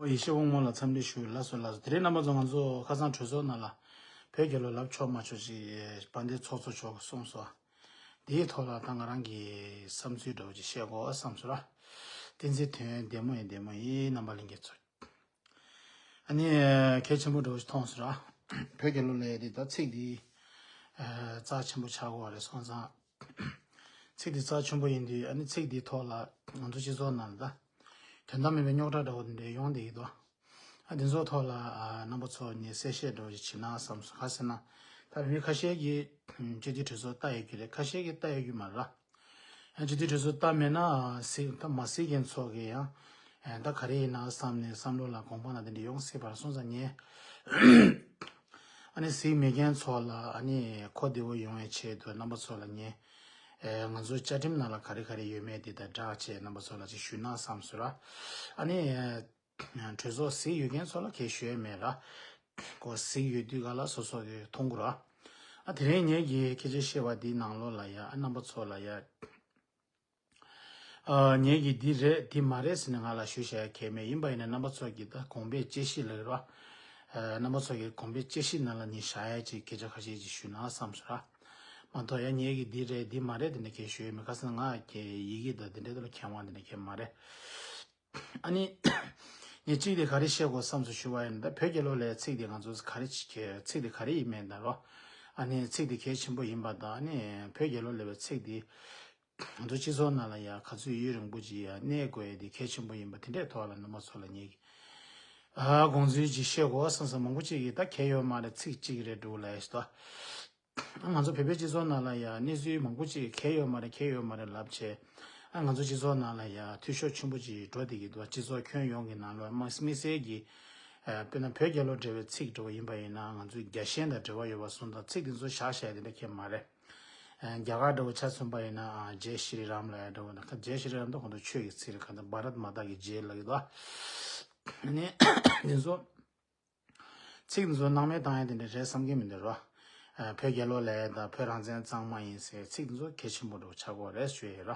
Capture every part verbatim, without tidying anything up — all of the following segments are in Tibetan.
ཡེ་ཤེས་དབང་མོ་ལ་འཚམས་འདྲི་ཞུ། ལགས་སོ་ལགས་སོ། དེ་རིང་རྣམ་པ་ཚོ་ང་ཚོ་ཁ་སང་གྲོས་ཚོགས་ནང་ལ་བོད་རྒྱལ་ལོ་ལབ་ཆོག་མ་ཆོག་ཅིག་དཔལ་ལྡན་ཚོགས་གཙོ་མཆོག་གིས་གསུངས་སོང་། དེའི་ཐོག་ལ་ད་ང་རང་གི་བསམ་ཚུལ་འདྲ་བོ་ཅིག་བཤད་དགོས་བསམ་སོང་ར། བསྟན་འཛིན་དོན་བདེ་མོ་ཡིན་བདེ་མོ་ཡིན། རྣམ་པ་ལྷན་རྒྱས་ཚོ། ཨ་ནི་གལ་ཆེན་པོ་འདྲ་བོ་ཞིག་མཐོང་སོང་ར། བོད་རྒྱལ་ལོ་ལབ་ཡ་དེ་ད་ཚིག་འདི་རྩ་ཆེན་པོ་ཆགས་ཀྱི་ཡོད་རེད་སོང་ཙང་། ཚིག་འདི་རྩ་ཆེན་པོ་ཡིན་དུས་ཨ་ནི་ཚིག་འདིའི་ཐོག་ལ་ང་ཚོ་སྤྱི་ཚོགས་ནང་ལ་ད་དོན་དག་མེད་པའི་རྙོག་དྲ་འདྲ་བོ་འདི་འདྲ་ཡོང་བསྡད་ཀྱི་འདུག་ཨ་འདི་ཚོ་ཐོག་ལ་ཨ་རྣམ་པ་ཚོ་ནས་གསལ་བཤད་འདྲ་བོ་ཞིག་བྱེད་ན་བསམ་སོང་། ག་ཟེར་ན་ད་བོད་མི་ཁ་ཤས་ཀྱིས་སྤྱི་འཐུས་གྲོས་ཚོགས་ལྟ་ཡོད་ཀྱི་རེད། ཁ་ཤས་ཀྱིས་ལྟ་ཡོད་ཀྱི་མ་རེད་ར། སྤྱི་འཐུས་གྲོས་ཚོགས་ལྟ་མེད་ན་གཟིགས་ད་མ་གཟིགས་མཁན་ཚོ་གི་ཡང་ད་ག་རེ་ཡིན་ན་བསམ་ནས་བསམ་བློ་ལ་དགོངས་པ་ན་དེ་འདྲ་ཡོང་སྲིད་པར་སོང་ཙང་ངས་ཨ་ནི་གཟིགས་མེད་མཁན་ཚོ་ལ་ཨ་ནི་གོ་བདེ་བོ་ཡོང་བའི་ཆེད་དུ་རྣམ་པ་ཚོ་ལ་ངས་ང་ཚོའི་བཅའ་ཁྲིམས་ནང་ལ་ག་རེ་ག་རེ་ཡོད་མེད་དེ་དང་སྦྲགས་བྱས་རྣམ་པ་ཚོ་ལ་ཅིག་ཞུས་ན་བསམ་སོང་ར། ཨ་ནི། གྲོས་ཚོགས་གཟིགས་ཡོད་མཁན་ཚོ་ལ་གས་ཞུ་ཡས་མེད་ར། ཁོ་གཟིགས་ཡོད་དུས་ག་ལ་སོ་སོ་གི་མཐོང་གི་ར། ཨ་དེ་རིང་ངེད་ཀྱི་སྐད་ཆ་བཤད་པ་འདིའི་ནང་ལོགས་ལ་ཡ་ཨ་རྣམ་པ་ཚོ་ལ་ཡ། ཨ་ངེད་ཀྱི་འདི་རེད་འདི་མ་རེད་ཟེར་ནས་ང་ལ་ཞུ་བྱ་ཡ་གས་མེད། ཡིན་པ་ཡིན་ན་རྣམ་པ་ཚོ་གི་ད་དགོངས་པའི་དཔྱད་གཞི་ལ་ར། ཨ་རྣམ་པ་ཚོ་གི་དགོངས་པའི་དཔྱད་གཞི་ནང་ལ་ནི་བཞག་ཡ་ཅིག་སྐད་ཆ་ཁ་ཤས་ཅིག་ཞུས་ན་བསམ་སོང་ར། མ་གཏོགས་ཡ་ངེད་ཀྱི་འདི་རེད་འདི་མ་རེད་དེ་འདྲ་གས་ཞུ་ཡས་མེད། ཁ་སང་ང་གི་ཡི་གེ་དང་དེ་འདྲ་དེ་ལ་མཁས་དབང་དེ་འདྲ་གས་མ་རེད། ཨ་ནི། ངས་གཅིག་དེ་ག་རེ་བཤད་དགོས་བསམ་སོང་ཞུ་བ་ཡིན་ན་ད་བོད་རྒྱལ་ལོ་ལབ་ཡའི་ཚིག་དེ་ང་ཚོ་ག་རེ་བྱེད་ཚིག་དེ་ག་རེ་ཡིན་མིན་དང་རོ། ཨ་ནི་ཚིག་དེ་གལ་ཆེན་པོ་ཡིན་པ་དང་ཨ་ནི་བོད་རྒྱལ་ལོ་ལབ་ཡའི་ཚིག་དེ། ང་ཚོ་སྤྱི་ཚོགས་ནང་ལ་ཡ་ག་ཚོད་ཡུན་རིང་པོ་ཅིག་ཡ་གནས་དགོས་ཡ་དེ་གལ་ཆེན་པོ་ཡིན་པ་དེ་འདྲའི་ཐོག་ལ་རྣམ་པ་ཚོ་ལ་ངས་ཀྱི། ཨ་དགོངས་ཚུལ་ཅིག་བཤད་དགོས་བསམ་སོང་། མང་པོ་ཅིག་གིས་ད་གལ་ཡོད་མ་རེད་ཚིག་གཅིག་རེད་འདུག་ལབ་ཡ་ཞིག་ད། ང་ཚོ་བོད་པའི་སྤྱི་ཚོགས་ནང་ལ་ཡང་གནས་ཚུལ་མང་པོ་ཅིག་གལ་ཡོད་མ་རེད་གལ་ཡོད་མ་རེད་ལབ་བྱས། ཨ་ང་ཚོ་སྤྱི་ཚོགས་ནང་ལ་ཡང་འཐུས་ཤོར་ཆེན་པོ་ཅིག་འགྲོ་བསྡད་ཀྱི་འདུག་སྤྱི་ཚོགས་ཁྱོན་ཡོངས་ཀྱི་ནང་ལ་དམིགས་དམིགས་བསལ་གྱི། ཨ་དཔེར་ན་བོད་རྒྱལ་ལོ་འབྲེལ་བའི་ཚིག་འདྲ་བོ་ཡིན་པ་ཡིན་ན་ང་ཚོའི་རྒྱལ་ཞེན་དང་འབྲེལ་བ་ཡོད་པ་སོང་ཙང་ཚིག་དེ་ཚོ་བཞག་བཞག་དེ་འདྲ་གལ་མ་རེད། ཨ་རྒྱ་གར་འདྲ་བོ་ཆ་མཚོན་པ་ཡིན་ན་ཨ་ཇེ་ཤི་རི་རམ་ལབ་ཡ་འདྲ་བོ་ན་ཁ་ཇེ་ཤི་རི་རམ་དེ་ཁོང་ཚོ་ཆོས་ཀྱི་ཚིག་རེད། ག་ཚོད་བྷ་རད་མ་ཏ་ཀི་ཇེ་ལབ་ཀྱི་འདུག་ཨ་ནི་དེ་ཚོ། ཚིག་འདི་ཚོ་སྣང་མེད་བཏང་ཡ་དེ་འདྲ་རེད་བསམ་གྱི་མི་འདུག་རོ། ཨ་བོད་རྒྱལ་ལོ་ལབ་ཡ་དང་བོད་རང་བཙན་གཙང་མ་ཡིན་ཟེར་ཚིག་འདི་ཚོ་གལ་ཆེན་པོ་འདྲ་བོ་ཆགས་ཀྱི་ཡོད་རེད་ཞུ་ཡ་ཡིན་རོ།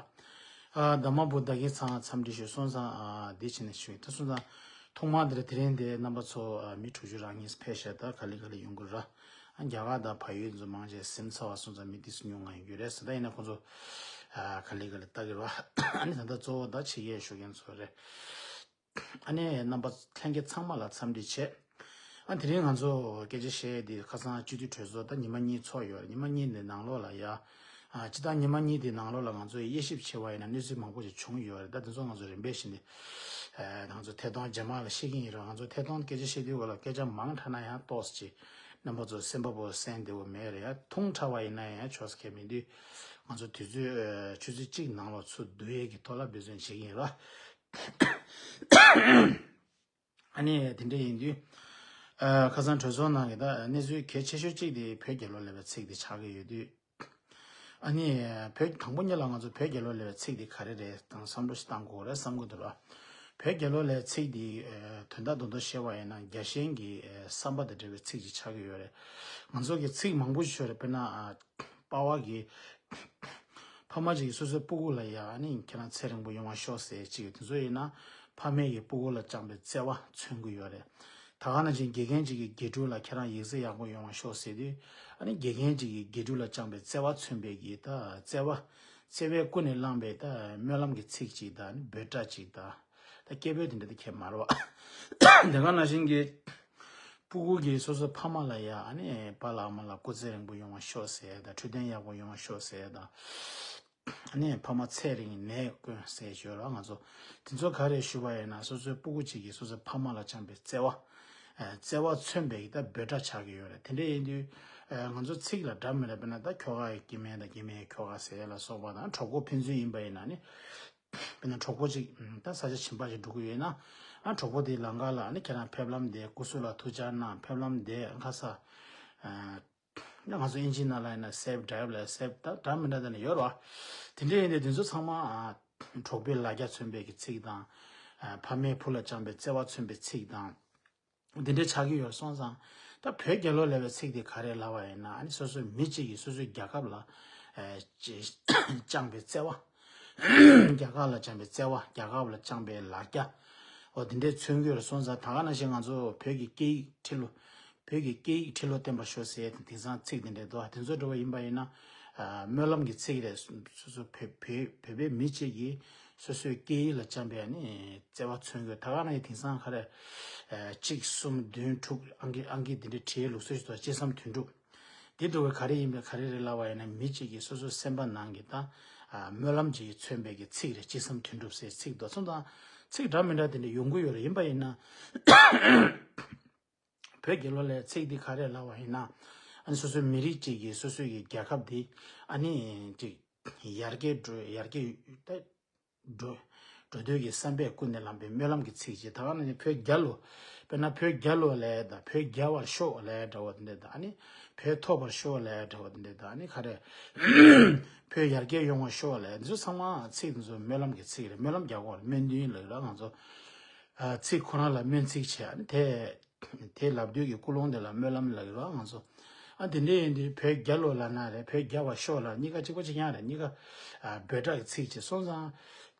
ཨ་ཟླ་མ་བུ་ཟླ་རྒན་ཚང་འཚམས་འདྲི་ཞུ་སོང་ཙང་ཨ་འདི་བྱས་ནས་ཞུ་ཡ་ད་སོང་ཙང་ཐོག་མར་འདིར་དེ་རིང་འདི་རྣམ་པ་ཚོ་ཨ་མི་དྲུག་ཅུ་རང་གཉིས་ཕེབས་ཤག་ད་ག་ལེ་ག་ལེ་ཡོང་གི་ར། ཨ་རྒྱ་གར་དང་བལ་ཡུལ་འདི་ཚོ་མང་ཆེ་ཟིན་ཚར་བ་སོང་ཙང་མི་ཏོག་ཙམ་ཉུང་ང་ཡོང་གི་རེད་ཟེར། ད་ཡིན་ན་ཁོང་ཚོ་ཨ་ག་ལེ་ག་ལེ་ལྟ་གི་ར། ཨ་ནི་ད་ལྟ་གཙོ་བོ་ད་ཕྱི་རྒྱལ་བཞུགས་མཁན་ཚོ་རེད། ཨ་ནི་རྣམ་པ་ལྷན་རྒྱས་ཚང་མ་ལ་འཚམས་འདྲི་བྱས། ཨ་དེ་རིང་ང་ཚོ་སྐད་ཆ་བཤད་ཡས་འདི་ཁ་སང་སྤྱི་འཐུས་གྲོས་ཚོགས་ད་ཉི་མ་གཉིས་ཚོགས་ཡོད་རེད། ཉི་མ་གཉིས་འདི་ནང་ལོགས་ལ་ཡ། ཨ་སྤྱི་བཏང་ཉི་མ་གཉིས་འདི་ནང་ལོགས་ལ་ང་ཚོས་དབྱེ་ཞིབ་བྱས་པ་ཡིན་ན་གནས་ཚུལ་མང་པོ་ཞིག་བྱུང་ཡོད་རེད། ད་དེ་ཚོ་ང་ཚོ་རིམ་པས་བཞིན་དུ་ཨ་ང་ཚོ་ཐད་གཏོང་རྗེས་མ་ལ་བཤད་ཀྱི་ཡིན་རོགས། ང་ཚོ་ཐད་གཏོང་སྐད་ཆ་བཤད་དུས་འོག་ལ་སྐད་ཆ་མང་དྲགས་ན་ཡང་ཏོག་ཙམ་ཅིག་རྣམ་པ་ཚོ་སེམས་པ་པོ་གསན་བདེ་བོ་མེད་རེད། ཡ་ཐུང་དྲགས་པ་ཡིན་ན་ཡང་ཆོག་ས་གལ་མི་འདུག་ང་ཚོ་དུས་ཚོད་ཨ་ཆུ་ཚོད་གཅིག་ནང་ལོགས་ཚུར་བསྡུ་ཡས་ཀྱི་ཐོག་ལ་འབད་བརྩོན་བྱེད་ཀྱི་ཡིན་རོགས། ཨ་ནི་དེ་འདྲ་ཡིན་དུས། ཨ་ཁ་སང་གྲོས་ཚོགས་ནང་གི་ད་གནས་ཚུལ་གལ་ཆེ་ཤོས་གཅིག་དེ་བོད་རྒྱལ་ལོ་ལབ་པའི་ཚིག་དེ་ཆགས་ཀྱི་ཡོད་དུས། ཨ་ནི་བོད་དང་པོ་ཉིད་ལ་ང་ཚོ་བོད་རྒྱལ་ལོ་ལབ་པའི་ཚིག་དེ་ག་རེ་རེད་དང་བསམ་བློ་ཞིག་བཏང་དགོས་རེད་བསམ་གྱི་འདུག་ར། བོད་རྒྱལ་ལོ་ལབ་པའི་ཚིག་དེ་ཨ་དོན་དག་རྡོག་རྡོག་བཤད་པ་ཡིན་ན་རྒྱལ་ཞེན་གྱི་ཨ་བསམ་པ་དང་འབྲེལ་བའི་ཚིག་ཅིག་ཆགས་ཀྱི་ཡོད་རེད། ང་ཚོ་གི་ཚིག་མང་པོ་ཞིག་ཡོད་རེད། དཔེར་ན་ཨ། པ་ཕ་གི་ཕ་མ་ཅིག་གིས་སོ་སོའི་སྤུ་གུ་ལ་ཡ་ཨ་ནི་ཁྱེད་རང་ཚེ་རིང་པོ་ཡོང་བ་ཤོག་ཟེར་ཅིག་དེ་ཚོ་ཡིན་ན་ཕ་མས་ཀྱི་སྤུ་གུ་ལ་བཅངས་པའི་བརྩེ་བ་མཚོན་གྱི་ཡོད་རེད། ད་ག་ནང་བཞིན་དགེ་རྒན་ཅིག་གིས་དགེ་ཕྲུག་ལ་ཁྱེད་རང་ཡིག་ཚད་ཡག་པོ་ཡོང་བ་ཤོག་ཟེར་དུས་ཨ་ནི་དགེ་རྒན་ཅིག་གིས་དགེ་ཕྲུག་ལ་བཅངས་པའི་བརྩེ་བ་མཚོན་པའི་གི་ད་བརྩེ་བ་བརྩེ་བས་ཀུན་ནས་བསླངས་པའི་ད་སྨོན་ལམ་གྱི་ཚིག་ཅིག་དང་ཨ་ནི་འབོད་སྒྲ་ཅིག་དང་། ད་སྐད་འབོད་དེ་འདྲ་དེ་ཁྱད་མ་རེད་བ། དེ་ག་ནང་བཞིན་གྱི་སྤུ་གུ་གིས་སོ་སོའི་ཕ་མ་ལ་ཡ་ཨ་ནི་པཱ་ལགས་ཨ་མ་ལགས་སྐུ་ཚེ་རིང་པོ་ཡོང་བ་ཤོག་ཟེར་ཡ་དང་འཕྲོད་བསྟེན་ཡག་པོ་ཡོང་བ་ཤོག་ཟེར་ཡ་དང་། ཨ་ནི་ཕ་མ་ཚེ་རིང་ནད་དཀོན་ཟེར་ཡ་ཡོད་ར། ང་ཚོ་དེ་ཚོ་ག་རེ་ཞུ་བ་ཡིན་ན་སོ་སོའི་སྤུ་གུ་གཅིག་གིས་སོ་སོའི་ཕ་མ་ལ་བཅངས་པའི་བརྩེ་བ། ཨ་བརྩེ་བ་མཚོན་པའི་ད་འབོད་སྒྲ་ཆགས་ཀྱི་ཡོད་རེད། དེ་འདྲ་ཡིན་དུས་ཨ་ང་ཚོ་ཚིག་ལ་འདྲ་མི་འདྲ་དཔེར་ན་ད་ཁྱོ་ག་ཡི་སྐྱེ་དམན་དང་སྐྱེ་དམན་ཡི་ཁྱོ་ག་ཟེར་ཡ་ལ་སོགས་པ་དང་གྲོགས་པོ་ཕན་ཚུན་ཡིན་པ་ཡིན་ན་ནི། དཔེར་ན་གྲོགས་པོ་གཅིག་ད་ས་ཆ་གཞན་པ་ཞིག་འགྲོ་གི་ཡོད་ན། ཨ་གྲོགས་པོ་དེའི་ལམ་ཁ་ལ་ཨ་ནི་ཁྱེད་རང་ཕེབས་ལམ་བདེ། སྐུ་གཟུགས་ལ་ཐུགས་ཅག་གནང་། ཕེབས་ལམ་བདེ། ཁ་ས། ཨ་ང་ཚོ་ཨིན་ཇི་ནང་ལ་ཡིན་ན་safe drive ལ་safe ད་འདྲ་མི་འདྲ་དེ་ནི་ཡོད་རེད་བ། དེ་འདྲ་ཡིན་དུས་དེ་ཚོ་ཚང་མ་ཨ་གྲོགས་པོའི་ལ་རྒྱ་མཚོན་པའི་གི་ཚིག་དང་། ཨ་ཕ་མས་བུ་ལ་བཅངས་པའི་བརྩེ་བ་མཚོན་པའི་ཚིག་དང་། འདི་འདྲའི་ཆགས་ཀྱི་ཡོད་སོང་ཙང་། ད་བོད་རྒྱལ་ལོ་ལབ་པའི་ཚིག་དེ་ག་རེ་ལབ་པ་ཡིན་ན་ཨ་ནི་སོ་སོའི་མི་གཅིག་གིས་སོ་སོའི་རྒྱལ་ཁབ་ལ་ཨེ་ཅེ་བཅངས་པའི་བརྩེ་བ། རྒྱ་གར་ལ་བཅངས་པའི་བརྩེ་བ། རྒྱལ་ཁབ་ལ་བཅངས་པའི་ལ་རྒྱ། ཨོ་དེ་འདྲས་མཚོན་གྱི་ཡོད་རེད། སོང་ཙང་ད་ག་ནང་བཞིན་ང་ཚོ་བོད་ཀྱི་སྐད་ཡིག་ཁྲི་ལོ། བོད་ཀྱི་སྐད་ཡིག་ཁྲི་ལོ་བརྟན་པར་ཤོག་ཟེར་ཡས་དེང་སང་ཚིག་དེ་འདྲས་འདུག་དེ་ཚོ་འདྲ་བོ་ཡིན་པ་ཡིན་ན། ཨ་སྨོན་ལམ་གྱི་ཚིག་རེད། སོ་སོ་བོད་བོད་བོད་པའི་མི་གཅིག་གིས་སོ་སོའི་སྐད་ཡིག་ལ་བཅངས་པའི་ཨ་ནི་བརྩེ་བ་མཚོན་གྱི་ཡོད། ད་ག་ནང་བཞིན་དེང་སང་ག་རེ། ཨ་གཅིག་གསུམ་བདུན་དྲུག་ཨང་ཀི་ཨང་ཀི་དེ་འདྲས་བྲིས་ལུགས་སྲོལ་ཞིག་འདུག་གཅིག་གསུམ་བདུན་དྲུག་དེ་འདྲ་བའི་ག་རེ་ཡིན་པ་ག་རེ་རེད་ལབ་པ་ཡིན་ན། མི་གཅིག་གིས་སོ་སོའི་སེམས་པ་ནང་གི་ད་ཨ་སྨོན་ལམ་ཅིག་མཚོན་པའི་གི་ཚིག་རེད། གཅིག་གསུམ་བདུན་དྲུག་ཟེར་ཚིག་འདུག་སོང་ཙང་ཚིག་འདྲ་མི་འདྲ་དེ་འདྲ་ཡོང་གི་ཡོད་རེད། ཡིན་པ་ཡིན་ན་བོད་རྒྱལ་ལོ་ལབ་ཡས་ཚིག་འདི་ག་རེ་ལབ་པ་ཡིན་ན། ཨ་ནི་སོ་སོའི་མི་རིགས་གཅིག་གིས་སོ་སོའི་གི་རྒྱལ་ཁབ་འདི་ཨ་ནི་ཅིག་ཡར་རྒྱས་འགྲོ་ཡར་རྒྱས་ད་འགྲོ་འགྲོ་འདོད་ཀྱི་བསམ་པས་ཀུན་ནས་བསླངས་པའི་སྨོན་ལམ་གྱི་ཚིག་ཅིག་ད་ག་ནང་བཞིན་བོད་རྒྱལ་ལོ། དཔེར་ན་བོད་རྒྱལ་ལོ་ལབ་ཡས་དང་བོད་རྒྱལ་བར་ཤོག་ལབ་ཡས་འདྲ་བོ་དེ་འདྲས་དང་། ཨ་ནི་བོད་ཐོབ་པར་ཤོག་ལབ་ཡས་འདྲ་བོ་དེ་འདྲས་དང་། ཨ་ནི་ག་རེ། བོད་ཡར་རྒྱས་ཡོང་བར་ཤོག་ལབ་ཡས། འདི་ཚོ་ཚང་མ་ཚིག་འདི་ཚོ་སྨོན་ལམ་གྱི་ཚིག་རེད། སྨོན་ལམ་རྒྱག་དགོས་རེད། སྨོན་འདུན་ལབ་ཀྱི་རེད། ང་ཚོ་ཨ་ཚིག་ཁོ་རང་ལ་སྨོན་ཚིག་བྱས། ཨ་ནི་དེ་དེ་ལབ་དུས་ཀྱི་ཀུན་སློང་དེ་ལ་སྨོན་ལམ་ལབ་ཀྱི་རེད། ང་ཚོ་ཨ་དེ་འདྲས་ཡིན་དུས་བོད་རྒྱལ་ལོ་ལབ་ན་རེད། བོད་རྒྱལ་བར་ཤོག་ལབ། གཉིས་ཀ་གཅིག་པ་གཅིག་རྐྱང་རེད། གཉིས་ཀ་ཨ་འབོད་སྒྲ་གི་ཚིག་ཅིག་སོང་ཙང་།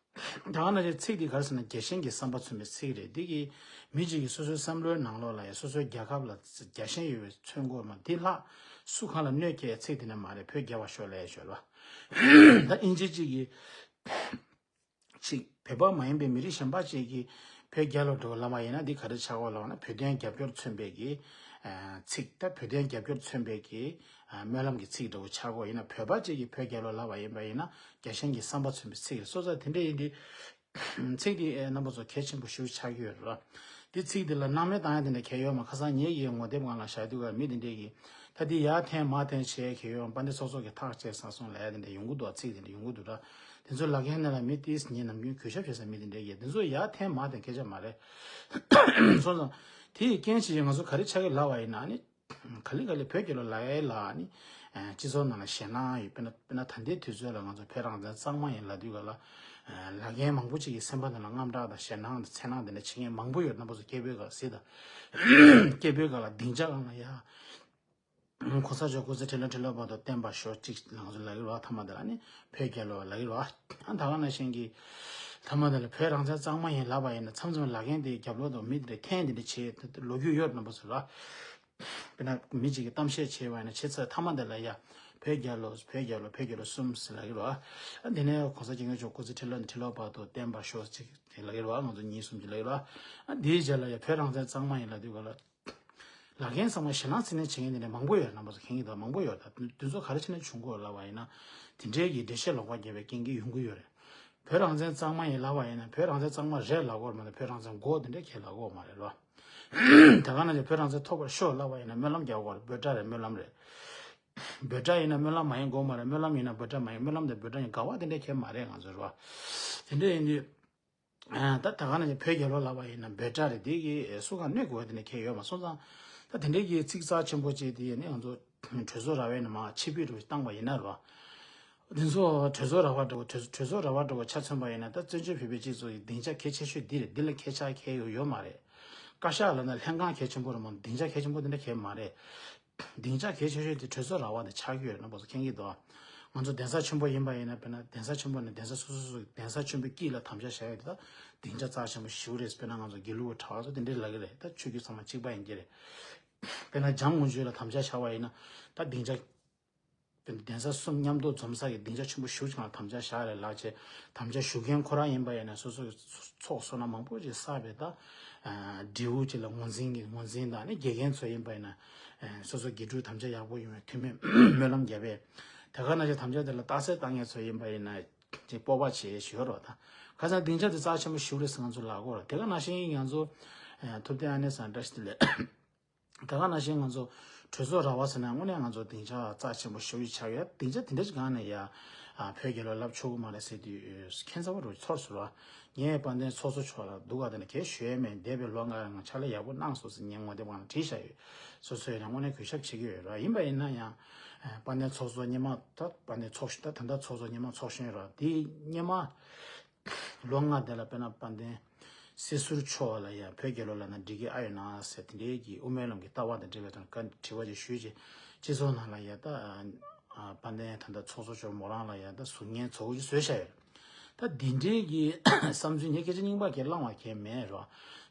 ད་ག་ནང་བཞིན་ཚིག་འདི་ག་རེ་ཟེར་ན་རྒྱལ་ཞེན་གྱི་བསམ་པ་མཚོན་པའི་ཚིག་རེད། འདི་གིས་མི་གཅིག་གིས་སོ་སོའི་བསམ་བློའི་ནང་ལོགས་ལ་ཡང་སོ་སོའི་རྒྱལ་ཁབ་ལ་རྒྱལ་ཞེན་ཡོད་པའི་མཚོན་གྱི་ཡོད་མ་རེད། འདི་ལྷག་སུ་གང་ལ་གནོད་སྐྱེལ་ཚིག་དེ་འདྲ་མ་རེད། བོད་རྒྱལ་བར་ཤོག་ལབ་ཡས་ཤོད་ལ། ད་དབྱིན་ཇི་གཅིག་གིས་ཅིག་བོད་པ་མ་ཡིན་པའི་མི་རིགས་གཞན་པ་ཅིག་གིས་བོད་རྒྱལ་ལོ་འདྲ་བོ་ལབ་པ་ཡིན་ན་འདི་ག་རེ་ཆགས་ཀྱི་ཡོད་ལབ་ན། བོད་དོན་རྒྱབ་སྐྱོར་མཚོན་པའི་གི་ཨ་ཚིག་ད་བོད་དོན་རྒྱབ་སྐྱོར་མཚོན་པའི་གི་ཨ་སྨོན་ལམ་གྱི་ཚིག་འདྲ་བོ་ཆགས་ཀྱི་ཡོད། ཡིན་ན་བོད་པ་ཅིག་གིས་བོད་རྒྱལ་ལོ་ལབ་པ་ཡིན་པ་ཡིན་ན་རྒྱལ་ཞེན་གྱི་བསམ་པ་མཚོན་པའི་ཚིག་རེད། སོང་ཙང་དེ་འདྲ་ཡིན་དུས་ཚིག་འདི་ཨེ་རྣམ་པ་ཚོ་གལ་ཆེན་པོ་ཞེ་པོ་ཆགས་ཀྱི་ཡོད་རེད། འདི་ཚིག་འདི་ལ་སྣང་མེད་བཏང་ཡ་དེ་འདྲ་གལ་ཡོད་མ། ཁ་སང་ངེད་ཀྱི་ངོ་དེབ་སྒང་ལ་བཞག་དུས་ཀ་མི་དེ་འདྲས་ཀྱིས་ད་འདི་ཡར་འཐེན་མར་འཐེན་བྱས་གལ་ཡོད་མ། དཔལ་ལྡན་ཚོགས་གཙོ་གིས་ཐག་བཅད་ཚར་སོང་ལབ་ཡ་དེ་འདྲ་ཡོང་གི་འདུག་ཚིག་དེ་འདྲ་ཡོང་གི་འདུག་ར། དེ་ཚོ་ལབ་མཁན་ནང་ལ་མི་ཏིས་ངས་ནམ་རྒྱུན་གུས་ཞབས་བྱེད་ས་མི་དེ་འདྲས་ཀྱིས་དེ་ཚོ་ཡར་འཐེན་མར་འཐེན་སྐད་ཆ་མ་རེད། སོང་ཙང་དེ་ཡི་རྐྱེན་བྱས་ང་ཚོ་ག་རེ་ཆགས་ཀྱི་ལབ་པ་ཡིན་ན་ནི། ག་ལེ་ག་ལེ་བོད་རྒྱལ་ལོ་ལབ་ཡས་ལ་ནི། ཨ་སྤྱི་ཚོགས་ནང་ལ་ཞེད་སྣང་ཡོད། དཔེར་ན་དཔེར་ན་ད་ལྟའི་དུས་ཚོད་ལ་ང་ཚོ་བོད་རང་བཙན་གཙང་མ་ཡིན་ལབ་དུས་ག་ལ། ཨ་ལབ་མཁན་མང་པོ་ཅིག་གི་སེམས་པ་ནང་ལ་དངངས་སྐྲག་དང་ཞེད་སྣང་དང་འཚེར་སྣང་དེ་འདྲ་བྱེད་མཁན་མང་པོ་ཡོད། རྣམ་པ་ཚོ་སྐད་འབོད་སྒང་ལ་གཟིགས་དང་། སྐད་འབོད་སྒང་ལ་སྡིངས་ཆ་སྒང་ལ་ཡ། གོང་ས་མཆོག་སྐུ་ཚེ་ཁྲི་ལོ་ཁྲི་ལོ་བར་དུ་བརྟན་པར་ཤོག་ཅིག་ང་ཚོ་ལབ་ཀྱི་རེད་བ། མཐའ་མ་དེ་ལ་ནི་བོད་རྒྱལ་ལོ་ལབ་ཀྱི་རེད་བ། ཨ་ད་ག་ནང་བཞིན་གྱི་མཐའ་མ་དེ་ལ་བོད་རང་བཙན་གཙང་མ་ཡིན་ལབ་པ་ཡིན་ན་མཚམས་མཚམས་ལབ་མཁན་དེ་རྒྱབ་ལོགས་དང་མི་དེ་འདྲ་འཐེན་དེ་འདྲ་བྱེད་ལོ་རྒྱུས་ཡོད། རྣམ་པ་ཚོ་ལ། དཔེར་ན་མི་གཅིག་གིས་གཏམ་བཤད་བྱས་པ་ཡིན་ན་བྱས་ཚར་མཐའ་མ་དེ་ལ་ཡ། བོད་རྒྱལ་ལོ་བོད་རྒྱལ་ལོ་བོད་རྒྱལ་ལོ་གསུམ་ཟེར་ལབ་ཀྱི་རེད་བ། ཨ་དེ་ནས་གོང་ས་སྐྱབས་མགོན་མཆོག་སྐུ་ཚེ་ཁྲི་ལོ་ནས་ཁྲི་ལོ་བར་དུ་བརྟན་པར་ཤོག་ཅིག་དེ་ལབ་ཀྱི་རེད་བ། ང་ཚོ་གཉིས་གསུམ་ཅིག་ལབ་ཀྱི་རེད་བ། ཨ་དེའི་རྗེས་ལ་ཡ་བོད་རང་བཙན་གཙང་མ་ཡིན་ལབ་དུས་ག་ལ། ལབ་མཁན་ཚང་མ་ཞེད་སྣང་འཚེར་སྣང་བྱེད་མཁན་དེ་འདྲ་མང་པོ་ཡོད། རྣམ་པ་ཚོ་མཁྱེན་གྱི་འདུག་མང་པོ་ཡོད། ད་དེ་ཚོ་ག་རེ་བྱས་ནས་བྱུང་གི་ཡོད་ལབ་པ་ཡིན་ན། དེ་འདྲའི་གི་འགྲེལ་བཤད་ལོག་པ་རྒྱབ་པའི་རྐྱེན་གྱིས་ཡོང་གི་ཡོད་རེད། བོད་རང་བཙན་གཙང་མ་ཡིན་ལབ་པ་ཡིན་ན་བོད་རང་བཙན་གཙང་མ་རེད་ལབ་དགོས་རེད་མ་གཏོགས་བོད་རང་བཙན་དགོས་དེ་འདྲ་གང་ཡང་ལབ་དགོས་མ་རེད་ལོ། ད་ག་ནང་བཞིན་བོད་རང་བཙན་ཐོབ་པར་ཤོག་ལབ་པ་ཡིན་ན་སྨོན་ལམ་རྒྱག་དགོས་རེད། འབོད་སྒྲ་རེད། སྨོན་ལམ་རེད། འབོད་སྒྲ་ཡིན་ན་སྨོན་ལམ་མ་ཡིན་དགོས་མ་རེད། སྨོན་ལམ་ཡིན་ན་འབོད་སྒྲ་མ་ཡིན། སྨོན་ལམ་དང་འབོད་སྒྲ་གཉིས་འགལ་བ་དེ་འདྲ་གང་ཡང་མ་རེད་ང་ཚོ་རེད་བ། དེ་འདྲ་ཡིན་དུས། ཨ་ད་ད་ག་ནང་བཞིན་བོད་རྒྱལ་ལོ་ལབ་པ་ཡིན་ན་འབོད་སྒྲ་རེད། དེ་གིས་སུ་གང་གནོད་དགོས་དེ་འདྲ་གང་ཡང་ཡོད་མ་སོང་ཙང་། ད་དེ་འདྲའི་གི་ཚིག་རྩ་ཆེན་པོ་བྱས་དེ་ནི་ང་ཚོ་གྲོས་ཚོགས་ར་བས་ནས་མར་ཕྱིར་འབུད་འདྲ་བོ་བཏང་པ་ཡིན་ན་རོ། དེ་ཚོ་གྲོས་ཚོགས་ར་བ་འདྲ་བོ་གྲོས་གྲོས་ཚོགས་ར་བ་འདྲ་བོ་ཆ་མཚོན་པ་ཡིན་ན་ད་བཙན་བྱོལ་བོད་པའི་སྤྱི་ཚོགས་ཀྱི་སྡིངས་ཆ་གལ་ཆེ་ཤོས་འདི་རེད། འདི་ལས་གལ་ཆེ་གང་ཡང་ཡོད་མ་རེད། བཀའ་ཤག་ལབ་ན་ལྷན་ཁང་གལ་ཆེན་པོ་རེད་མ་གཏོགས་སྡིངས་ཆ་གལ་ཆེན་པོ་འདི་འདྲ་གང་ཡང་མ་རེད། སྡིངས་ཆ་གལ་ཆེ་ཤོས་དེ་གྲོས་ཚོགས་ར་བ་དེ་ཆགས་ཀྱི་ཡོད་རེད། རྣམ་པ་ཚོ་མཁྱེན་གྱི་འདུག་ང་ཚོ་གདན་ས་ཆེན་པོ་ཡིན་པ་ཡིན་ན། དཔེར་ན་གདན་ས་ཆེན་པོ་ནས་གདན་ས་སོ་སོ་སོ་སོ་གདན་ས་ཆེན་པོའི་དཀྱིལ་ལ་དམ་བཅའ་བཞག་ཡོད་དེ་ད་སྡིངས་ཆ་རྩ་ཆེན་པོ་ཞེ་པོ་རེད། དཔེར་ན་ང་ཚོ་དགེ་ལུགས་པ་གྲྭ་བ་ཚོ་དེ་འདྲའི་ལབ་ཀྱི་རེད། ད་ཆོས་བརྒྱུད་ཚང་མ་གཅིག་པ་ཡིན་གྱི་རེད། དཔེར་ན་འཇང་དགུན་ཆོས་ལ་དམ་བཅའ་བཞག་པ་ཡིན་ན་ད་སྡིངས་ཆ། དཔེར་ན་གདན་ས་གསུམ་མཉམ་དུ་འཛོམས་ས་ཀྱི་སྡིངས་ཆ་ཆེན་པོ་ཞེ་པོ་ཅིག་ལ་དམ་བཅའ་བཞག་རེད་ལབ་བྱས། དམ་བཅའ་ཞུ་མཁན་ཁོ་རང་ཡིན་པ་ཡིན་ན་སོ་སོ་གི་ཚོགས་བསོད་ནམས་མང་པོ་ཅིག་བསགས་པའི་ད་ཨ་འབྲས་བུ་ཅིག་ལ་ངོས་འཛིན་གྱི་ངོས་འཛིན་དང་། ནི་དགེ་རྒན་ཚོ་ཡིན་པ་ཡིན་ན་ཨ་སོ་སོ་དགེ་ཕྲུག་དམ་བཅའ་ཡག་པོ་ཡོང་བའི་ཐུགས་སྨོན་སྨོན་ལམ་བརྒྱབ་པས། དེ་ག་ནང་བཞིན་དམ་བཅའ་དེ་ལ་རྟགས་གསལ་བཏང་མཁན་ཚོ་ཡིན་པ་ཡིན་ན་ཅིག་སྤོབས་པ་བྱེད་ཞུ་རོགས་དང་། ཁ་སང་སྡིངས་ཆ་དེ་རྩ་ཆེན་པོ་ཞེ་པོ་རེད་ཟེར་ང་ཚོ་ལབ་ཀྱི་ཡོད་རེད། དེ་ག་ནང་བཞིན་ང་ཚོ་ཨ་ཐུབ་བསྟན་ཨ་ནེ་ཚང་བཀྲ་ཤིས་བདེ་ལེགས། ད་ག་ནང་བཞིན་ང་ཚོ་གྲོས་ཚོགས་ར་བ་ཟེར་ན་དངོས་གནས་ང་ཚོ་སྡིངས་ཆ་རྩ་ཆེན་པོ་ཞེ་པོ་ཅིག་ཆགས་ཡོད། སྡིངས་ཆ་དེ་འདྲ་ཅིག་སྒང་ནས་ཡ་ཨ་བོད་རྒྱལ་ལོ་ལབ་ཆོག་གི་མ་རེད་ཟེར་དུས་ཁྱད་མཚར་པོ་རུ་ཚོར་སོང་ར། ངས་དཔལ་ལྡན་ཚོགས་གཙོ་མཆོག་ལ་སྡུག་ག་དེ་འདྲ་གས་ཞུ་ཡས་མེད། འདས་པའི་ལོ་ལྔ་རིང་ཕྱག་ལས་ཡག་པོ་གནང་སོང་ཟེར་ངས་ངོ་དེབ་སྒང་ལ་བྲིས་བཞག་ཡོད། སོ་སོས་ཡང་དངོས་གནས་གུས་ཞབས་བྱེད་ཀྱི་ཡོད་ར། ཡིན་པ་ཡིན་ན་ཡང་ཨ་དཔལ་ལྡན་ཚོགས་གཙོ་སྔོན་མ། ད་དཔལ་ལྡན་ཚོགས་གཞོན། ད་ད་ལྟ་ཚོགས་གཙོ་སྔོན་མ་ཚོགས་གཞོན་ར། དེ་སྔོན་མ། ལོ་ལྔ་དེ་ལ་དཔེར་ན་དཔལ་ལྡན་སྲིད་ཟུར་མཆོག་ལ་ཡང་བོད་རྒྱལ་ལོ་ལབ་ན་འགྲིག་གི་ཨ་ཡོད་ན་ཟེར་དེ་འདྲའི་གི་དབུ་མའི་ལམ་གྱི་ལྟ་བ་དང་འབྲེལ་བའི་ཐོག་ནས་བཀའ་དྲི་བ་ཅིག་ཞུས་རྗེས་སྤྱི་ཚོགས་ནང་ལ་ཡང་ད་ཨ་དཔལ་ལྡན་ད་ལྟ་ཚོགས་གཙོ་མཆོག་མོ་རང་ལ་ཡང་ད་གཟུགས་བརྙན་བཙོག་པོ་ཅིག་བཟོས་བཞག་ཡོད། ད་འདི་འདྲའི་གི་བསམ་ཚུལ་ངས་སྐད་ཆ་རྙིང་པ་གས་བླངས་པ་གས་མེད་རོ།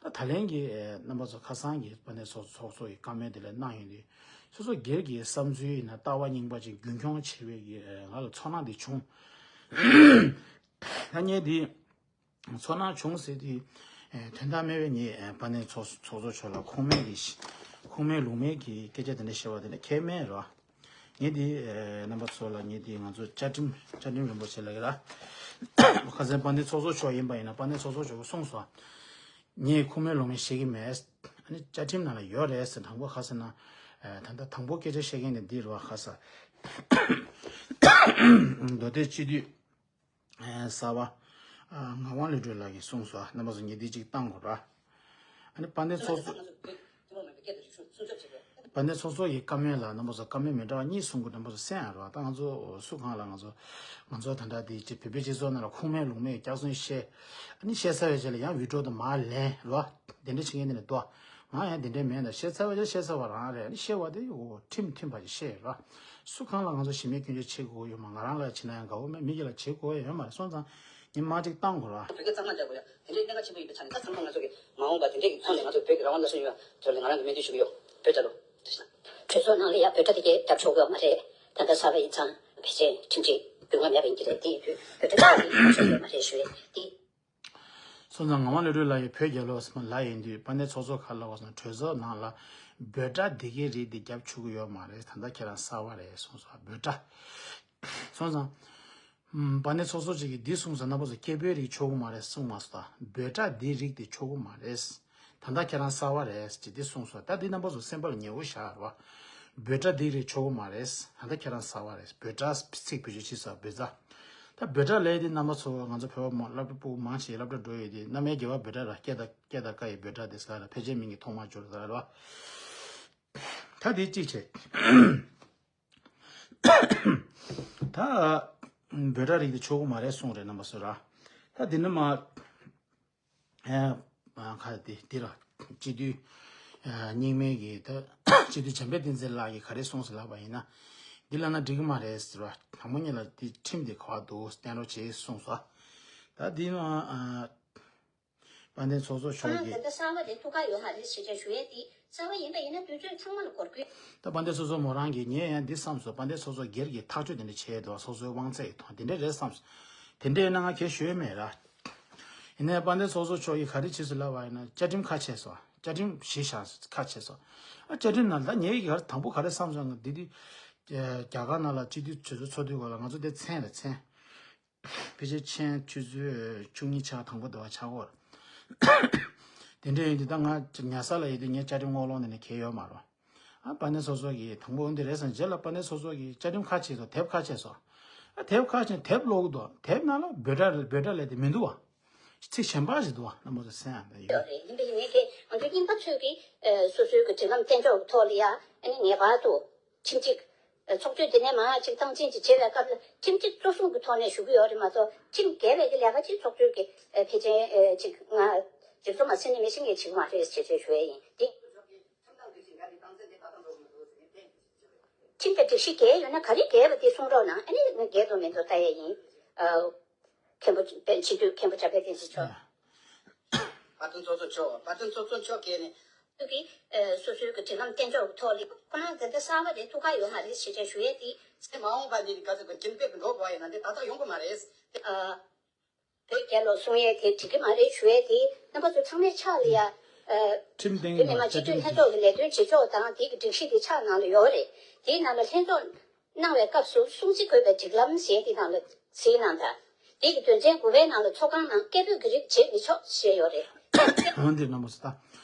ད་ད་ལན་གྱི་རྣམ་པ་ཚོ་ཁ་སང་གི་དཔལ་ལྡན་ཚོགས་ཚོགས་གཙོ་ཡི་བཀའ་མོལ་དེ་ལ་གནང་ཡོང་དུས། སོ་སོ་སྒེར་གྱི་བསམ་ཚུལ་ཡིན་ན་ལྟ་བ་རྙིང་པ་ཅིག་རྒྱུན་འཁྱོངས་བྱེད་པའི་གི་ང་ལ་ཚོར་སྣང་འདི་བྱུང་། ད་ངས་འདི་ཚོར་སྣང་བྱུང་ཟེར་དུས། དོན་དག་མེད་པའི་ངས་དཔལ་ལྡན་ཚོགས་ཚོགས་གཙོ་མཆོག་ལ་ཁུངས་མེད་ཀྱི་ཁུངས་མེད་ལུང་མེད་ཀྱི་སྐད་ཆ་དེ་འདྲ་བཤད་པ་དེ་འདྲ་གས་མེད་རོ། ངས་འདི་རྣམ་པ་ཚོ་ལ་ངས་འདི་ང་ཚོ་བཅའ་ཁྲིམས་བཅའ་ཁྲིམས་རིན་པོ་ཆེ་ལ་གི་ལ། ཁ་སང་དཔལ་ལྡན་ཚོགས་གཙོ་མཆོག་ཡིན་པ་ཡིན་ན་དཔལ་ལྡན་ཚོགས་གཙོ་མཆོག་གིས་གསུངས་སོང་། ངས་ཁུངས་མེད་ལུང་མེད་བཤད་ཀྱི་མེད། ཨ་ནི་བཅའ་ཁྲིམས་ནང་ལ་ཡོད་རེད་ཟེར། དང་པོ་ཁ་སང་ན། ད་ལྟ་དང་པོ་སྐད་ཆ་བཤད་མཁན་དེ་འདི་རེད་བ། ཁ་སང་མདོ་སྟོད་སྤྱི་འཐུས་གསར་པ་ངག་དབང་ལོས་སྒྲོན་ལགས་ཀྱིས་གསུངས་སོང་། རྣམ་པ་ཚོ་ངས་འདི་གཅིག་བཏང་དགོས་ར། ཨ་ནི་དཔལ་ལྡན་ཚོགས་གཙོ། དཔལ་ལྡན་ཚོགས་གཙོ་ཡི་བཀའ་མོལ་ལ་རྣམ་པ་ཚོ་བཀའ་མོལ་མི་འདྲ་བ་གཉིས་གསུང་གི། རྣམ་པ་ཚོ་གསན་ཨ་རོགས། ད་ང་ཚོ་སུ་གང་ལ་ང་ཚོ་ང་ཚོ་ད་ལྟ་དེ་ཅི་བོད་པའི་སྤྱི་ཚོགས་ནང་ལ་ཁུངས་མེད་ལུང་མེད་སྐྱག་རྫུན་བཤད། ཨ་ནི་བཤད་ཚར་བའི་རྗེས་ལ་ཡང་བི་ཌིའོ་དུ་མར་ལེན་རོགས། དེ་འདྲ་བྱེད་མཁན་དེ་ནི་དོ། ང་ཡང་དེ་འདྲ་མེད། ད་བཤད་ཚར་བའི་རྗེས་བཤད་ཚར་བ་རང་རེད། ཨ་ནི་བཤད་པ་དེ་ཁྲིམས་མཐུན་པ་ཅིག་བཤད་རོགས། སུ་གང་ལ་ང་ཚོ་གཞི་མེད་སྐྱོན་བརྗོད་བྱེད་དགོས་ཡོད་མ། ང་རང་ལ་བྱེད་ན་ཡང་དགའ་བོ་མེད། མི་གཞན་ལ་བྱེད་དགོས་ཡོད་མ་རེད། སོང་ཙང་ཉི་མ་གཅིག་བཏང་དགོས་ར། བོད་སྐད་གཙང་མ་རྒྱག་དགོས་ཡ། དེ་འདྲའི་གནད་འགག་ཆེན་པོ་ཡིན་པའི་ཆ་ནས་ད་ཚང་མ་ང་ཚོ་གི་མ་འོངས་པ་དེ་འདྲའི་གི་ཐོག་ནས་ང་ཚོ་བོད་ཀྱི་རང་དབང་སླར་གསོ་ཡོང་བ་དེ་ལ་ང་རང་གི་སྨོན་འདུན་ཞུ་གི་ཡོད། བོད་རྒྱལ་ལོ། གྲོས་ཚོགས་ནང་ལ་ཡ་བོད་སྒྲ་དེ་གས་རྒྱབ་ཆོག་གི་ཡོད་མ་རེད། ད་ལྟ་གསར་པ་ཡིན་ཙང་ཕལ་ཆེར་ཁྲིམས་སྒྲིག་རྒྱུན་ལ་མེད་པ་ཡིན་གྱི་རེད། དེ་ཡིན་དུས་བོད་སྒྲ་དེ་གས་རྒྱབ་ཆོག་གི་ཡོད་མ་རེད་ཞུ་ཡས་དེ། སོང་ཙང་ངག་དབང་ལོས་སྒྲོན་ལགས་ཡིས་བོད་རྒྱལ་ལོ་ཟེར་མ་ལབ་ཡིན་དུས། དཔལ་ལྡན་ཚོགས་གཙོ་ག་ལབ་པ་སོང་། གྲོས་ཚོགས་ནང་ལ་བོད་སྒྲ་འདི་གའི་རིགས་འདི་རྒྱབ་ཆོག་གི་ཡོད་མ་རེད། ད་ལྟ་ཁྱེད་རང་གསར་པ་རེད་གསུངས་སོང་། བོད་སྒྲ། སོང་ཙང་། ཨམ། དཔལ་ལྡན་ཚོགས་གཙོ་ཅིག་གིས་འདི་གསུངས་སོང་། རྣམ་པ་ཚོ་སྐད་འབོད་རིགས་ཆོག་གི་མ་རེད་གསུངས་མ་སོང་། ད་བོད་སྒྲ་འདི་རིགས་འདི་ཆོག་གི་མ་རེད། ད་ལྟ་ཁྱེད་རང་གསར་པ་རེད་ཅེས་འདི་གསུངས་སོང་། ད་འདི་རྣམ་པ་ཚོ་སེམས་པ་ལ་ཉེ་བོ་བཞག་རོགས། བོད་སྒྲ་འདི་རིགས་ཆོག་གི་མ་རེད། ད་ལྟ་ཁྱེད་རང་གསར་པ་རེད། བོད་སྒྲ་ཚིག་བེད་སྤྱོད་བྱེད་ས་བོད་རྩ། ད་བོད་སྒྲ་ལས་དེ་རྣམ་པ་ཚོ་ང་ཚོ་བོད་པ་མང་སློབ་གྲྭ་སྤུ་གུ་མང་ཞིག་སློབ་གྲྭ་འགྲོ་ཡོད་དེ། རྣམ་དབྱེ་བརྒྱད་པ་བོད་སྒྲ་ར། སྐད་དང་སྐད་དང་ཀ་ཡི་བོད་སྒྲ་དེ་ཟེར་ར། ཕལ་ཆེར་མིང་གི་ཐོག་མར་སྦྱོར་ཟེར་ར། ད་དེ་གཅིག་བྱས། ད་བོད་སྒྲ་རིགས་དེ་ཆོག་གི་མ་རེད་གསུངས་རེད་རྣམ་པ་ཚོ་ར། ད་དེ་ནི་མ། ཨ། ཁ་དེ་དེ་ར། སྤྱི་འཐུས་རྙིང་མའི་གི་ད་སྤྱི་འཐུས་བྱམས་པ་བསྟན་འཛིན་ལགས་ཀྱིས་ག་རེ་གསུངས་སོང་ལབ་པ་ཡིན་ན། འདི་ལབ་ན་འགྲིག་གི་མ་རེད་ཟེར་བ། དང་པོ་ཉིད་ལ་འདི་ཁྲིམས་དེ་ག་པར་འདུག་བསྟན་རོགས་བྱེད་གསུངས་སོང་། ད་འདི་ནང་ཨ། དཔལ་ལྡན་ཚོགས་གཙོ་མཆོག་གིས། ད་ལྟ་གསར་པ་དེ་ཐུགས་ཁག་ཡོད་མ་རེད་ཞེས་བྱ་ཞུ་ཡས་དེ། གསར་པ་ཡིན་པ་ཡིན་ན་དུས་ཚོད་ཚང་མ་ལ་འགོར་དགོས། ད་དཔལ་ལྡན་ཚོགས་གཙོ་མོ་རང་གིས་ངས་ཡང་འདི་བསམ་སོང་། དཔལ་ལྡན་ཚོགས་གཙོ་སྒེར་གྱི་ཐག་གཅོད་དེ་འདྲ་བྱས་འདུག་སོ་སོའི་དབང་ཚད་ཀྱི་ཐོག་དེ་འདྲ་རེད་བསམ་སོང་། དེ་འདྲ་ཡིན་ན་ང་གལ་ཞུ་ཡས་མེད་ར། ཡིན་ནའི་དཔལ་ལྡན་ཚོགས་གཙོ་མཆོག་གིས་ག་རེ་བྱས་སོང་ལབ་པ་ཡིན་ན། བཅའ་ཁྲིམས་ཁ་ཕྱེ་སོང་། བཅའ་ཁྲིམས་གཞི་བཞག་ཁ་ཕྱེ་སོང་། ཨ། བཅའ་ཁྲིམས་ནང་ད་ངས་ག་རེ་དང་པོ་ག་རེ་བསམ་སོང་། འདི་དུས་རྒྱ་གར་ནང་ལ་སྤྱི་འཐུས་ཆོས་ཚོགས་ཚོགས་དུས་སྐབས་ལ་ང་ཚོ་དེ་མཚན་རེད་མཚན། ཕལ་ཆེར་ཆེན་ཆུ་ཚོད་བཅུ་གཉིས་ཆ་དང་པོ་དེ་བ་ཆགས་ཀྱི་ཡོད་རེད། དེ་འདྲ་ཡིན་དུས་ད་ང་ཉལ་ས་ལ་ཡོད་དུས་ངའི་བཅའ་ཁྲིམས་སྔོག་ལོང་དེ་ནས་གལ་ཡོད་མ་རེད། ཨ། དཔལ་ལྡན་ཚོགས་གཙོ་གིས་དང་པོ་འོ་འདི་རེད་བསམ། རྗེས་ལ་དཔལ་ལྡན་ཚོགས་གཙོ་གིས་བཅའ་ཁྲིམས་ཁ་ཕྱེ་སོང་། དེབ་ཁ་ཕྱེ་སོང་། ཨ། དེབ་ཁ་ཕྱེ་དེབ་ཀློག་གི་འདུག་དེབ་ནང་ལ་བོད་སྒྲ་བོད་སྒྲ་ལབ་དེ་མི་འདུག་བ། ཚིག་གཞན་པ་ཞིག་འདུག་བ། རྣམ་པ་ཚོ་གསན་ཨ། ད་ཡོད། ཡོད་རེད། ཡིན་པ་ཡིན་ནའི་དེ་ང་ཚོ་རྙིང་པ་ཚོས་ཀྱིས་ཨ། སོ་སོའི་གི་སྒྲིག་ལམ་གཏན་འཇགས་ཀྱི་ཐོག་ལ་ཡ། ཨ་ནི་ངེས་པར་དུ་ཁྲིམས་གཅིག་ཨ། ཚོགས་ཆུང་འདི་ནས་མར་ཅིག་སྟངས་ཆེན་ཅིག་བྱེད་པའི་སྐབས་ལ་ཁྲིམས་གཅིག་གཙོ་བཟུང་གི་ཐོག་ནས་ཞུ་གི་ཡོད་རེད་མ་གཏོགས། ཁྲིམས་འགལ་བའི་གི་ལས་ཀ་ཅིག་ཚོགས་ཆུང་གི་ཨ། ཕལ་ཆེར་ཨ། ཅིག་ང་ཅིག་གཙོ་མ་ཟིན་ནས་མི་ཤེས་མཁན་ཅིག་མ་རེད་ཅེས་ཅེས་ཞུ་ཡས་ཡིན་ཏེ། ཁྲིམས་དང་སྒྲིག་གཞི་འགལ་ཡོད་ན་ག་རེ་འགལ་བ་དེ་གསུང་རོགས་གནང་། ཨ་ནི་ང་འགལ་འདུག་མི་འདུག་ལྟ་ཡས་ཡིན། ཨ། མཁན་པོ་སྤྱི་འཐུས་མཁན་པོ་བྱ་དཔལ་བསྟན་འཛིན་མཆོག་དཔལ་ལྡན་ཚོགས་གཙོ་མཆོག་དཔལ་ལྡན་ཚོགས་གཙོ་མཆོག་གིས་ནི། ཐུགས་ཀྱི་ཨ། སོ་སོའི་གི་སྒྲིག་ལམ་གཏན་འཇགས་ཀྱི་ཐོག་ལ་ཁོ་རང་དེ་འདྲ་གསར་པ་རེད། ཐུགས་ཁག་ཡོད་མ་རེད་ཞེས་བྱས་ཞུ་ཡས་དེ། མ་འོངས་པ་འདི་ག་ཚོད་ཀྱི་རྒྱུན་སྤེལ་གྱི་འགྲོ་དགོས་ཡིན་ན་འདི་ད་ལྟ་ཡོང་གི་མ་རེད། ཨ། བོད་རྒྱལ་ལོ་གསུང་ཡས་དེ་འགྲིག་གི་མ་རེད་ཞུ་ཡས་དེ། རྣམ་པ་ཚོ་ཚང་མའི་ཕྱག་ལ་ཡ། ཨ། ཁྲིམས་བཏིང་བོད་མི་མང་སྤྱི་འཐུས་ལྷན་ཚོགས་ཀྱི་ལས་དོན་བྱེད་ཕྱོགས་དང་དེ་གི་སྒྲིག་གཞི་དེ་ཕྱག་ནང་ལ་ཡོད་རེད། དེའི་ནང་ལ་ལྷན་ཚོགས་གནང་བའི་སྐབས་སུ་སྲུང་བརྩི་དགོས་པའི་སྒྲིག་ལམ་ཞེས་དེ་ནང་ལ་གཟིགས་གནང་དང་། དེ་གི་དོན་ཚན་དགུ་པའི་ནང་ལ་ཚོགས་ཁང་ནང་སྐད་འབོད་ཀྱི་རིགས་བྱེད་མི་ཆོག་ཞེས་ཡོད་རེད། འོན་ཏེ་རྣམ་པ་ཚོ་ད་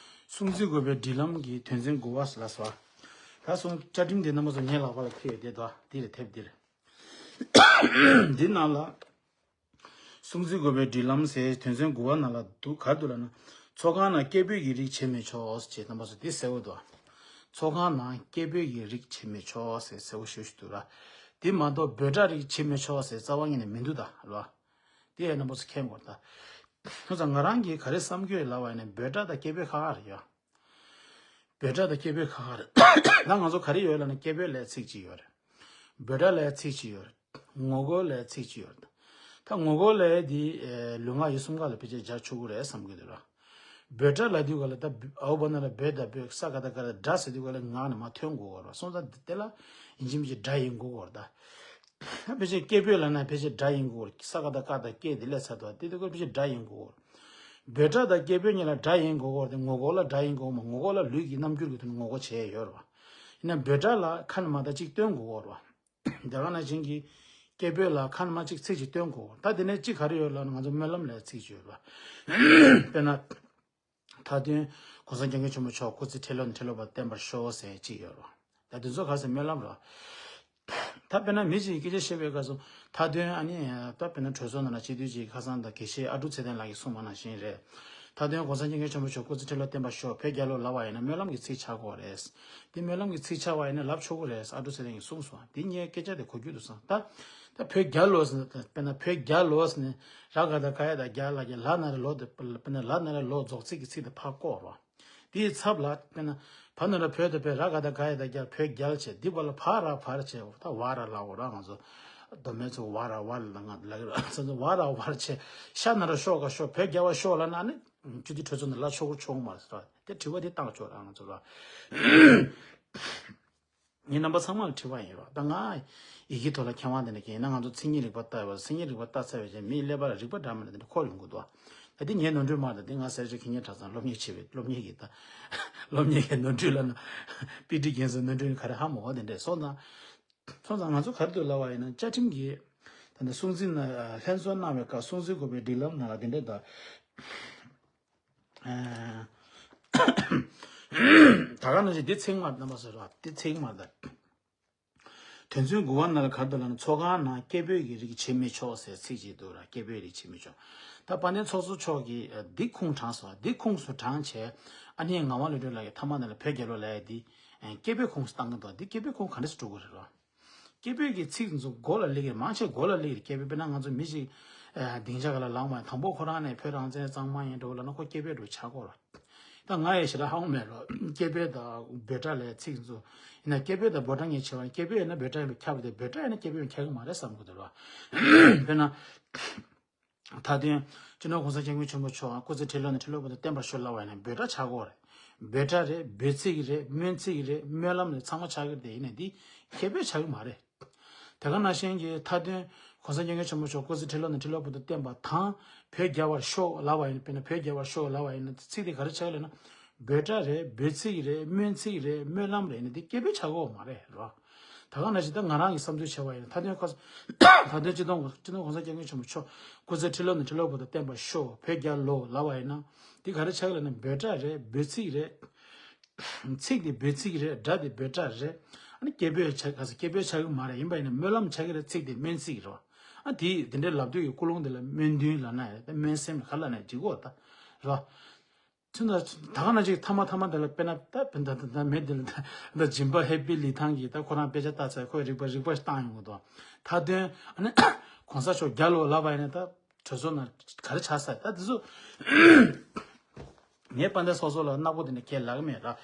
སྲུང་བརྩི་དགོས་པའི་སྒྲིག་ལམ་གྱི་དོན་ཚན་དགུ་པ་ལ་སོགས། ད་སོང་བཅའ་ཁྲིམས་དེ་རྣམ་པ་ཚོ་ངའི་ལག་པ་ལ་ཁེལ་ཡོད་དེ་དོ། འདི་རེད། དེབ་འདི་རེད། འདི་ནང་ལ་སྲུང་བརྩི་དགོས་པའི་སྒྲིག་ལམ་ཟེར་དོན་ཚན་དགུ་པ་ནང་ལ་འདུག་ག་འདུག་ལབ་ན། ཚོགས་ཁང་ནང་སྐད་འབོད་ཀྱི་རིགས་བྱེད་མི་ཆོག་ཅེས་རྣམ་པ་ཚོ་འདི་གསལ་བོ་འདུག་ཚོགས་ཁང་ནང་སྐད་འབོད་ཀྱི་རིགས་བྱེད་མི་ཆོག་ཟེར་གསལ་བོ་ཞུ་ཞུ་འདུག་ར། འདི་མ་གཏོགས་བོད་སྒྲ་རིགས་བྱེད་མི་ཆོག་ཟེར་རྩ་བ་ཉིད་ནས་མི་འདུག་ད་ར། དེ་ཡང་རྣམ་པ་ཚོ་མཁྱེན་དགོས་ད། ཁྱོད་ཚོ་ང་རང་གིས་ག་རེ་བསམ་གྱི་ཡོད་ལབ་པ་ཡིན་ན། བོད་སྒྲ་དང་སྐད་འབོད་ཁག་ཁག་རེད་ཡ། བོད་སྒྲ་དང་སྐད་འབོད་ཁག་ཁག་རེད། ད་ང་ཚོ་ག་རེ་ཡོད་ལབ་ན་སྐད་འབོད་ལབ་ཚིག་གཅིག་ཡོད་རེད། བོད་སྒྲ་ལབ་ཚིག་གཅིག་ཡོད་རེད། ངོ་རྒོལ་ལབ་ཚིག་གཅིག་ཡོད་རེད། ད་ངོ་རྒོལ་ལབ་ཡས་དེ་ཨེ་ལུས་ངག་ཡིད་གསུམ་ཀ་ལ་ཕལ་ཆེར་སྦྱར་ཆོག་གི་རེད་བསམ་གྱི་འདུག་ར། འབོད་སྒྲ་ལབ་དུས་ག་ལ་ད་འོ་བ་ན་ལ་འབོད་ད་འབོད། ས་ག་ད་ག་ད་སྒྲ་ཟེར་དུས་ག་ལ་ངག་ནས་མར་ཐོན་དགོས་བ་ར། སོང་ཙང་དེ་ལ་ཡིན་གཅིག་མིན་གཅིག་སྒྲ་ཡིན་དགོས་བ་ར། ད་ཕལ་ཆེར་སྐད་འབོད་ལབ་ན་ཕལ་ཆེར་སྒྲ་ཡིན་དགོས་བ་ར། ས་ག་ད་ག་ད་སྐད་དེ་ལས་ཚ་དོ་དེ་དུས་ག་ཕལ་ཆེར་སྒྲ་ཡིན་དགོས་བ་ར། འབོད་སྒྲ་དང་སྐད་འབོད་གཉིས་ལ་སྒྲ་ཡིན་དགོས་བ་ར། དེ་ངོ་རྒོལ་ལ་སྒྲ་ཡིན་དགོས་མ། ངོ་རྒོལ་ལ་ལུས་ཀྱི་རྣམ་འགྱུར་གྱི་ཐོག་ནས་ངོ་རྒོལ་བྱས་ཡོད་ར་བ། ཡིན་ན་འབོད་སྒྲ་ལ་ཁ་ནས་མར་ད་གཅིག་སྟོན་དགོས་བ་ར་བ། དེ་ག་ནང་བཞིན་གྱི་སྐད་འབོད་ལ་ཁ་ནས་མར་གཅིག་ཚིག་གཅིག་སྟོན་དགོས། ད་དེ་ནས་གཅིག་ག་རེ་ཡོད་ལབ་ན་ང་ཚོ་སྨོན་ལམ་ལབ་ཚིག་ཅིག་ཡོད་ར། དཔེར་ན། མཐའ་དོན་གོང་ས་སྐྱབས་མགོན་ཆེན་པོ་མཆོག་སྐུ་ཚེ་ཁྲི་ལོ་ནས་ཁྲི་ལོ་བར་བརྟན་པར་ཤོག་ཟེར་གཅིག་ཡོད་ར། ད་དེ་ཚོ་ག་ཟེར་སྨོན་ལམ་ར། ད་དཔེར་ན་མི་གཅིག་གིས་སྐད་ཆ་བཤད་པའི་སྐབས་སུ་མཐའ་དོན་ཨ་ནི་ད་དཔེར་ན་གྲོས་ཚོགས་ནང་ལ་སྤྱི་འཐུས་གཅིག་ཁ་སང་དང་དགེ་བཤེས་ཨ་ཀྲུག་ཚེ་བརྟན་ལགས་ཀྱིས་གསུངས་པ་ནང་བཞིན་རེད། མཐའ་དོན་གོང་ས་སྐྱབས་མགོན་ཆེན་པོ་མཆོག་སྐུ་ཚེ་ཁྲི་ལོ་བརྟན་པར་ཤོག་བོད་རྒྱལ་ལོ་ལབ་པ་ཡིན་ན་སྨོན་ལམ་གྱི་ཚིག་ཆགས་ཀྱི་ཡོད་རེད། འདི་སྨོན་ལམ་གྱི་ཚིག་ཆགས་པ་ཡིན་ན་ལབ་ཆོག་གི་རེད། ཨ་ཀྲུག་ཚེ་བརྟན་གྱིས་གསུངས་སོང་། འདི་ངའི་སྐད་ཆ་དེ་གོ་རྒྱུ་འདུག་བསམ། ད་ད་བོད་རྒྱལ་ལོ་ཟེར་ན་དཔེར་ན་བོད་རྒྱལ་ལོ་ཟེར་ནས་ར་ག་ད་ག་ཡ་ད་རྒྱལ་ལ་རྒྱལ་ལ་ན་ར་ལོ་དེ་དཔེར་ན་ལ་ན་ར་ལོ་རྫོགས་ཚིག་གི་ཚིག་དེ་ཕར་བཀོག་རོགས། དེའི་ཚབ་ལ་དཔེར་ན་བ་ན་ར་བོད་དེ་བོད་ར་ག་ད་ག་ཡ་ད་རྒྱལ་བོད་རྒྱལ་བྱས། འདི་བ་ལ་བ་ར་བར་བྱས་ད་བ་ར་ལ་འོ་ར་ང་ཚོ་མདོ་སྨད་ཚོ་བ་ར་བ་ལ་ང་ལ་གི་ར་ཚོ་བ་ར་བར་བྱས། ཤ་ན་ར་ཤོ་ག་ཤོ་བོད་རྒྱལ་བ་ཤོ་ལ་ན་ནི་སྤྱི་འཐུས་གྲོས་ཚོགས་ནས་ལ་ཆོག་གི་ཆོག་མ་རེད་ཟེར་བ་དེ་དྲི་བ་དེ་བཏང་ཆོག་ར་ང་ཚོ་ལ། ངས་རྣམ་པ་ཚང་མ་ལ་དྲི་བ་ཡིན་རོགས། ད་ང་ཡི་གེ་ཐོག་ལ་མཁས་དབང་དེ་འདྲ་གི་ཡིན་ན་ང་ཚོ་མཚན་ཉིད་རིག་པ་ལྟ་བ་མཚན་ཉིད་རིག་པ་ལྟ་ཚར་བའི་རྗེས་མིའི་ཀླད་པ་ལ་རིག་པ་འདྲ་མི་འདྲ་དེ་འདྲ་འཁོར་ཡོང་གི་འདུག་ད་དེ་ངའི་ནོར་འཁྲུལ་མ་རེད། ད་དེ་ང་ཟེར་ཆོག་ཁེ་ཉེ་གྲྭ་ཚང་སློབ་གཉེར་བྱེད་པའི་སློབ་གཉེར་གྱི་ད་སློབ་གཉེར་གྱི་ནོར་འཁྲུལ་ལ་ན་པི་ཊི་རྒན་ཟེར་ནོར་འཁྲུལ་ག་རེ་ཧ་མ་གོ་དེ་འདྲས་སོང་ཙང་། སོང་ཙང་ང་ཚོ་ག་རེ་འདུག་ལབ་པ་ཡིན་ན་བཅའ་ཁྲིམས་ཀྱི་ད་ནི་སྲུང་བརྩི་ན་ལྷན་ཚོགས་གནང་བའི་སྐབས་སྲུང་བརྩི་དགོས་པའི་སྒྲིག་ལམ་ནང་ལ་དེ་འདྲས་ད། ད་ག་ནང་བཞིན་འདི་ཚིག་མ་རྣམ་པ་ཟེར་བ་འདི་ཚིག་མ་ད། དོན་ཚན་དགུ་པ་ནང་ལ་ག་རེ་འདུག་ལབ་ན་ཚོགས་ཁང་ནང་སྐད་འབོད་ཀྱི་རིགས་བྱེད་མི་ཆོག་ཟེར་ཚིག་ཅིག་འདུག་ར། སྐད་འབོད་རིགས་བྱེད་མི་ཆོག་ད་དཔལ་ལྡན་ཚོགས་གཙོ་མཆོག་གིས་འདི་ཁུངས་དྲངས་སོང་། འདི་ཁུངས་སུ་དྲངས་བྱས་ཨ་ནི་ངག་དབང་ལྷུན་གྲུབ་ལགས་ཀྱིས་མཐའ་མ་ནང་ལ་བོད་རྒྱལ་ལོ་ལབ་ཡ་འདི་སྐད་འབོད་ཁུངས་སུ་བཏང་གི་འདུག་འདི་སྐད་འབོད་ཁུངས་ག་འདྲས་སུ་འགྲོ་གི་རེད་ར། སྐད་འབོད་ཀྱི་ཚིག་ཚོ་མགོ་ལ་སླེབས་ཀྱི་རེད། མང་ཆེ་མགོ་ལ་སླེབས་ཀྱི་རེད། སྐད་འབོད་དཔེར་ན་ང་ཚོ་མི་ཞིག་ཨ་སྡིངས་ཆ་སྒང་ལ་ལངས་པ་དང་པོ་ཁོ་རང་ནས་བོད་རང་བཙན་གཙང་མ་ཡིན་འགྲོ་ལབ་ན་ཁོ་སྐད་འབོད་འགྲོ་ཆགས་ཀྱི་ཡོད་རེད། ད་ང་ཡི་ཞེ་དྲག་ཧ་གོ་མེད་རོགས། སྐད་འབོད་དང་འབོད་སྒྲ་ལབ་ཚིག་ཚོ་ཡིན་ན་སྐད་འབོད་དང་འབོད་སྒྲ་གཉིས་ཕྱེ་བ་ཡིན། སྐད་འབོད་ཡིན་ན་འབོད་སྒྲ་ཡིན་པས་ཁྱབ་པ་དེ་འབོད་སྒྲ་ཡིན་ན་སྐད་འབོད་ཡིན་ཁྱབ་ཀྱི་མ་རེད་བསམ་གྱི་འདུག་རོགས། དཔེར་ན། མཐའ་དོན་སྤྱི་ནོར་༸གོང་ས་༸སྐྱབས་མགོན་ཆེན་པོ་མཆོག་སྐུ་ཚེ་ཁྲི་ལོ་ནས་ཁྲི་ལོ་བར་དུ་བརྟན་པར་ཤོག་ལབ་པ་ཡིན་ན་འབོད་སྒྲ་ཆགས་ཀྱི་ཡོད་རེད། འབོད་སྒྲ་རེད། འབོད་ཚིག་རེད། སྨོན་ཚིག་རེད། སྨོན་ལམ་རེད། ཚང་མ་ཆགས་ཀྱི་རེད། དེ་ཡིན་ན་འདི་སྐད་འབོད་ཆགས་ཀྱི་མ་རེད། དེ་ག་ནང་བཞིན་གྱི་མཐའ་དོན་༸གོང་ས་༸སྐྱབས་མགོན་ཆེན་པོ་མཆོག་སྐུ་ཚེ་ཁྲི་ལོ་ནས་ཁྲི་ལོ་བར་དུ་བརྟན་པ་དང་བོད་རྒྱལ་བར་ཤོག་ལབ་པ་ཡིན་ན། དཔེར་ན་བོད་རྒྱལ་བར་ཤོག་ལབ་པ་ཡིན་ན་ཚིག་དེ་ག་རེ་ཆགས་ཀྱི་ལབ་ན། འབོད་སྒྲ་རེད། འབོད་ཚིག་རེད། སྨོན་ཚིག་རེད། སྨོན་ལམ་རེད་ནི་འདི་སྐད་འབོད་ཆགས་ཀྱི་ཡོད་མ་རེད་རོ། ད་ག་ནང་བཞིན་ད་ང་རང་གི་བསམ་ཚུལ་བྱས་པ་ཡིན་ན་མཐའ་དོན་ཁ་མཐའ་དོན་སྤྱི་ནོར་སྤྱི་ནོར་༸གོང་ས་༸སྐྱབས་མགོན་ཆེན་པོ་མཆོག་སྐུ་ཚེ་ཁྲི་ལོ་ནས་ཁྲི་ལོ་བར་དུ་བརྟན་པར་ཤོག་བོད་རྒྱལ་ལོ་ལབ་པ་ཡིན་ན་འདི་ག་རེ་ཆགས་ཀྱི་ལབ་ན་འབོད་སྒྲ་རེད། འབོད་ཚིག་རེད། ཚིག་དེ་འབོད་ཚིག་རེད། སྒྲ་དེ་འབོད་སྒྲ་རེད། ཨ་ནི་སྐད་འབོད་ཆགས་ག་ས་སྐད་འབོད་ཆགས་ཀྱི་མ་རེད། ཡིན་པ་ཡིན་ན་སྨོན་ལམ་ཆགས་ཀྱི་རེད། ཚིག་དེ་སྨོན་ཚིག་རེད་བ། ཨ་དེ་དེ་འདྲའི་ལབ་དུས་ཀྱི་ཀུན་སློང་དེ་ལ་སྨོན་འདུན་ལབ་ན་ཡང་སྨོན་སེམས་ག་ལབ་ན་ཡང་འགྲིག་གི་ཡོད་ད་རེད་བ། ཚུན་ད་ད་ག་ནང་བཞིན་ཐ་མ་ཐ་མ་དེ་ལ་དཔེར་ན་ད་དཔེ་ད་ད་ད་མེད་དེ་ལ་ད་ད་སྦྱིན་པ་ཧེ་པི་ལི་ཐང་གིས་ད་ཁོ་རང་དཔེ་ཆ་ལྟ་ཚར། ཁོས་རིག་པ་རིག་པ་ཞིག་བཏང་ཡོང་གི་འདུག་མཐའ་དོན་ཨ་ནི་༸གོང་ས་མཆོག་རྒྱལ་ལོ་ལབ་པ་ཡིན་ན་ད་གྲོས་ཚོགས་ནང་ག་རེ་ཆགས་ས་ད་དེ་ཚོ་ངས་དཔལ་ལྡན་ཚོགས་གཙོ་ལ་ནག་པོ་དེ་འདྲ་ཁས་ལེན་གི་མེད་ར།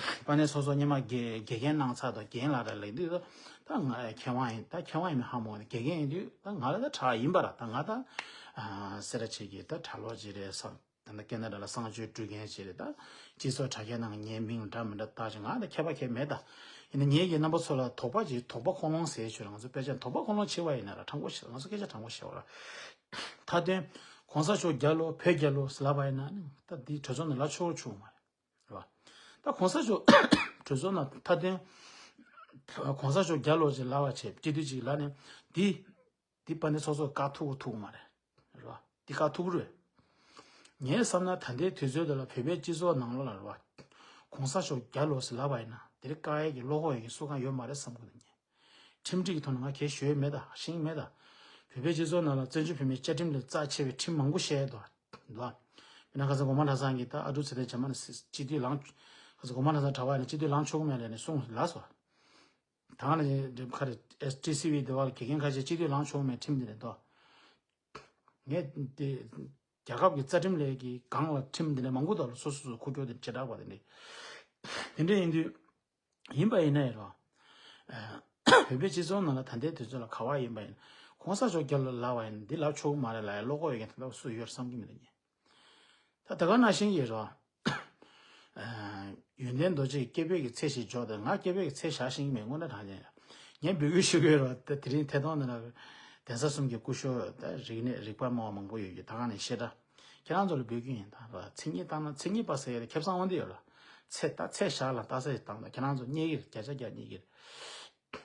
དཔལ་ལྡན་ཚོགས་གཙོ་སྔོན་མ་དགེ་དགེ་རྒན་གནང་ཚར་དང་རྒན་ལགས་རེད་ལབ་དུས་ད་ད་ང་མཁས་དབང་ཡིན། ད་མཁས་དབང་ཡིན་མིན་ཧ་མ་གོ་ནས་དགེ་རྒན་ཡིན་དུས་ད་ང་ལ་ད་གྲགས་ཡིན་པ་ར། ད་ང་ད་སེ་ར་བྱེས་ཀྱི་ད་གྲྭ་ལོག་ཅིག་རེད་བསམ། ད་ལྟ་ཁེ་ན་ཌ་ལ་གསང་སྤྱོད་སྤྲུལ་མཁན་ཅིག་རེད། ད་སྤྱི་ཚོགས་དྲ་རྒྱ་ནང་ངའི་མིང་འདྲ་མི་འདྲ་བཏགས་ཅིག་ང་ད་ཁྱད་པར་གང་ཡང་མེད་ད། ཡིན་ན་ངེད་ཀྱི་རྣམ་པ་ཚོ་ལ་དོགས་པ་ཅིག་དོགས་པ་ཁོང་ལོང་ཟེར་ཞུ་ར། ང་ཚོ་དཔེ་ཆ་དོགས་པ་ཁོང་ལོང་བྱེད་པ་ཡིན་ན་ར་དྲང་པོ་བཤད། ང་ཚོ་སྐད་ཆ་དྲང་པོ་བཤད་པ་ར། མཐའ་དོན་༸གོང་ས་མཆོག་རྒྱལ་ལོ་བོད་རྒྱལ་ལོ་ཟེར་ལབ་པ་ཡིན་ན་ནི་ད་འདི་གྲོས་ཚོགས་ནང་ལབ་ཆོག་ཆོག་མ་རེད་བ། ད་༸གོང་ས་མཆོག་གྲོས་ཚོགས་ནང་མཐའ་དོན་༸གོང་ས་མཆོག་རྒྱལ་ལོ་ཅིག་ལབ་པ་བྱས་སྤྱི་འཐུས་ཅིག་ལབ་ནས་འདི། འདི་དཔལ་ལྡན་ཚོགས་གཙོ་བཀའ་ཐུག་ཐུག་མ་རེད། རེད་བ། འདི་བཀའ་ཐུག་རེད། ངས་བསམ་ན་ད་ལྟའི་དུས་ཚོད་འདི་ལ་བོད་པའི་སྤྱི་ཚོགས་ནང་ལོགས་ལ་རེད་བ། གོང་ས་མཆོག་རྒྱལ་ལོ་ཟེར་ལབ་པ་ཡིན་ན་དེ་རིང་བཀག་ཡས་ཀྱི་བློ་ཁོག་ཡོད་མཁན་སུ་གང་ཡོད་མ་རེད་བསམ་གི་འདུག་ངས། ཁྲིམས་སྒྲིག་གི་ཐོག་ནས་ང་གས་ཞུ་ཡས་མེད་ད། ཤེས་ཀྱི་མེད་ད། བོད་པའི་སྤྱི་ཚོགས་ནང་ལ་བཙན་བྱོལ་བོད་མིའི་བཅའ་ཁྲིམས་ལས་རྩ་ཆེ་བའི་ཁྲིམས་མང་པོ་བཤད་འདུག་འདུག་བ། དཔེར་ན་ཁ་སང་གོང་མ་ཁྲ་ཚང་གིས་ད་ཨ་ཀྲུག་ཚེ་བརྟན་རྗེས་མ་ནས་སྤྱི་འཐུས་ལངས། ཁ་སང་གོང་མ་ཁྲ་ཚང་གྲྭ་པ་ཡིན་ན་སྤྱི་འཐུས་ལངས་ཆོག་གི་མེད་ལབ་ནས་གསུངས་ལབ་སོང་། ད་ང་ལ་ཁ་རེ་ཨེས་ཊི་སི་ཝི་དེ་བ་ལ་དགེ་རྒན་ཁ་ཤས་སྤྱི་འཐུས་ལངས་ཆོག་མེད་ཁྲིམས་འདི་ནས་དོ། ངས་དེ་རྒྱལ་ཁབ་ཀྱི་རྩ་ཁྲིམས་ལས་ཀྱི་སྒང་ལ་ཁྲིམས་འདི་ནས་མང་པོ་དོ་ལ་སོ་སོ་སོ་ཁུག་ཀྱོག་དེ་བྱེ་བྲག་པ་དེ་འདྲ། དེ་འདྲ་ཡིན་དུས་ཡིན་པ་ཡིན་ན་ཡིན་རོ། བོད་པའི་སྤྱི་ཚོགས་ནང་ལ་ད་ལྟའི་དུས་ཚོད་ལ་ག་བ་ཡིན་པ་ཡིན། གོང་ས་མཆོག་རྒྱབ་ལ་ལབ་པ་ཡིན་འདི་ལབ་ཆོག་གི་མ་རེད་ལབ་ཡ་བློ་ཁོག་ཡོད་མཁན་ད་ལྟ་སུ་ཡོད་བསམ་གྱི་མི་འདུག་ཉེ། ད་ད་ག་ནང་བཞིན་ཡིན་རོ། ཡོན་ཏན་རྡོ་རྗེ་སྐྱེས་བུ་གི་ཚེ་ཞེས་འཇོག་དང་ང་སྐྱེས་བུ་གི་ཚེ་བཞག་ཤེས་ཀྱི་མེད་དངོས་གནས་དྲང་གནས། ངས་འབོད་སྐུལ་ཞུ་གི་ཡོད་རོ། ད་དེ་རིང་ཐད་གཏོང་འདི་ན་གདན་ས་གསུམ་གྱི་སྐུ་ཞབས་ད་རིག་གནས་རིག་པ་སྨྲ་བ་མང་པོ་ཡོད་རྒྱུ་ད་ག་ནས་བཤད་ད། ཁྱེད་རང་ཚོ་ལ་འབོད་སྐུལ་ཡིན་ད་རོ། མཚན་ཉིད་བཏང་ན་མཚན་ཉིད་པ་ཟེར་ཡ་ཁེ་བཟང་དབང་འདི་ཡོད་རོ། ཚེ་ད་ཚེ་བཞག་ལ་ལྟ་ས་ཞིག་བཏང་ད་ཁྱེད་རང་ཚོ་རྙེད་ཀྱི་རེད། བརྒྱ་ཆ་བརྒྱ་རྙེད་ཀྱི་རེད།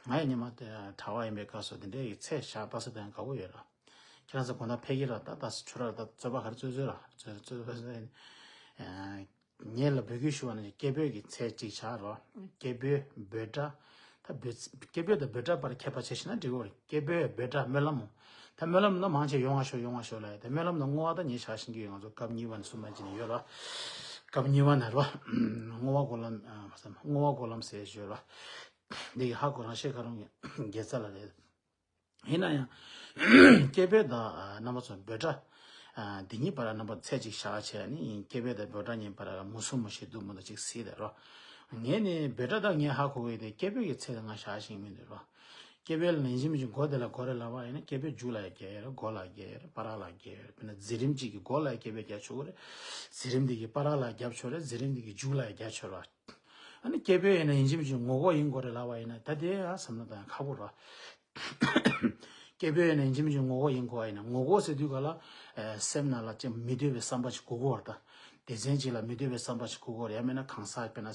ང་ཡང་ཉི་མ་དེ་གྲྭ་བ་ཡིན་པའི་སྐབས་སུ་དེ་འདྲའི་ཚེ་བཞག་ལྟ་ས་དེ་ཡང་དགའ་པོ་ཡོད་རོ། ཁྱེད་རང་ཚོ་དགོང་དག་ཕེབས་ཀྱི་ར་ད་ད་ཆུ་ར་ད་རྩོད་པ་ག་རེ་རྩོད་རྩོད་ར་རྩོད་རྩོད་པ་ཟེར། ངེད་ལ་འབོད་སྐུལ་ཞུ་བ་ནི་སྐྱེས་བུ་གི་ཚེ་གཅིག་བཞག་རོགས། སྐྱེས་བུ་འབོད་སྒྲ། ད་འབོད་སྐྱེས་བུ་དང་འབོད་སྒྲ་བར་ཁྱད་པར་ཕྱེ་ཤེས་ན་འགྲིག་གོ་རེད། སྐྱེས་བུ་འབོད་སྒྲ་སྨོན་ལམ། ད་སྨོན་ལམ་ན་མང་ཆེ་ཡོང་བ་ཤོག་ཡོང་བ་ཤོག་ལ་ད་སྨོན་ལམ་ན་བསྔོ་བ་ད་ངས་བཞག་ཤེས་ཀྱི་ཡོད། ང་ཚོ་སྐབས་གཉིས་པ་ནས་གསུམ་པ་ཅི་ནས་ཡོད་རོགས། སྐབས་གཉིས་པ་ན་རོགས། བསྔོ་བ་སྒོམ་ལམ་བསྔོ་བ་སྒོམ་ལམ་ཟེར་ཞུ་རོགས། འདི་གི་ཧ་གོ་རང་ཤེས་ཁ་རུང་གི་དགེ་རྩ་ལ་རེད། ཡིན་ན་ཡང་། སྐྱེས་བུ་དང་རྣམ་པ་ཚོ་འབོད་སྒྲ། འདི་གཉིས་བར་རྣམ་པ་ཚད་ཅིག་བཞག་བྱས་ནི་སྐྱེས་བུ་དང་འབོད་སྒྲ་གཉིས་བར་མུ་གསུམ་མུ་བཞི་འདུག་མི་འདུག་ཅིག་གཟིགས་དེ་རོ། ངས་ནི་འབོད་སྒྲ་དང་ངས་ཧ་གོ་གི་དེ་སྐྱེས་བུ་གི་ཚད་དུ་ང་བཞག་ཤེས་མི་འདུག་རོ། སྐྱེས་བུ་ལ་ཡིན་གཅིག་མིན་གཅིག་མགོ་དེ་ལ་མགོ་རེ་ལབ་པ་ཡིན་ན་སྐྱེས་བུ་མཇུག་ལ་ཡང་རྒྱག་ཡ་རེད། མགོ་ལ་རྒྱག་ཡ་རེད། བར་ལ་རྒྱག་ཡ་རེད། དཔེར་ན་འཛིན་རིམ་གཅིག་གི་མགོ་ལ་ཡང་སྐྱེས་བུ་རྒྱག་ཆོག་གི་རེད། འཛིན་རིམ་འདི་གི་བར་ལ་རྒྱབ་ཆོག་རེད། འཛིན་རིམ་འདི་གི་མཇུག་ལ་ཡང་རྒྱག་ཆོག་རེད། ཨ་ནི་སྐྱེས་བུ་ཡིན་ན་ཡིན་གཅིག་མིན་གཅིག་ངོ་ལྐོག་ཡིན་དགོས་རེད་ལབ་པ་ཡིན་ན་ད་དེ་ཡང་བསམ་བློ་བཏང་ཡ་ཁག་པོ་རེད། སྐྱེས་བུ་ཡིན་ན་ཡིན་གཅིག་མིན་གཅིག་ངོ་ལྐོག་ཡིན་དགོས་པ་ཡིན་ན་ངོ་ལྐོག་ཟེར་དུས་ག་ལ། སེམས་ནང་ལ་ཅིག་མི་འདོད་པའི་བསམ་པ་ཅིག་འཁོར་གྱི་ཡོད་རེད་ད། སྡེ་ཚན་ཅིག་ལ་མི་འདོད་པའི་བསམ་པ་ཅིག་འཁོར་གྱི་ཡོད་རེད། ཡང་མིན་ན་གང་ཟག་དཔེར་ན།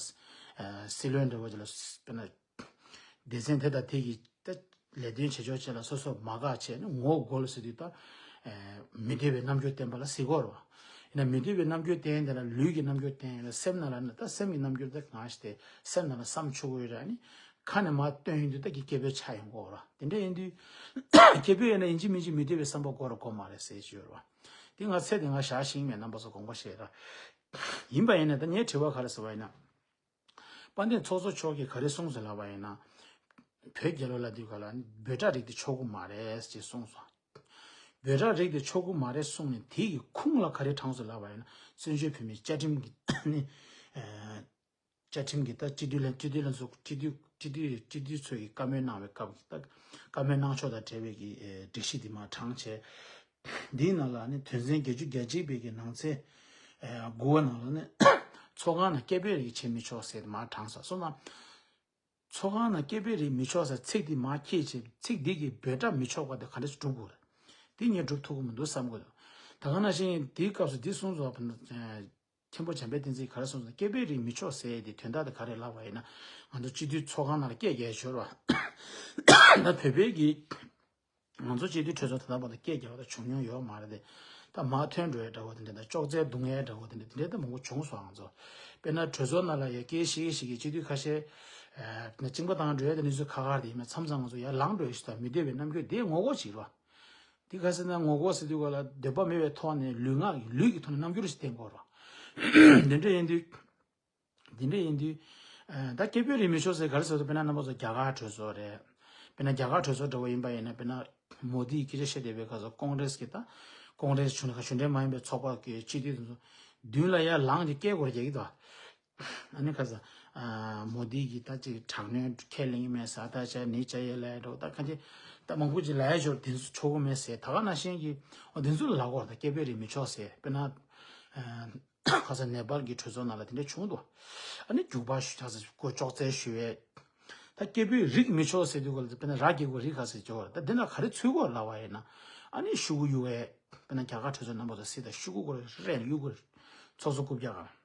སྲིད་བློན་འདྲ་བོ་ཅིག་ལ་དཔེར་ན། སྡེ་ཚན་དེ་དང་དེ་གི་ད་ལས་དོན་བྱེད་ཕྱོགས་བཅས་ལ་སོ་སོ་མ་དགའ་བྱས་ནས་ངོ་རྒོལ་ཟེར་དུས་ད། མི་འདོད་པའི་རྣམ་འགྱུར་བསྟན་པ་ལ་ཟེར་གྱི་ཡོད་རེད་བ། ཡིན་ན་མི་འདོད་པའི་རྣམ་འགྱུར་བསྟན་དེ་ལ་ལུས་ཀྱི་རྣམ་འགྱུར་བསྟན་ཡིན་ན་སེམས་ནང་ལ་ནི་ད་སེམས་ཀྱི་རྣམ་འགྱུར་དེ་གང་ཞིག་དེ་སེམས་ནང་ལ་བསམ་ཆོག་གི་ཡོད་རེད། ཨ་ནི་ཁ་ནས་མར་བཏོན་ཡོང་དུས་ད་ཀྱི་སྐྱེས་བུ་ཆགས་ཡོང་གི་ཡོད་རེད་བ། དེ་འདྲ་ཡིན་དུས། སྐྱེས་བུ་ཡིན་ན་ཡིན་གཅིག་མིན་གཅིག་མི་འདོད་པའི་བསམ་པ་དགོས་ར་དགོས་མ་རེད་ཟེར་གྱི་ཡོད་རེད་བ། དེ་ང་ཚད་དེ་ང་བཞག་ཤེས་ཀྱི་མེད། རྣམ་པ་ཚོ་དགོངས་པ་བཞེས་ར། ཡིན་པ་ཡིན་ན་ད་ངའི་དྲི་བ་ག་རེ་ཟེར་བ་ཡིན་ན། དཔལ་ལྡན་ཚོགས་གཙོ་མཆོག་གིས་ག་རེ་གསུངས་སོང་ལབ་པ་ཡིན་ན། བོད་རྒྱལ་ལོ་ལབ་དུས་ག་ལ་འབོད་སྒྲ་རིགས་དེ་ཆོག་གི་མ་རེད་ཅེས་གསུངས་སོང་། འབོད་སྒྲ་རིགས་དེ་ཆོག་གི་མ་རེད་གསུངས་ནས་དེ་ཡི་ཁུངས་ལ་ག་རེ་དྲངས་སོང་ལབ་པ་ཡིན་ན་བཙན་བྱོལ་བོད་མིའི་བཅའ་ཁྲིམས་ཀྱི་ནི། བཅའ་ཁྲིམས་ཀྱི་ད་སྤྱི་འཐུས་ལྷན་སྤྱི་འཐུས་ལྷན་ཚོགས་སྤྱི་འཐུས་སྤྱི་འཐུས་སྤྱི་འཐུས་ཚོས་ཀྱི་བཀའ་མོལ་གནང་བའི་སྐབས་ཀྱི་ད་བཀའ་མོལ་གནང་ཕྱོགས་དང་འབྲེལ་བའི་གི་སྒྲིག་གཞི་འདི་མར་དྲངས་བྱས། འདིའི་ནང་ལ་ནི་དོན་ཚན་བརྒྱད་ཅུ་གྱ་གཅིག་པའི་གི་ནང་ཚན་དགུ་པ་ནང་ལ་ནི་ཚོགས་ཁང་ནང་སྐད་འབོད་རིགས་བྱེད་མི་ཆོག་ཟེར་མར་དྲངས་སོང་། སོང་ཙང་། ཚོགས་ཁང་ནང་སྐད་འབོད་རིགས་མི་ཆོག་ཟེར་ཚིག་འདི་མར་འཁྱེར་བྱས་ཚིག་འདི་གིས་འབོད་སྒྲ་མི་ཆོག་པ་དེ་ག་འདྲས་སེ་སྒྲུབ་དགོས་རེད། འདི་ངས་སྒྲུབ་ཐུབ་ཀྱི་མི་འདུག་བསམ་གྱི་འདུག་ད་ག་ནང་བཞིན་འདིའི་སྐབས་སུ་འདི་གསུངས་སོང་བ། མཁན་པོ་འཇམ་དཔལ་བསྟན་འཛིན་ག་རེ་གསུངས་སོང་། སྐད་འབོད་རིགས་མི་ཆོག་ཟེར་ཡས་དེ་དོན་དག་དེ་ག་རེ་ལབ་པ་ཡིན་ན། ང་ཚོ་སྤྱི་འཐུས་ཚོགས་ཁང་ནང་ལ་སྐད་རྒྱག་ཡས་ཡོད་རེད་བ། ད་བོད་པའི་གི་ང་ཚོ་སྤྱི་འཐུས་གྲོས་ཚོགས་ད་ལྟ་བར་དུ་སྐད་རྒྱག་པ་དང་བྱུང་མྱོང་ཡོད་མ་རེད་དེ། ད་མར་ཐོན་འགྲོ་ཡས་འདྲ་བོ་དེ་འདྲ་དང་ཅོག་ཙེ་རྡུང་ཡས་འདྲ་བོ་དེ་འདྲ་དེ་འདྲ་ད་མང་པོ་བྱུང་སོང་། ང་ཚོ་དཔེར་ན་གྲོས་ཚོགས་ནང་ལ་ཡ་སྐད་ཤེས་ཀྱི་ཤེས་ཀྱི་སྤྱི་འཐུས་ཁ་ཤས། ཨ་ན་གཅིན་པ་བཏང་འགྲོ་ཡས་དེ་ནི་ཚོ་ཁ་ཁར་དེ་ཡིན་མ་མཚམས་མཚམས་ང་ཚོ་ཡར་ལངས་འགྲོ་ཡས་ཞིག་དང་མི་འདོད་པའི་རྣམ་འགྱུར་དེ་ངོ་རྒོལ་བྱེད་རོགས། འདི་ག་ཟེར་ན་ངོ་རྒོལ་ཟེར་དུས་ག་ལ་འདོད་པ་མེད་པའི་ཐོག་ནས་ལུས་ངག་ལུས་ཀྱི་ཐོག་ནས་རྣམ་འགྱུར་ཞིག་བསྟན་དགོས་རེད། འདི་འདྲ་ཡིན་དུས། འདི་འདྲ་ཡིན་དུས། ད་སྐད་འབོད་རིགས་མི་ཆོག་ཟེར་ག་རེ་ཟེར་དུས་དཔེར་ན་རྣམ་པ་ཚོ་རྒྱ་གར་གྲོས་ཚོགས་རེད། དཔེར་ན་རྒྱ་གར་གྲོས་ཚོགས་འདྲ་བོ་ཡིན་པ་ཡིན་ན་དཔེར་ན་མོ་དིས་སྐད་ཆ་བཤད་བསྡད་པའི་སྐབས་སུ་ཀོང་རེས་ཀྱི་ད་ཀོང་རེས་གཞུང་གཞུང་འབྲེལ་མ་ཡིན་པའི་ཚོགས་པ་གི་སྤྱི་འཐུས་དེ་ཚོ་མདུན་ལ་ཡར་ལངས་ཏེ་སྐད་སྐོར་རྒྱག་གི་འདུག་ཨ་ནི་ཁ་ས། མོ་དི་གིས་ད་ཅིག་དྲག་གནོན་ཁས་ལེན་གྱི་མེད་ཟེར། ད་ཅག་ནི་ཅག་ཡེ་ལས་འགྲོ་ད་ག་ཅི། ད་མང་པོ་ཅིག་ལབ་ཡ་ཞོར་དེ་ཚོ་ཆོག་གི་མེད་ཟེར། ད་ག་ནང་བཞིན་གྱི་འོ་དེ་ཚོ་ལ་གོ་ད་སྐད་འབོད་རིགས་མི་ཆོག་ཟེར། དཔེར་ན། ཁ་ས་ནེ་པཱལ་གྱི་གྲོས་ཚོགས་ནང་ལ་དེ་འདྲ་བྱུང་འདུག་ཨ་ནི་རྒྱུག་པ་ཞུ་ཁ་ས་ཀོ་ཅོག་ཙེ་ཞུ་བས། ད་སྐད་འབོད་རིགས་མི་ཆོག་ཟེར་དུས་ག་ལ་དཔེར་ན་ར་གི་གོ་རིགས་ཁ་ས་ཅོག་ད་དེ་ན་ག་རེ་ཚུད་གོ་ལབ་པ་ཡིན་ན། ཨ་ནི་ཤུ་གུ་གཡུག་བས། དཔེར་ན་རྒྱ་གར་གྲོས་ཚོགས་རྣམ་པ་ཚོ་སྲིད་ད་ཤུ་གུ་གོ་རེ་གཡུག་གོ་རེ། ཚོགས་གཙོ་རྐུབ་བཀྱག་ག་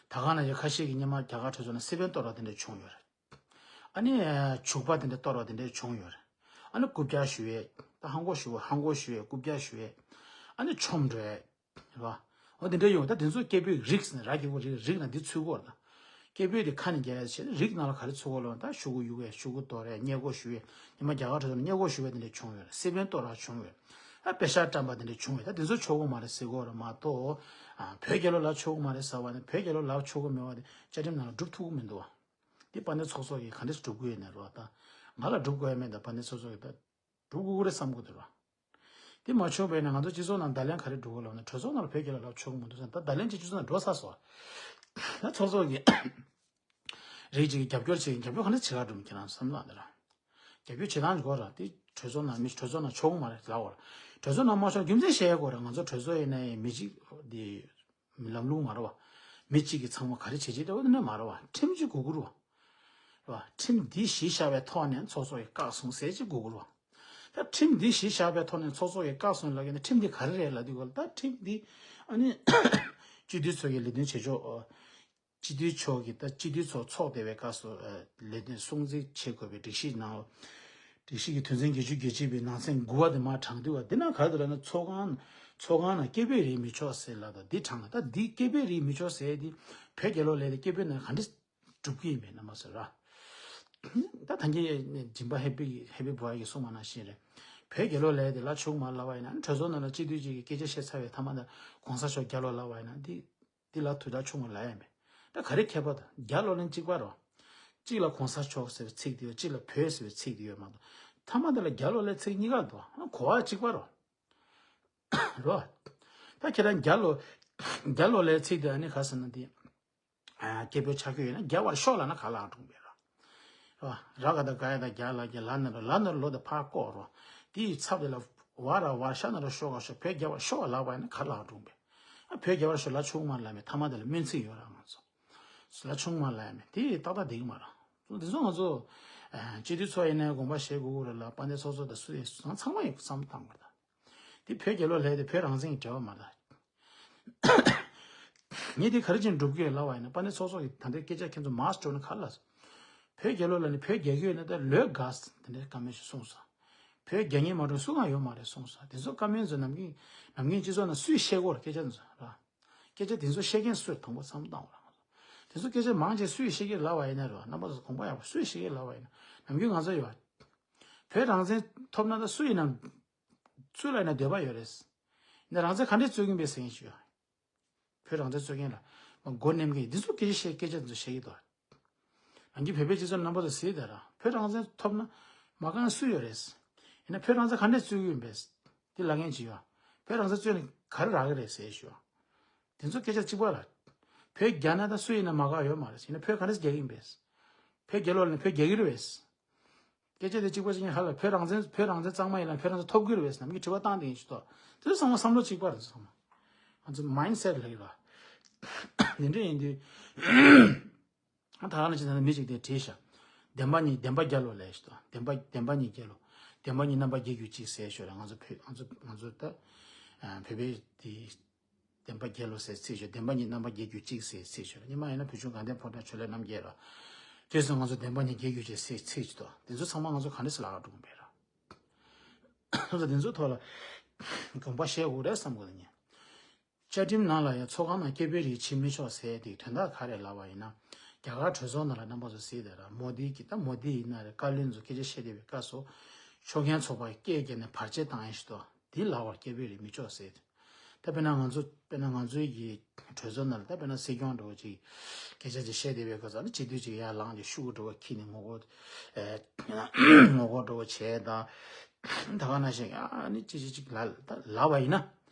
ད་ག་ན་ཡ་ཁ་ཤས་ཀྱི་སྔོན་མ་རྒྱ་གར་གྲོས་ཚོགས་ནང་སེ་བན་གཏོར་བ་དེ་འདྲ་བྱུང་ཡོད་རེད། ཨ་ནི་བྱུག་པ་དེ་འདྲ་གཏོར་བ་དེ་འདྲ་བྱུང་ཡོད་རེད། ཨ་ནི་རྐུབ་བཀྱག་ཞུ་ཡས་ད་ཧང་གོ་ཞུ་བ་ཧང་གོ་ཞུ་ཡས་རྐུབ་བཀྱག་ཞུ་ཡས། ཨ་ནི་ཆོམ་འགྲོ་ཡས་རེད་བ། འོ་དེ་འདྲ་ཡོང་ད་དེ་ཚོ་སྐད་འབོད་རིགས་ཟེར་ནས་ར་གི་གོ་རིགས་རིགས་ན་འདི་ཚུད་གོ་རེད་ད། སྐད་འབོད་དེ་ཁ་ནས་རྒྱག་ཡས་བྱས་ནས་རིགས་ནང་ལ་ག་རེ་ཚུད་གོ་ལོ་ད་ཤུ་གུ་གཡུག་ཡས་ཤུ་གུ་གཏོར་ཡས་སྔས་མགོ་ཞུ་ཡས་སྔོན་མ་རྒྱ་གར་གྲོས་ཚོགས་ནང་སྔས་མགོ་ཞུ་བས་དེ་འདྲ་བྱུང་ཡོད་རེད། སེ་བན་གཏོར་བ་བྱུང་ཡོད་རེད། ཨ་པེ་ཤག་བཀྲམ་པ་དེ་འདྲ་བྱུང་ཡོད་ད་དེ་ཚོ་ཆོག་གོ་མ་རེད་ཟེར་གོ་རེད་མ་གཏོགས། ཨ་བོད་རྒྱལ་ལོ་ལབ་ཆོག་གི་མ་རེད་ཟེར་བ་ནི་བོད་རྒྱལ་ལོ་ལབ་ཆོག་གི་མེད་བ་དེ་བཅའ་ཁྲིམས་ནང་ལ་སྒྲུབ་ཐུབ་ཀྱི་མི་འདུག་བ། དེ་དཔལ་ལྡན་ཚོགས་གཙོ་གིས་ག་འདྲས་སྒྲུབ་དགོས་ཡོད་ནས་རོ་ད། ང་ལ་སྒྲུབ་དགོས་ཡ་མེད་ད་དཔལ་ལྡན་ཚོགས་གཙོ་གིས་ད། སྒྲུབ་དགོས་ཀྱི་རེད་བསམ་གྱི་འདུག་རོ། དེ་མ་བྱུང་བས་ན་ང་ཚོ་སྤྱི་ཚོགས་ནང་བརྡ་ལན་ག་རེ་འགྲོ་གི་ལབ་ན་གྲོས་ཚོགས་ནང་ལ་བོད་རྒྱལ་ལོ་ལབ་ཆོག་གི་མི་འདུག་ཟེར་ད་བརྡ་ལན་ཅིག་སྤྱི་ཚོགས་ནང་འགྲོ་ཚར་སོང་། ད་ཚོགས་གཙོ་གིས་རིགས་གཅིག་གིས་རྒྱབ་སྐྱོར་བྱེད་ཀྱི་རྒྱབ་སྐྱོར་ག་འདྲས་བྱེད་ག་འགྲོ་མི་ཁྱེད་རང་བསམ་བློ་ཨ་འདི་ར། རྒྱབ་སྐྱོར་བྱེད་སྟངས་དགོས་ར་དེ། གྲོས་ཚོགས་ནང་མི་གྲོས་ཚོགས་ནང་ཆོག་གི་མ་རེད་ལབ་པ་རེད། གྲོས་ཚོགས་ནང་མ་ཆོག་རྒྱུ་མཚན་བཤད་ཡ་དགོས་རེད། ང་ཚོ་གྲོས་ཚོགས་ཡིན་ན་ཡང་མི་གཅིག་དེ་ལམ་ལུགས་མ་རེད་བ། མི་གཅིག་གིས་ཚང་མ་ག་རེ་བྱེད་བྱེད་འདྲ་བོ་དེ་འདྲ་མ་རེད་བ། ཁྲིམས་གཅིག་དགོས་ཀྱི་རེད་བ། རེད་བ། ཁྲིམས་འདི་གཞི་བཞག་པའི་ཐོག་ནས་ཚོགས་གཙོ་ཡིས་བཀག་སོང་ཟེར་གཅིག་དགོས་ཀྱི་རེད་བ། ད་ཁྲིམས་འདི་གཞི་བཞག་པའི་ཐོག་ནས་ཚོགས་གཙོ་ཡིས་བཀག་སོང་ལབ་ཀྱི་ན་ཁྲིམས་འདི་ག་རེ་རེད་ལབ་དུས་སྐབས་ལ་ད་ཁྲིམས་འདི་ཨ་ནི་སྤྱི་འཐུས་ཚོ་གི་ལས་དོན་བྱེད་ཕྱོགས། སྤྱི་འཐུས་ཚོ་གི་ད་སྤྱི་འཐུས་ཚོ་ཚོགས་བསྡད་པའི་སྐབས་སུ་ལས་དོན་སྲུང་བརྩི་བྱེད་དགོས་པའི་སྒྲིག་གཞི་ནང་། སྒྲིག་གཞི་གི་དོན་ཚན་བརྒྱད་ཅུ་གྱ་གཅིག་པའི་ནང་ཚན་དགུ་པ་དེ་མར་དྲངས་དུས་བ་འདི་ན་ག་རེ་འདུག་ལབ་ན་ཚོགས་ཁང་ཚོགས་ཁང་ནང་སྐད་འབོད་རེད་མི་ཆོག་ཟེར་ལབ་དང་འདི་དྲངས་ལ་ད་འདི་སྐད་འབོད་རེད་མི་ཆོག་ཟེར་དེ་བོད་རྒྱལ་ལོ་ལས་དེ་སྐད་འབོད་ན་ག་འདྲ་སྒྲུབ་ཀྱི་ཡིན་པའི་རྣམ་པ་ཟེར་ར། ད་ཐང་གི་སྦྱིན་པ་ཧེ་པི་ཧེ་པི་བོ་ཡ་གི་གསུང་མ་ནང་བཞིན་རེད། བོད་རྒྱལ་ལོ་ལས་དེ་ལ་ཆུང་མ་ལབ་པ་ཡིན་ན་གྲོས་ཚོགས་ནང་ལ་སྤྱི་འཐུས་གཅིག་གིས་སྐད་ཆ་བཤད་ཚར་བའི་མཐའ་མ་ད་གོང་ས་མཆོག་རྒྱལ་ལོ་ལབ་པ་ཡིན་ན་འདི་འདི་ལ་དུས་ད་ཆུང་མ་ལབ་ཡ་མེད། ད་ག་རེ་ཁྱད་པར་དང་རྒྱལ་ལོ་ལན་གཅིག་པ་རོ། གཅིག་ལ་གོང་ས་མཆོག་ཟེར་བའི་ཚིག་དེ་ཡོད་གཅིག་ལ་བོད་ཟེར་བའི་ཚིག་དེ་ཡོད་མ་གཏོགས་མཐའ་མ་དེ་ལ་རྒྱལ་ལོ་ལས་ཚིག་གཉིས་ཀ་འདུག་ཨ་གོ་བ་གཅིག་པ་རོ། རོ། ད་ཁྱེད་རང་རྒྱལ་ལོ་རྒྱལ་ལོ་ལས་ཚིག་དེ་ཨ་ནི་ག་ཟེར་ན་དེ། སྐད་འབོད་ཆགས་ཀྱི་ཡོད་ན་རྒྱལ་བར་ཤོག་ལབ་ན་ག་ལ་འགྲོ་བས་རོ། རོ། ར་ག་ད་ག་ཡ་ད་རྒྱ་ལ་རྒྱ་ལ་ན་རོ་ལ་ན་རོ་ལོ་ད་ཕར་བཀོག་རོ། དེ་ཡི་ཚབ་དེ་ལ་བ་ར་བ་ཤ་ན་རོ་ཤོ་ག་ཤོ་བོད་རྒྱལ་བར་ཤོག་ལབ་པ་ཡིན་ན་ག་ལ་འགྲོ་བས། ཨ་བོད་རྒྱལ་བར་ཤོག་ལ་ཆུང་མ་ལ་མེད་མཐའ་མ་དེ་ལ་སྨོན་ཚིག་ཡོད་ར་ང་ཚོ། ལ་ཆུང་མ་ལ་མེད་དེ་ཏག་ཏག་བསྡད་ཀྱི་མ་ར། དེ་ཚོ་ང་ཚོ་སྤྱི་འཐུས་ཚོ་ཡིན་ན་དགོངས་པ་བཞེས་དགོས་རེད་ལ་དཔལ་ལྡན་ཚོགས་གཙོ་དང་སུ་ཡིན་ཚང་མ་ཡིན་བསམ་བཏང་དགོས་ད། དེ་བོད་རྒྱལ་ལོ་ལས་དེ་བོད་རང་བཙན་གྱི་འབྲེལ་བ་མ་རེད། ངས་དེ་ག་རེ་བྱས་ནས་སྒྲུབ་ཀྱི་ཡོད་ལབ་པ་ཡིན་ན་དཔལ་ལྡན་ཚོགས་གཙོ་གིས་ད་ལྟའི་སྐད་ཆ་ཁྱེད་ཚོ་མར་སྤྲོད་ན་ག་ལ་སོང་། བོད་རྒྱལ་ལོ་ལ་ནི་བོད་རྒྱལ་རྒྱུ་ཡོད་ན་ད་ལོས་དགའ་ཟེར་དེ་འདྲའི་བཀའ་མོལ་ཞིག་གསུངས་སོང་། བོད་རྒྱལ་ངེས་མ་གཏོགས་སུ་གང་ཡོད་མ་རེད་གསུངས་སོང་། དེ་ཚོ་བཀའ་མོལ་ཚོ་ནམ་རྒྱུན་ནམ་རྒྱུན་སྤྱི་ཚོགས་ནང་སུས་བཤད་གོ་རེད་སྐད་ཆ་ཚོ་ར། སྐད་ཆ་དེ་ཚོ་བཤད་མཁན་སུ་རེད་དང་པོ་བསམ་བློ་བཏང་བ་ར། དེ་ཚོ་སྐད་ཆ་མང་ཆེ་སུས་བཤད་ཀྱི་ལབ་པ་ཡིན་ན་རེད་བ་རྣམ་པ་ཚོ་དགོངས་པ་ཡག་པོ་སུས་བཤད་ཀྱི་ལབ་པ་ཡིན་ན་ནམ་རྒྱུན་ང་ཚོ་ཡོད་བ། བོད་རང་བཙན་ཐོབ་ན་ད་སུ་ཡིན་ན། སུ་ལ་ཡིན་ན་འདོད་པ་ཡོད་རེད། ཡིན་ན་རང་བཙན་ག་འདྲས་རྩོད་ཀྱིན་པའི་ཟེར་མཁན་ཞིག་ཡོད། བོད་རང་བཙན་རྩོད་མཁན་ལ་མགོ་མནན་མཁན་འདི་ཚོ་སྐད་ཆ་བཤད་སྐད་ཆ་འདི་ཚོ་བཤད་ཀྱི་འདུག་ནམ་རྒྱུན་བོད་པའི་སྤྱི་ཚོགས་རྣམ་པ་ཚོ་ཟེར་དེ་ར་བོད་རང་བཙན་ཐོབ་ན་མ་རྐང་སུ་ཡོད་རེད། ཡིན་ན་བོད་རང་བཙན་ག་འདྲས་རྩོད་ཀྱི་ཡིན་པས། འདི་ལབ་མཁན་ཅིག་ཡོད། བོད་རང་བཙན་རྩོད་ནས་ག་རེ་རག་གི་རེད་ཟེར་ཞུ། དེ་ཚོ་སྐད་ཆ་གཅིག་པ་ལ། བོད་རྒྱ་ན་ད་སུ་ཡིན་ན་མ་དགའ་ཡོད་མ་རེད་ཡིན་ན་བོད་ག་འདྲས་རྒྱག་གི་ཡིན་པས། བོད་རྒྱལ་ལོ་ལ་ནི་བོད་རྒྱག་གི་རེད་པས། སྐད་ཆ་དེ་གཅིག་པ་གཅིག་ཡིན་ཧ་ལ་བོད་རང་བཙན་བོད་རང་བཙན་གཙང་མ་ཡིན་ན་བོད་རང་བཙན་ཐོབ་གི་རེད་པས་ནམ་གྱི་དྲི་བ་བཏང་དེ་ཡིན་ཞུ་ཐོག་དེ་ཚོ་ཚང་མ་བསམ་བློ་གཅིག་པ་རེད་ཚང་མ། ང་ཚོ་མའིན་སེཊ་ལ་ཡོད་པ། དེ་འདྲ་ཡིན་དུས། ད་ག་ནང་བཞིན་ད་ནི་མི་གཅིག་དེ་བྲིས་ཤག་བདེན་པ་གཉིས་བདེན་པ་རྒྱལ་ལོ་ལས་ཤག་བདེན་པ་བདེན་པ་གཉིས་རྒྱལ་ལོ། བདེན་པ་གཉིས་རྣམ་པ་རྒྱལ་གྱུར་ཅིག་ཟེར་ཞོར་ལ་ང་ཚོ་བོད་ང་ཚོ་ང་ཚོ་ད། བོད་པའི་དེ། བདེན་པ་རྒྱལ་ལོ་ཟེར་ཚིག་ཞོར་བདེན་པ་གཉིས་རྣམ་པ་རྒྱལ་གྱུར་ཅིག་ཟེར་ཚིག་ཞོར་ཉི་མ་ཡིན་ན་བུ་ཆུང་དགའ་ལྡན་ཕོ་བྲང་ཆོས་ལེགས་རྣམ་རྒྱལ་ར། དེ་སོང་ང་ཚོ་བདེན་པ་གཉིས་རྒྱལ་གྱུར་ཅིག་ཟེར་ཚིག་ཅིག་ཏོ་དེ་ཚོ་ཚང་མ་ང་ཚོ་ག་འདྲ་སེ་ལག་ག་འགྲོ་གི་མེད་ར། ང་ཚོ་དེ་ཚོ་ཐོག་ལ་དགོངས་པ་བཞེས་དགོས་རེད་བསམ་གི་འདུག་ཉེ། བཅའ་ཁྲིམས་ནང་ལ་ཡང་ཚོགས་ཁང་ནང་སྐད་འབོད་རིགས་བྱེད་མི་ཆོག་ཟེར་དེའི་དོན་དག་ག་རེ་ལབ་པ་ཡིན་ན། རྒྱ་གར་གྲོས་ཚོགས་ནང་ལ་རྣམ་པ་ཚོ་གཟིགས་དེ་ར་མོ་དི་གི་ད་མོ་དི་ཡིན་ན་རེད་བཀའ་བློན་ཚོ་སྐད་ཆ་བཤད་བསྡད་པའི་སྐབས་སུ། ཆོག་མཁན་ཚོགས་པ་སྐད་བརྒྱབ་ནས་བར་ཆད་བཏང་ཡ་ཞིག་ཏོ་དེ་ལབ་པར་སྐད་འབོད་རིགས་མི་ཆོག་ཟེར། ད་དཔེར་ན་ང་ཚོ་དཔེར་ན་ང་ཚོའི་གི་གྲོས་ཚོགས་ནང་ལ་ད་དཔེར་ན་སྲིད་སྐྱོང་འདྲ་བོ་ཅིག་སྐད་ཆ་ཅིག་བཤད་བསྡད་པའི་སྐབས་སུ་ཨ་ནི་སྤྱི་འཐུས་ཅིག་ཡར་ལངས་ཏེ་ཤོག་གུ་འདྲ་བོ་འཁྱེར་ནས་ངོ་རྒོལ་ངོ་རྒོལ་འདྲ་བོ་བྱས་དང་། ད་ག་ནང་བཞིན་ཨ་ནི་ཅི་ཅི་ཅིག་ལབ་ད་ལབ་པ་ཡིན་ན།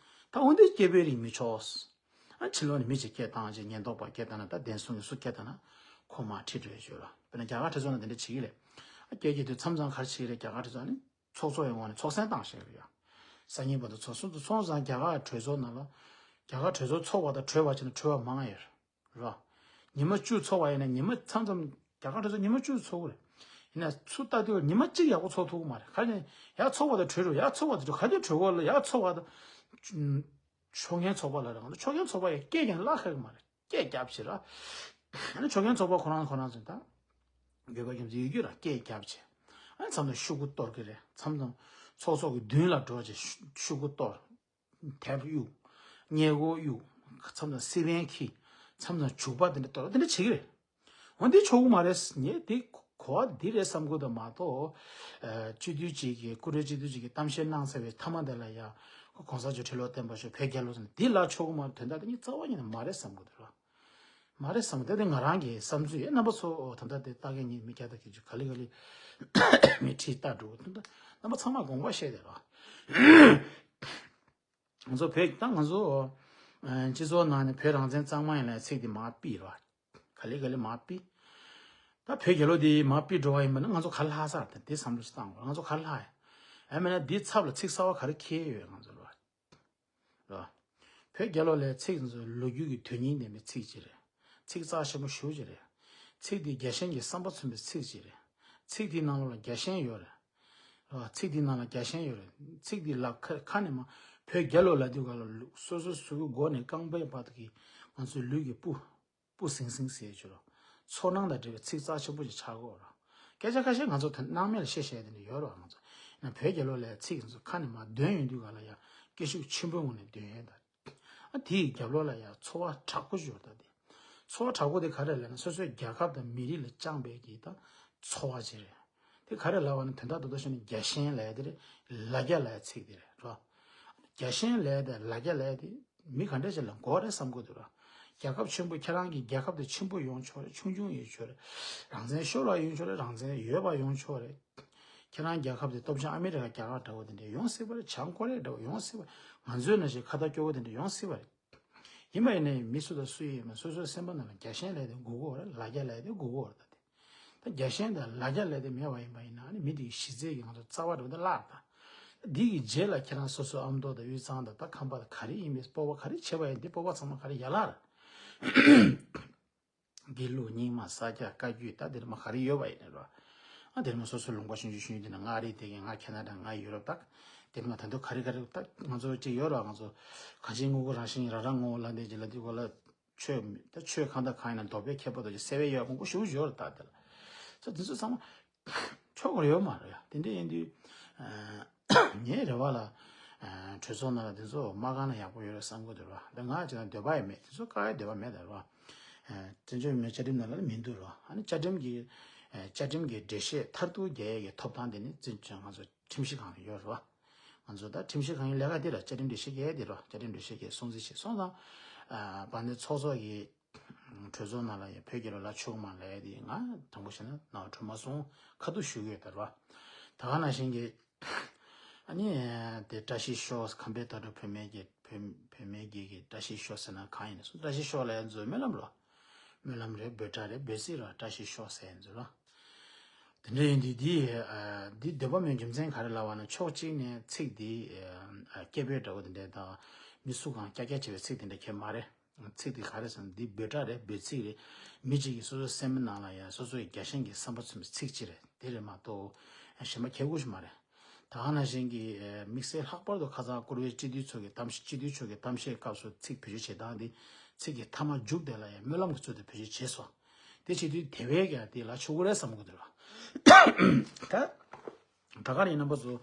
ད་འོན་ཏེ་སྐད་འབོད་རིགས་མི་ཆོག་ཨ་ཕྱི་ལོགས་ནས་མི་ཅིག་སྐད་བཏང་ཅིག་ཉེན་རྟོག་པ་སྐད་བཏང་ན་ད་བདེན་སྲུང་གི་སུ་སྐད་བཏང་ན་ཁོ་མར་ཁྲིད་འགྲོ་ཡ་ཞོར་ལ་དཔེར་ན་རྒྱ་གར་གྲོས་ཚོགས་ནང་དེ་འདྲ་བྱེད་ཀྱི་རེད། ཨ་སྐད་རྒྱག་དུས་མཚམས་མཚམས་ག་རེ་བྱེད་ཀྱི་རེད་རྒྱ་གར་གྲོས་ཚོགས་ནི་ཚོགས་གཙོ་ཡི་ངོས་ནས་ཚོགས་གསན་བཏང་བཞག་གི་ཡོད། སང་ཉིན་བར་དུ་ཚོགས་སུ་ཚོགས་སང་རྒྱ་གར་གྲོས་ཚོགས་ནང་ལ་རྒྱ་གར་གྲོས་ཚོགས་ཚོགས་པ་དང་གྲོལ་བ་བྱས་ན་གྲོལ་བ་མང་ཡོད་རེད། རོ། ཉི་མ་བཅུ་ཚོགས་པ་ཡིན་ན་ཉི་མ་མཚམས་མཚམས་རྒྱ་གར་གྲོས་ཚོགས་ཉི་མ་བཅུ་ཚོགས་ཀྱི་རེད། ཡིན་ན་ཚུར་ལྟ་དུས་ཉི་མ་གཅིག་ཡག་པོ་ཚོགས་ཐུབ་ཀྱི་མ་རེད་ག་ནས་ཡག་ཚོགས་པ་དང་གྲོལ་རུ་ཡག་ཚོགས་པ་དང་གྲོལ་ག་དུས་གྲོལ་གོ་ལ་ཡག་ཚོགས་པ་དང་། ཆོག་མཁན་ཚོགས་པ་ལ་རང་ཆོག་མཁན་ཚོགས་པ་ཡི་སྐད་ཀྱང་བརླག་ཁག་གི་མ་རེད་སྐད་རྒྱབ་བྱེད་ར། ཨ་ནི་ཆོག་མཁན་ཚོགས་པ་ཁོ་རང་ཁོ་རང་ཚོ་ད། དགོས་པ་རྒྱུ་མཚན་ཡོད་རྒྱུ་ར་སྐད་རྒྱབ་བྱེད། ཨ་ནི་མཚམས་མཚམས་ཤོག་གུ་གཏོར་གི་རེད་མཚམས་མཚམས་ཚོགས་གཙོ་གི་མདུན་ལ་འགྲོ་བྱེད་ཤོག་གུ་གཏོར། དེབ་གཡུག་སྔས་མགོ་གཡུག་མཚམས་མཚམས་སི་པན་འཁྱེར། མཚམས་མཚམས་བྱུག་པ་དེ་འདྲ་གཏོར་དེ་འདྲ་བྱེད་ཀྱི་རེད། འོན་ཏེ་ཆོག་གི་མ་རེད། ངས་འདི་གོ་བ་འདི་རེད་བསམ་གི་འདུག་མ་གཏོགས། ཨ་སྤྱི་འཐུས་གཅིག་གིས་ཀུ་རེ་སྤྱི་འཐུས་གཅིག་གིས་གཏམ་བཤད་གནང་ཚར་བའི་མཐའ་མ་དེ་ལ་ཡ། གོང་ས་མཆོག་ཁྲི་ལོ་བརྟན་པར་ཤོག་བོད་རྒྱལ་ལོ་ཟེར་ནས་འདི་ལ་ཆོག་གི་མ་རེད་དོན་དག་དེ་ངས་རྩ་བ་ཉིད་ནས་མ་རེད་བསམ་གི་འདུག་ར། མ་རེད་བསམ་གི་འདུག་དེ་ང་རང་གི་བསམ་ཚུལ་ཡིན་རྣམ་པ་ཚོ་ད་ལྟ་དེ་ལྟ་མཁན་ཉིད་མི་བརྒྱ་དང་བརྒྱད་ཅུ་ག་ལེ་ག་ལེ་མི་ཁྲིད་ལྟ་འགྲོ་གི་འདུག་རྣམ་པ་ཚང་མ་དགོངས་པ་བཞེས་དེ་ར། ང་ཚོ་བོད་ད་ང་ཚོ་ཨ་སྤྱི་ཚོགས་ནང་ནས་བོད་རང་བཙན་གཙང་མ་ཡིན་ལབ་ཚིག་འདི་མར་ཕུད་ར། ག་ལེ་ག་ལེ་མར་ཕུད། ད་བོད་རྒྱལ་ལོ་འདི་མར་ཕུད་འགྲོ་བ་ཡིན་པ་ན་ང་ཚོ་ག་ལྷག་ས་དེ་དེ་བསམ་བློ་ཞིག་བཏང་དགོས་ང་ཚོ་ག་ལྷག་ཡ། ཡང་མིན་ན་འདིའི་ཚབ་ལ་ཚིག་གསར་བ་ག་རེ་འཁྱེར་ཡོད་ང་ཚོ་ལ། རེད་བ། བོད་རྒྱལ་ལོ་ལབ་ཡ་ཚིག་འདི་ཚོ་ལོ་རྒྱུས་ཀྱི་དོན་སྙིང་ལྡན་པའི་ཚིག་ཅིག་རེད། ཚིག་རྩ་ཆེན་པོ་ཞེ་པོ་ཅིག་རེད། ཚིག་འདི་རྒྱལ་ཞེན་གྱི་བསམ་པ་མཚོན་པའི་ཚིག་ཅིག་རེད། ཚིག་འདིའི་ནང་ལོགས་ལ་རྒྱལ་ཞེན་ཡོད་རེད། རེད་བ། ཚིག་འདིའི་ནང་ལ་རྒྱལ་ཞེན་ཡོད་རེད། ཚིག་འདི་ལ་ཁ་ཁ་ནས་མ་བོད་རྒྱལ་ལོ་ལབ་དུས་ག་ལ་སོ་སོ་སོ་སོའི་མགོ་ནས་རྐང་པའི་བར་དུ་གི་ང་ཚོའི་ལུས་ཀྱི་སྤུ། སྤུ་ཟིང་ཟིང་ཟེར་ཆོག་རོ། ཚོར་སྣང་དང་འབྲེལ་བའི་ཚིག་རྩ་ཆེན་པོ་ཞིག་ཆགས་ཀྱི་ཡོད་རོ། སྐད་ཆ་ཁ་ཤས་ང་ཚོ་དོན་སྣང་མེད་ལ་བཤད་བཤད་དེ་འདྲ་ཡོད་རོ། ང་ཚོ་ཡིན་ན་བོད་རྒྱལ་ལོ་ལབ་ཡ་ཚིག་ང་ཚོ་ཁ་ནས་མར་འདོན་ཡོང་དུས་ག་ལ་ཡ་སྐད་ཤུགས་ཆེན་པོའི་ངང་ནས་འདོན་ཡས་དང་། ཨ་དེའི་རྒྱབ་ལོགས་ལ་ཡ་ཚོར་བ་དྲག་པོ་ཞིག་ཡོད་ད་དེ། ཚོར་བ་དྲག་པོ་དེ་ག་རེ་ལབ་ན་སོ་སོའི་རྒྱལ་ཁབ་དང་མི་རིགས་ལ་བཅངས་པའི་གི་ད་ཚོར་བ་ཅིག་རེད། དེ་ག་རེ་ལབ་པ་ན་དོན་དག་རྡོག་རྡོག་བཤད་ན་རྒྱལ་ཞེན་ལབ་ཡ་དེ་རེད། ལ་རྒྱ་ལབ་ཡ་ཚིག་དེ་རེད་རོ། རྒྱལ་ཞེན་ལབ་ཡ་དེ་ལ་རྒྱ་ལབ་ཡ་དེ། མི་ག་འདྲ་ཞིག་ལ་དགོས་རེད་བསམ་གྱི་འདུག་ར། རྒྱལ་ཁབ་ཆེན་པོ་ཁྱེད་རང་གི་རྒྱལ་ཁབ་དེ་ཆེན་པོ་ཡོང་ཆོག་རེད། ཆུང་ཆུང་ཡོད་ཆོག་རེད། རང་བཙན་ཤོར་བ་ཡོང་ཆོག་རེད། རང་བཙན་ཡོད་པ་ཡོང་ཆོག་རེད། ཁྱེད་རང་རྒྱལ་ཁབ་དེ་སྟོབས་ཆེན་ཨ་མི་རི་ཀ་རྒྱ་གར་འདྲ་བོ་དེ་འདྲ་ཡོང་སྲིད་པ་རེད། བྱང་ཀོ་རི་ཡ་འདྲ་བོ་ཡོང་སྲིད་པ་རེད། ང་ཚོའི་ནང་བཞིན་ཁ་ཏ་སྐྱོ་བོ་དེ་འདྲ་ཡོང་སྲིད་པ་རེད། ཡིན་པ་ཡིན་ནའི་མི་སུ་དང་སུ་ཡིན་མིན་སོ་སོའི་སེམས་པ་ནང་ལ་རྒྱལ་ཞེན་ལབ་ཡ་དེ་དགོས་ཀྱི་ཡོད་རེད། ལ་རྒྱ་ལབ་ཡ་དེ་དགོས་ཀྱི་ཡོད་རེད་ད་དེ། ད་རྒྱལ་ཞེན་དང་ལ་རྒྱ་ལབ་དེ་མེད་པ་ཡིན་པ་ཡིན་ན་ཨ་ནི་མི་དེའི་གཞི་རྩའི་གི་ང་ཚོ་རྩ་བ་འགྲོ་དེ་བརླག་ད། འདི་གི་རྗེས་ལ་ཁྱེད་རང་སོ་སོའི་ཨ་མདོ་དང་དབུས་གཙང་དང་ད་ཁམས་པ་དང་ག་རེ་ཡིན་མིན་སྤོབས་པ་ག་རེ་བྱས་པ་ཡིན་འདི་སྤོབས་པ་ཚང་མ་ག་རེ་ཡར་བརླག་ར། དགེ་ལུགས་རྙིང་མ་ས་སྐྱ་བཀའ་བརྒྱུད་ད་འདིར་མ་ག་རེ་ཡོད་པ་ཡིན་ནས་རོ། ཨ་འདིར་མ་སོ་སོའི་ལུང་པ་ཆུང་ཆུང་ཆུང་ཆུང་འདི་ན་ང་རེད་དེ་གི་ང་ཁེ་ན་ཌ་ང་ཡུ་རོབ་ད། འདིར་མ་ད་དུང་ག་རེ་ག་རེ་ད་ང་ཚོ་ཅིག་ཡོད་རོ། ང་ཚོ་གང་ཅིའི་དངོས་པོ་རང་བཞིན་རང་རང་ངོ་བོ་ལ་འདི་ཅིག་ལ་འདི་གོ་ལ། ཆོས་ད་ཆོས་གང་དང་གང་ཡིན་ན་མདོ་སྦས་ཁྱད་པར་དུ་ཅིག་གསལ་བའི་ཡོད་མང་པོ་ཞུ་ཞུ་ར་ད་དེ་ལ། ས་དེ་ཚོ་ཚང་མ་ཆོག་གི་ཡོད་མ་རེད་ཡ། དེ་འདྲ་ཡིན་དུས་ངའི་རེ་བ་ལ་གྲོས་ཚོགས་ནང་ལ་དེ་ཚོ་མ་གང་ན་ཡག་པོ་ཡོད་རེད་བསམ་གི་འདུག་ར། ད་ང་ཅི་ན་འདོད་པ་ཡང་མེད། དེ་ཚོ་བཀག་ཡ་འདོད་པ་མེད་ད་ར། བཙན་བྱོལ་མི་བཅའ་ཁྲིམས་ནང་ལ་མི་འདུག་ར། ཨ་ནི་བཅའ་ཁྲིམས་ཀྱི་བཅའ་ཁྲིམས་ཀྱི་འགྲེལ་བཤད་མཐར་ཐུག་རྒྱག་ཡས་ཀྱི་ཐོབ་ཐང་དེ་ནི་བཙན་བྱོལ་ང་ཚོ་ཁྲིམས་ཞིབ་ཁང་ལ་ཡོད་རེད་བ། ང་ཚོ་ད་ཁྲིམས་ཞིབ་ཁང་གི་ལས་ཀ་འདི་ར་བཅའ་ཁྲིམས་འགྲེལ་བཤད་རྒྱག་ཡས་འདི་ར། བཅའ་ཁྲིམས་འགྲེལ་བཤད་རྒྱག་སྲུང་བརྩི་བྱེད་སོང་ཙང་། ཨ་དཔལ་ལྡན་ཚོགས་གཙོ་གི་གྲོས་ཚོགས་ནང་ལ་ཡང་བོད་རྒྱལ་ལོ་ལབ་ཆོག་གི་མ་རེད་ལབ་ཡས་དེ་ང་དྲང་པོ་བཤད་ན་ནང་དྲན་མ་སོང་། ཁ་ཐུག་ཞུ་གི་ཡོད་ད་ར་བ། ད་ག་ནང་བཞིན་གྱི་ཨ་ནི་དེ་བཀྲ་ཤིས་ཤོ་ཁམས་པའི་དྭ་ཕྲུག་བུད་མེད་ཀྱི་བུད་བུད་མེད་ཀྱི་གི་བཀྲ་ཤིས་ཤོ་ཟེར་ན་གང་ཡིན་ནས་སོང་། བཀྲ་ཤིས་ཤོ་ལབ་ཡས་ཚོ་སྨོན་ལམ་རོ། སྨོན་ལམ་རེད། འབོད་སྒྲ་རེད། འབོད་ཚིག་ར། བཀྲ་ཤིས་ཤོ་ཟེར་ཡས་ཚོ་ར། དེ་འདྲ་ཡིན་དུས་འདི་འདི་འདོད་པ་མེད་རྒྱུ་མཚན་ག་རེ་ལབ་པ་ན་ཕྱོགས་གཅིག་ནས་ཚིག་འདི་སྐད་འབོད་འདྲ་བོ་དེ་འདྲ་དང་མི་སུ་གང་ཀྱག་ཀྱག་བྱེད་པའི་ཚིག་དེ་འདྲ་གང་ཡང་མ་རེད། ཚིག་འདི་ག་རེ་ཟེར་ན་འདི་འབོད་སྒྲ་རེད། འབོད་ཚིག་རེད། མི་གཅིག་གིས་སོ་སོའི་སེམས་པའི་ནང་ལ་ཡང་སོ་སོའི་རྒྱལ་ཞེན་གྱི་བསམ་པ་མཚོན་པའི་ཚིག་ཅིག་རེད། དེ་རེད་མ་གཏོགས་གཞན་པ་ཁྱད་དགོས་ཤིག་མ་རེད། ད་ག་ནང་བཞིན་གྱི་དམིགས་བསལ་ལྷག་པར་དུ་ཁ་སང་བཀུར་འོས་སྤྱི་འཐུས་ཚོ་གི་གཏམ་བཤད་སྤྱི་འཐུས་ཚོ་གི་གཏམ་བཤད་སྐབས་སུ་ཚིག་བེད་སྤྱོད་བྱེད་སྟངས་འདི་ཚིག་གི་མཐའ་མ་མཇུག་དེ་ལ་ཡང་སྨོན་ལམ་གྱི་ཚུལ་དུ་བེད་སྤྱོད་བྱས་སོང་། དེ་བྱེད་དུས་དེ་བས་ཀྱང་དེ་ལ་ཆོག་གི་རེད་བསམ་གི་འདུག་ར། ད་ད་ག་རེ་ཡིན་རྣམ་པ་ཚོ།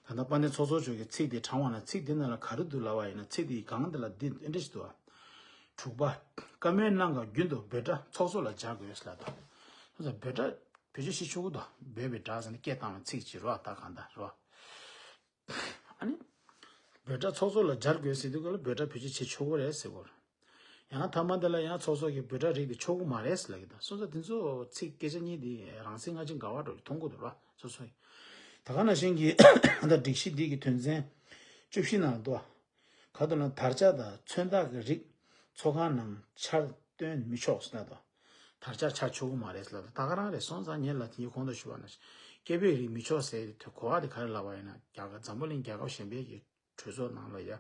ད་ལྟ་དཔལ་ལྡན་ཚོགས་གཙོ་མཆོག་གིས་ཚིག་དེ་དྲངས་པ་ན་ཚིག་དེ་ནང་ལ་ག་རེ་འདུག་ལབ་པ་ཡིན་ན་ཚིག་དེའི་སྒང་དེ་ལ་འདི་འདི་འདྲ་ཞིག་འདུག་ཨ། དྲུག་པ། བཀའ་མོལ་གནང་སྐབས་རྒྱུན་དུ་འབོད་སྒྲ་ཚོགས་གཙོ་ལ་སྦྱར་དགོས་ལབ་འདུག་སོང་ཙང་འབོད་སྒྲ་བེད་སྤྱོད་བྱེད་ཆོག་གི་འདུག་འབོད་པའི་སྒྲ་ཟེར་ན་སྐད་བཏང་བའི་ཚིག་ཅིག་རེད་བ། ད་གང་ལྟར་རེད་བ། ཨ་ནི། འབོད་སྒྲ་ཚོགས་གཙོ་ལ་སྦྱར་དགོས་ཟེར་དུས་སྐབས་ལ་འབོད་སྒྲ་བེད་སྤྱོད་བྱེད་ཆོག་གི་རེད་ཟེར་གོ། ཡང་ཐ་མ་དེ་ལ་ཡང་ཚོགས་གཙོ་གིས་འབོད་སྒྲ་རིགས་དེ་ཆོག་གི་མ་རེད་ཟེར་ལབ་ཀྱི་འདུག་སོང་ཙང་དེ་ཚོ་ཚིག་སྐད་ཆ་གཉིས་དེ་རང་སེམས་ང་ཅིག་འགལ་བ་འགྲོ་གི་མཐོང་གི་འདུག་ར་སོ་སོ་ཡིས། ད་ག་ནང་བཞིན་གྱི་ད་སྒྲིག་གཞི་འདི་གི་དོན་ཚན་བཅུ་བཞི་ནང་འདུག་ག་ད་ལ་དར་ཆ་དང་མཚོན་རྟགས་ཀྱི་རིགས་ཚོགས་ཁང་ནང་འཆར་སྟོན་མི་ཆོག་ཟེར་ན་འདུག་དར་ཆ་འཆར་ཆོག་གི་མ་རེད་ཟེར་ལབ་འདུག་ད་ག་རང་རེད། སོང་ཙང་ངས་ལ་དེའི་གོང་དུ་ཞུས་པ་ནང་བཞིན་སྐད་འབོད་རིགས་མི་ཆོག་ཟེར་དེ་གོ་བ་དེ་ག་རེ་ལབ་པ་ཡིན་ན་རྒྱ་གར་འཛམ་བུ་གླིང་རྒྱལ་ཁབ་གཞན་པའི་གི་གྲོས་ཚོགས་ནང་ལ་ཡ།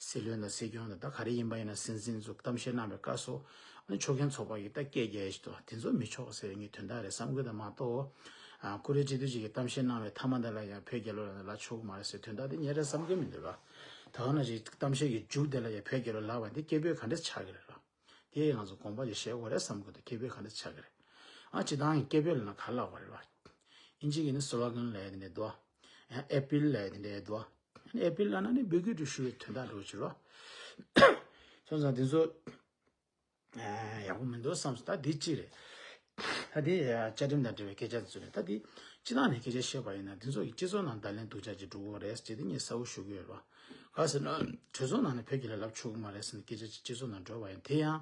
སྲིད་བློན་དང་སྲིད་སྐྱོང་དང་ད་ག་རེ་ཡིན་པ་ཡིན་ན་སྲིད་འཛིན་ཚོ་གཏམ་བཤད་གནང་བའི་སྐབས་སུ་ཨ་ནི་ཆོག་མཁན་ཚོགས་པ་གིས་ད་སྐད་རྒྱག་ཡ་ཞིག་འདུག་དེ་ཚོ་མི་ཆོག་ཟེར་ངའི་དོན་དག་རེད་བསམ་གི་འདུག་མ་གཏོགས། ཨ་བཀུར་འོས་སྤྱི་འཐུས་ཅིག་གིས་གཏམ་བཤད་གནང་བའི་མཐའ་མ་དེ་ལ་ཡང་བོད་རྒྱལ་ལོ་ལ་ལབ་ཆོག་གི་མ་རེད་ཟེར་དོན་དག་དེ་ངས་རེད་བསམ་གི་མི་འདུག་ར། ད་ག་ནང་བཞིན་གཏམ་བཤད་ཀྱི་མཇུག་དེ་ལ་ཡང་བོད་རྒྱལ་ལོ་ལབ་པ་འདི་སྐད་འབོད་ག་འདྲ་ཆགས་ཀྱི་རེད་ར། དེ་ང་ཚོ་དགོངས་པ་ཅིག་བཞེས་དགོས་རེད་བསམ་གི་འདུག་སྐད་འབོད་ག་འདྲ་ཆགས་ཀྱི་རེད། ཨ་སྤྱིར་བཏང་གི་སྐད་འབོད་ལབ་ན་ག་རེ་ལབ་དགོས་རེད་ར། ཨིན་ཇི་གི་ནི་སི་ལོ་གན་ལབ་ཡ་དེ་འདྲ་འདུག་ཨ་ཨེ་པིལ་ལབ་ཡ་དེ་འདྲ་འདུག་ཨ་ཨེ་པིལ་ལབ་ན་ནི་འབོད་སྐུལ་དུ་ཞུ་བའི་དོན་དག་འདྲ་བོ་ཅིག་རེད་བ། སོང་ཙང་འདི་ཚོ་ཨ་ཡག་པོ་མི་འདུག་བསམ་སོང་། ད་འདི་གཅིག་རེད། ད་འདི་བཅའ་ཁྲིམས་དང་འབྲེལ་བའི་སྐད་ཆ་འདི་ཚོ་རེད། ད་འདི་སྤྱི་བཏང་ནས་སྐད་ཆ་བཤད་པ་ཡིན་ན་འདི་ཚོ་གི་སྤྱི་ཚོགས་ནང་བརྡ་ལན་སྡུག་ཅག་ཅིག་འགྲོ་གི་རེད་ཅེས་དེ་ངས་གསལ་པོ་ཞུ་གི་ཡོད་རེད་བ། ག་ཟེར་ན་གྲོས་ཚོགས་ནང་ནས་བོད་ཀྱི་ལ་ལབ་ཆོག་གི་མ་རེད་ཟེར་ནས་སྐད་ཆ་ཅིག་སྤྱི་ཚོགས་ནང་འགྲོ་བ་ཡིན། དེ་ཡང་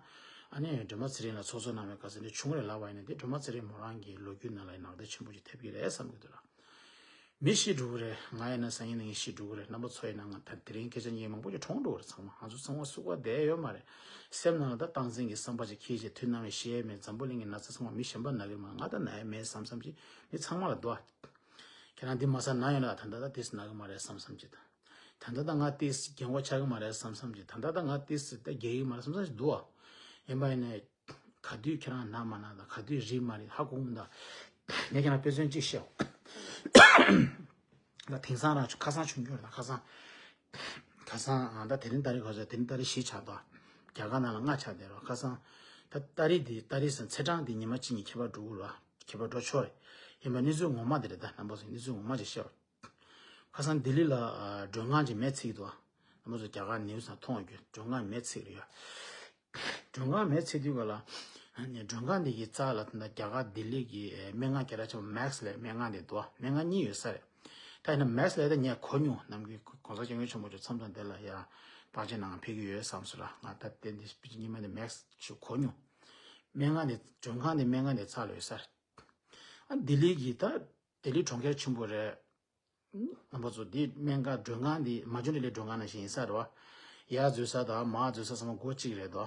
ཨ་ནི་སྒྲོལ་མ་ཚེ་རིང་ལ་ཚོགས་གཙོ་གནང་བའི་སྐབས་སུ་འདི་བྱུང་རེད་ལབ་པ་ཡིན་ན་དེ་སྒྲོལ་མ་ཚེ་རིང་མོ་རང་གི་ལོ་རྒྱུས་ནང་ལ་ནག་ཐིག་ཆེན་པོ་ཅིག་ཐེབས་ཀྱི་རེད་བསམ་གྱི་འདུག་ལ། མི་ཤི་འགྲོ་གི་རེད། ང་ཡིན་ན་སང་ཉིན་གནངས་ཉིན་ཤི་འགྲོ་གི་རེད། རྣམ་པ་ཚོ་ཡིན་ན་ང་ད་དེ་རིང་སྐད་ཆ་ཉན་མཁན་མང་པོ་ཅིག་གྲོངས་འགྲོ་གི་རེད། ཚང་མ་ང་ཚོ་ཚང་མ་སུ་ག་བསྡད་ཡོད་མ་རེད། སེམས་ནང་ལ་ད་སྟངས་འཛིན་གྱི་བསམ་པ་ཅིག་འཁྱེར་བྱས་དུས་ནམ་ཡང་ཤི་ཡས་མེད། འཛམ་བུ་གླིང་གི་ན་ཚ་ཚང་མ་མི་གཞན་པ་ན་གི་རེད་མ་ང་ད་ན་ཡས་མེད་བསམ་བསམ་ཅིག་མི་ཚང་མ་ལ་འདུག་ཨ། ཁྱེད་རང་འདི་མ་ཟ་ན་ཡོད་ན་ད་ལྟ་ད་ཏིས་ན་གི་མ་རེད་བསམ་བསམ་གྱི་ད། ད་ལྟ་ད་ང་ཏིས་རྒན་གོག་ཆགས་གི་མ་རེད་བསམ་བསམ་གྱི་ད་ལྟ་ད་ང་ཏིས་ད་རྒས་གི་མ་རེད་བསམ་བསམ་གྱི་འདུག་ཨ། ཡིན་པ་ཡིན་ནའི་ག་དུས་ཁྱེད་རང་ན་མ་ན་ད་ག་དུས་རིལ་མ་རིལ་ཧ་གོ་མི་འདུག་ངས་ཁྱེད་རང་དཔེ་མཚོན་གཅིག་བཤད། ད་དེང་སང་རང་ཁ་སང་བྱུང་རྒྱུ་རེད་ད་ཁ་སང་། ཁ་སང་ཨ་ད་དེ་རིང་ཏ་རིག་ག་ཚོད་དེ་རིང་ཏ་རིག་བཞི་ཆགས་འདུག་རྒྱ་གར་ནང་ལ་ལྔ་ཆགས་བསྡད་རོགས་ཁ་སང་། ད་ཏ་རིག་འདི་ཏ་རིག་སང་ཚེས་གྲངས་འདི་ཉི་མ་གཅིག་གཉིས་ཁྱད་པར་འགྲོ་གི་རེད་ཁྱད་པར་འགྲོ་ཆོག་རེད། ཡིན་པ་གནས་ཚུལ་ངོ་མ་འདི་རེད་ད་རྣམ་པ་ཚོ་གནས་ཚུལ་ངོ་མ་ཅིག་བཤད་རོགས། ཁ་སང་ལྡི་ལི་ལ་ཨ་མགྲོན་ཁང་ཅིག་མེ་འཚིག་འདུག་རྣམ་པ་ཚོ་རྒྱ་གར་ནེའུ་སང་མཐོང་ཡོད་རྒྱུ་མགྲོན་ཁང་མེ་འཚིག་རེད་ཡ། མགྲོན་ཁང་མེ་འཚིག་དུས་ག་ལ། ནས་མགྲོན་ཁང་འདི་གི་རྩ་ལ་ད་རྒྱ་གར་ལྡི་ལི་གི་སྨན་ཁང་སྐད་གྲགས་ཆེན་པོ་མེག་སི་ལབ་སྨན་ཁང་འདི་འདུག་སྨན་ཁང་གཉིས་ཡོད་ས་རེད། ད་ཡིན་ན་མེག་སི་ལབ་ད་ངས་གོ་མྱོང་ནམ་རྒྱུན་༸གོང་ས་༸སྐྱབས་མགོན་ཆེན་པོ་མཆོག་མཚམས་མཚམས་དེ་ལ་ཡ་བརྟག་དཔྱད་གནང་ཕེབས་ཀྱི་ཡོད་བསམ་སོང་ར་ང་ད་ལྟ་འདི་སྤྱི་ཉི་མ་འདི་མེག་སི་ཞུ་གོ་མྱོང་། སྨན་ཁང་འདི་མགྲོན་ཁང་འདི་སྨན་ཁང་འདི་རྩ་ལ་ཡོད་ས་རེད། ཨ་ལྡི་ལི་གི་ད་ལྡི་ལི་གྲོང་ཁྱེར་ཆེན་པོ་རེད། རྣམ་པ་ཚོ་འདི་སྨན་ཁང་མགྲོན་ཁང་འདི་མ་ཇུ་འདི་ལས་མགྲོན་ཁང་ནང་བཞིན་ཡིན་ས་རེད་བ། ཡར་འཛུལ་ས་དང་མར་འཛུལ་ས་ཚང་མ་སྒོ་གཅིག་རེད་དོ།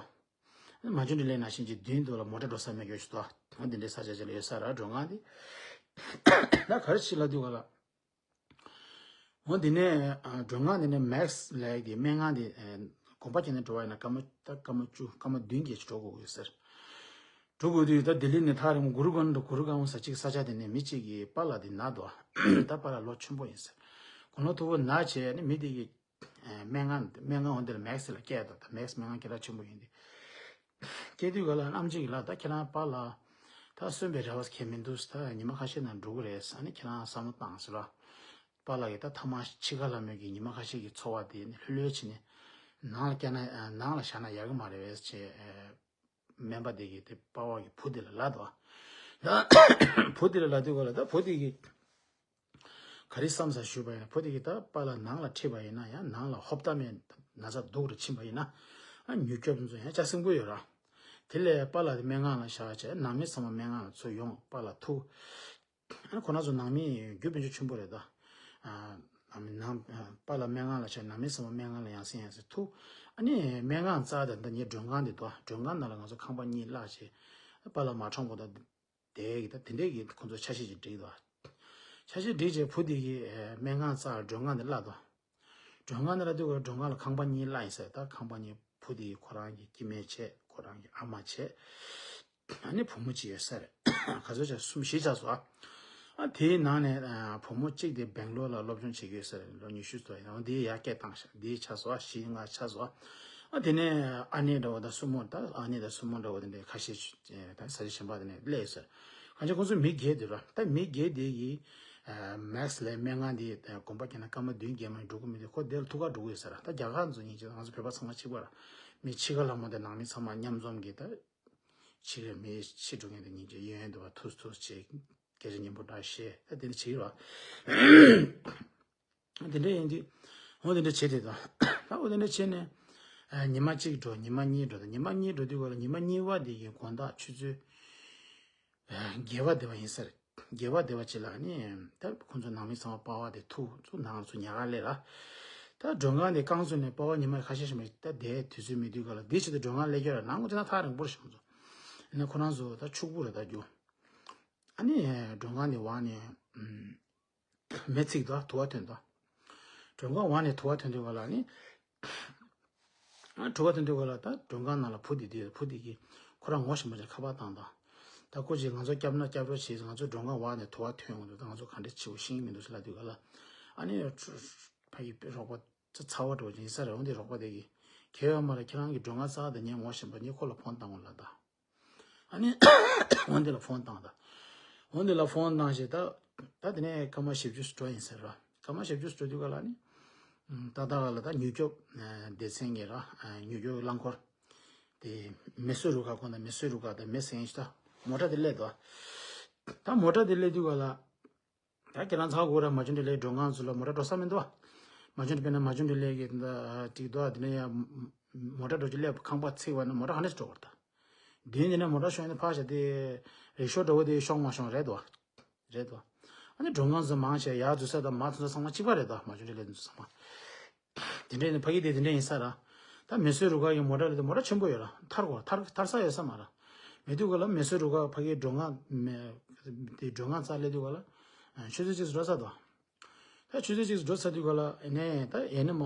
མ་ཇུ་འདི་ལས་ནང་བཞིན་གྱི་མདུན་དུ་ལ་མོ་ཊ་འགྲོ་ས་མེད་གྱོད་ཞིག་དོ། འོ་འདི་འདྲའི་ས་ཆ་ཅིག་ལ་ཡོད་ས་རེད་མགྲོན་ཁང་འདི། ད་ག་རེ་ཞིག་ལ་འདུག་ག་ལ། འོ་འདི་ནས་ཨ་མགྲོན་ཁང་འདི་ནས་མེག་སི་ལབ་ཀྱི་སྨན་ཁང་འདི་ཨ་དགོངས་པ་ཁྱེར་ནས་འགྲོ་བ་ཡིན་ན་སྐར་མ་ད་སྐར་མ་བཅུ་སྐར་མ་བདུན་བརྒྱད་ཅིག་འགྲོ་དགོས་ཀྱི་ཡོད་ཟེར། འགྲོ་དགོས་དུས་ད་ལྡི་ལི་ནས་ཐག་རིང་པོ་གུ་རུ་གང་དུ་གུ་རུ་གང་ཟེར་གཅིག་ས་ཆ་དེ་ནས་མི་གཅིག་གིས་པཱ་ལགས་དེ་ན་དོ། ད་པཱ་ལགས་ལོ་ཆེན་པོ་ཡིན་ཟེར། དགུང་ལོ་མཐོ་པོ་ན་བྱས་ནས་མི་དེ་གིས་སྨན་ཁང་སྨན་ཁང་འོ་འདི་ལ་མེག་སི་ལ་སྐད་དོ་ད་མེག་སི་སྨན་ཁང་སྐད་གྲགས་ཆེན་པོ་ཡིན་ཏེ། སྐད་དུས་ག་ལ་ཨམ་ཆི་གི་ལ་ད་ཁྱེད་རང་པཱ་ལགས་ད་གསོན་པའི་རེ་བ་ཁྱད་མི་འདུག་ད་ཉི་མ་ཁ་ཤས་ནང་འགྲོ་གི་རེད་ས་ནི་ཁྱེད་རང་བསམ་བློ་བཏང་ཟེར་བ། པཱ་ལགས་ཀྱིས་ད་ཐ་མག་འཆི་ཁ་ལྷ་མོ་གི་ཉི་མ་ཁ་ཤས་ཀྱི་འཚོ་བ་དེ་ནི་ལྷོད་ལྷོད་བྱས་ནས་ནང་ལ་བསྐྱལ་ན་ནང་ལ་བཞག་ན་ཡག་གི་མ་རེད་བས་ཅེས། སྨན་པ་དེ་གིས་དེ་པཱ་ལགས་ཀྱི་བུ་དེ་ལ་ལབ་དོ། བུ་དེ་ལ་ལབ་དུས་ག་ལ་ད་བུ་དེ་གིས་ག་རེ་བསམ་ས་ཞུས་པ་ཡིན་ན་བུ་དེ་གིས་ད་པཱ་ལགས་ནང་ལ་ཁྲིད་པ་ཡིན་ན་ཡང་ནང་ལ་ཧོབ་ཏ་མེད་ན་ཚ་སྡུག་རུ་ཕྱིན་པ་ཡིན་ན་ཨ་མྱུར་སྐྱོབ་ཚོ་ཡང་ལྕགས་སྲིན་པོ་ཡོད་ར། དེ་ལས་པཱ་ལགས་དེ་སྨན་ཁང་ལ་བཞག་བྱས་ནང་མི་ཚང་མ་སྨན་ཁང་ལ་ཚུར་ཡོང་པཱ་ལགས་ཐུག་ཁོ་རང་ཚོ་ནང་མི་རྒྱུ་དཔལ་འབྱོར་ཆེན་པོ་རེད་ད། ནང་མི་ནང་པཱ་ལགས་སྨན་ཁང་ལ་ཆ་ནང་མི་ཚང་མ་སྨན་ཁང་ལ་ཡང་སེང་ཡང་སེང་ཐུག་ཨ་ནི་སྨན་ཁང་རྩ་དང་ད་ཉེ་མགྲོན་ཁང་འདི་དོ་མགྲོན་ཁང་ནང་ལ་ང་ཚོ་ཁང་པ་གཉིས་གླ་བྱས་པཱ་ལགས་མ་གྲོངས་གོ་ད་དེ་གི་ད་དེ་འདྲས་ཀྱི་ཁོ་ཚོ་ཆ་ཤས་ཅིག་བསྒྲིགས་དོ། ཆ་ཤས་བསྒྲིགས་བྱས་བུ་དེ་གི་སྨན་ཁང་རྩ་མགྲོན་ཁང་འདི་གླ་དོ། མགྲོན་ཁང་ནང་ལ་དུས་སྐབས་མགྲོན་ཁང་ལ་ཁང་པ་གཉིས་གླ་ཡིན་ཟེར་ད་ཁང་པ་གཉིས་བུ་དེ་ཁོ་རང་གི་སྐྱེ་དམན་བྱས་ཁོ་རང་གི་ཨ་མ་བྱས། ཨ་ནི་བུ་མོ་གཅིག་ཡོད་ས་རེད། ག་ཚོད་ཆ་གསུམ་བཞི་ཆགས་སོང་ཨ། ཨ་དེའི་ནང་ནས་ཨ་བུ་མོ་གཅིག་དེ་སྦེང་ལོར་ལ་སློབ་སྦྱོང་བྱེད་ཀྱི་ཡོད་ས་རེད་ལོ་ཉི་ཤུ་ཙམ་ཡིན་ནའང་དེའི་ཡར་སྐད་བཏང་ཤག་དེའི་ཆགས་སོང་ཨ་བཞི་ལྔ་ཆགས་སོང་ཨ། ཨ་དེ་ནས་ཨ་ནེ་འདྲ་བོ་དང་སྲུ་མོ་ད་ཨ་ནེ་དང་སྲུ་མོ་འདྲ་བོ་དེ་འདྲའི་ཁ་ཤས་ད་ས་ཆ་གཞན་པ་དེ་ནས་སླེབས་ཡོད་ས་རེད། གང་ཅི་ཁོང་ཚོ་མི་བརྒྱད་དེ་ར་ད་མི་བརྒྱད་དེ་གིས། མེག་སི་ལབ་སྨན་ཁང་འདི་དགོངས་པ་ཁྱེར་ན་སྐར་མ་བདུན་བརྒྱད་མ་ཡིན་འགྲོ་གི་མི་འདུག་ཁོ་དེ་ལ་ཐུག་ག་འགྲོ་གི་ཡོད་ས་ར་ད་རྒྱ་གར་ཚོ་ཡིན་ཅེ་ང་ཚོ་བོད་པ་ཚང་མ་གཅིག་པ་ར་མི་འཆི་ཁ་ལྷ་མོ་དང་ནང་མི་ཚང་མ་མཉམ་འཛོམས་ཀྱིས་ད་འཆི་ཁ་མི་འཆི་འགྲོ་མཁན་དེ་ཡིན་ཅེ་གཡས་གཡོན་དུ་བ་ཐུག་ཐུག་བྱེད་སྐད་ཆ་སྙན་པོ་འདྲ་བཤད་ད་དེ་འདྲ་བྱེད་ཀྱི་ར་དེ་འདྲ་ཡིན་དུས་འོ་དེ་འདྲ་བྱེད་དེ་དང་ད་འོ་དེ་འདྲ་བྱས་ནས་ཉི་མ་གཅིག་འགྲོ་ཉི་མ་གཉིས་འགྲོ་ད་ཉི་མ་གཉིས་འགྲོ་དུས་ག་ལ་ཉི་མ་གཉིས་པ་དེ་གི་དགོང་དག་ཆུ་ཚོད། རྒྱལ་བ་སྡེ་བ་ཡིན་ས་རེད། རྒྱལ་བ་སྡེ་བ་ཅིག་ལ་ནི་ད་ཁོང་ཚོ་ནང་མི་ཚང་མ་པ་ཕ་དེ་ཐུག་ཚུགས་ནང་ཚུགས་ཉལ་ཁ་སླེབས་ལ། ད་མགྲོན་ཁང་དེ་རྐང་ཚུགས་ནས་པ་ཕ་ཉི་མ་ཁ་ཤས་ཤིག་མ་ད་དེ་དུས་ཚོད་མི་དུས་ག་ལ་འདི་ཆེད་དུ་མགྲོན་ཁང་སླེབས་རྒྱུ་ལ་ནང་ངོ་ཅི་ན་ཐག་རིང་པོར་ཞིག་ཚོ། ནི་ཁོ་རང་ཚོ་ད་ཕྱུག་པོ་རེད་ད་རྒྱུ། ཨ་ནི་མགྲོན་ཁང་དེ་བང་ནས་མེ་འཚིག་ད་དུ་བ་ཐོན་ད། མགྲོན་ཁང་བང་ནས་དུ་བ་ཐོན་དུས་ག་ལ་ནི། ཨ་དྲི་བ་དེ་འདྲ་ག་ལ་ད་མགྲོན་ཁང་ནང་ལ་བུ་དེ་དེ་བུ་དེ་གིས་ཁོ་རང་ངོ་ཤེས་མ་བྱས་ཁ་པར་བཏང་དང་། ད་ཁོ་ཅིག་ང་ཚོ་སྐྱབས་ན་སྐྱབས་རོགས་བྱེད་ང་ཚོ་མགྲོན་ཁང་བར་ནས་དུ་བ་ཐོན་འོང་འདུག་ད་ང་ཚོ་ག་འདྲ་བྱེད་དགོས་ཤེས་ཀྱི་མི་འདུག་ཟེར་ལབ་དུས་ག་ལ། ཨ་ནི་ཕ་གི་རོགས་པ་ཚ་ཚ་བ་འགྲོ་ཅིག་ཡིན་ས་རེད་འོང་དེ་རོགས་པ་དེ་གིས་གལ་ཡོད་མ་རེད་ཁྱེད་རང་གི་མགྲོན་ཁང་རྩ་བ་དེ་ངས་ངོ་ཤེས་པ་ངས་ཁོ་ལ་ཕོན་བཏང་འོང་ལབ་ད། ཨ་ནི་འོན་ཏེ་ལ་ཕོན་བཏང་ད། འོན་ཏེ་ལ་ཕོན་བཏང་ཞེས་ད། ད་དེ་ནས་སྐར་མ་བཞི་བཅུ་འགྲོ་ཡིན་ཟེར་ར། སྐར་མ་བཞི་བཅུ་འགྲོ་དུས་ག་ལ་ནི། ད་ད་ག་ལ་ད་མྱུར་སྐྱོབ་སྡེ་ཚན་གྱི་ར་མྱུར་སྐྱོབ་རླངས་འཁོར། དེ་མེ་གསོད་རུ་ཁག་ཁོ་ན་མེ་གསོད་རུ་ཁག་དང་མེ་སེང་ཞིག་ད་མོ་ཊ་དེ་སླེབས་ད། ད་མོ་ཊ་དེ་སླེབས་དུས་ག་ལ། ད་ཁྱེད་རང་ཚ་དགོས་ར་མ་བྱུང་འདྲ་ལས་མགྲོན་ཁང་ཚོ་ལ་མོ་ཊ་འགྲོ་ས་མི་འདུག་བ། མ་བྱུང་འདྲ་དཔེར་ན་མ་བྱུང་འདྲ་ལས་ཀྱི་ད་ཅིག་འདུག་བ་དེ་ནས་ཡང་མོ་ཊ་འགྲོ་ཅིག་སླེབས་ཁང་པ་ཚིག་བ་ན་མོ་ཊ་ཧ་ནས་འགྲོ་བར་ད། དེ་ནས་མོ་ཊ་ཤོང་ནས་ཕར་བཞག་དེ་རིག་ཤོ་འདྲ་བོ་དེ་ཤོང་མ་ཤོང་རེད་དོ། རེད་དོ། ཨ་ནི་མགྲོན་ཁང་ཚོ་མང་ཆེ་ཡར་འཛུལ་ས་དང་མར་ཐོན་ས་ཚང་མ་གཅིག་པ་རེད་དོ་མ་བྱུང་འདྲ་ལས་དེ་ཚོ་ཚང་མ། དེ་འདྲས་ནི་ཕ་གི་དེ་དེ་འདྲས་ཡིན་ས་ར། ད་མེ་གསོད་རུ་ཁག་གི་མོ་ཊ་ལ་དེ་མོ་ཊ་ཆེན་པོ་ཡོད་ར་ཐར་གོ་ཐར་ཐར་ས་ཡོད་ས་མ་ར། མེད་དུས་ག་ལ་མེ་གསོད་རུ་ཁག་ཕ་གིའི་མགྲོན་ཁང་མེ་དེ་མགྲོན་ཁང་རྩ་སླེབས་དུས་ག་ལ། ཆུ་ཚོད་གཅིག་ཙམ་འགྲོ་ས་དོ། ད་ཆུ་ཚོད་གཅིག་འགྲོ་ཚར་དུས་ག་ལ་ཨེ་ནས་ད་ཡེ་ནས་མ་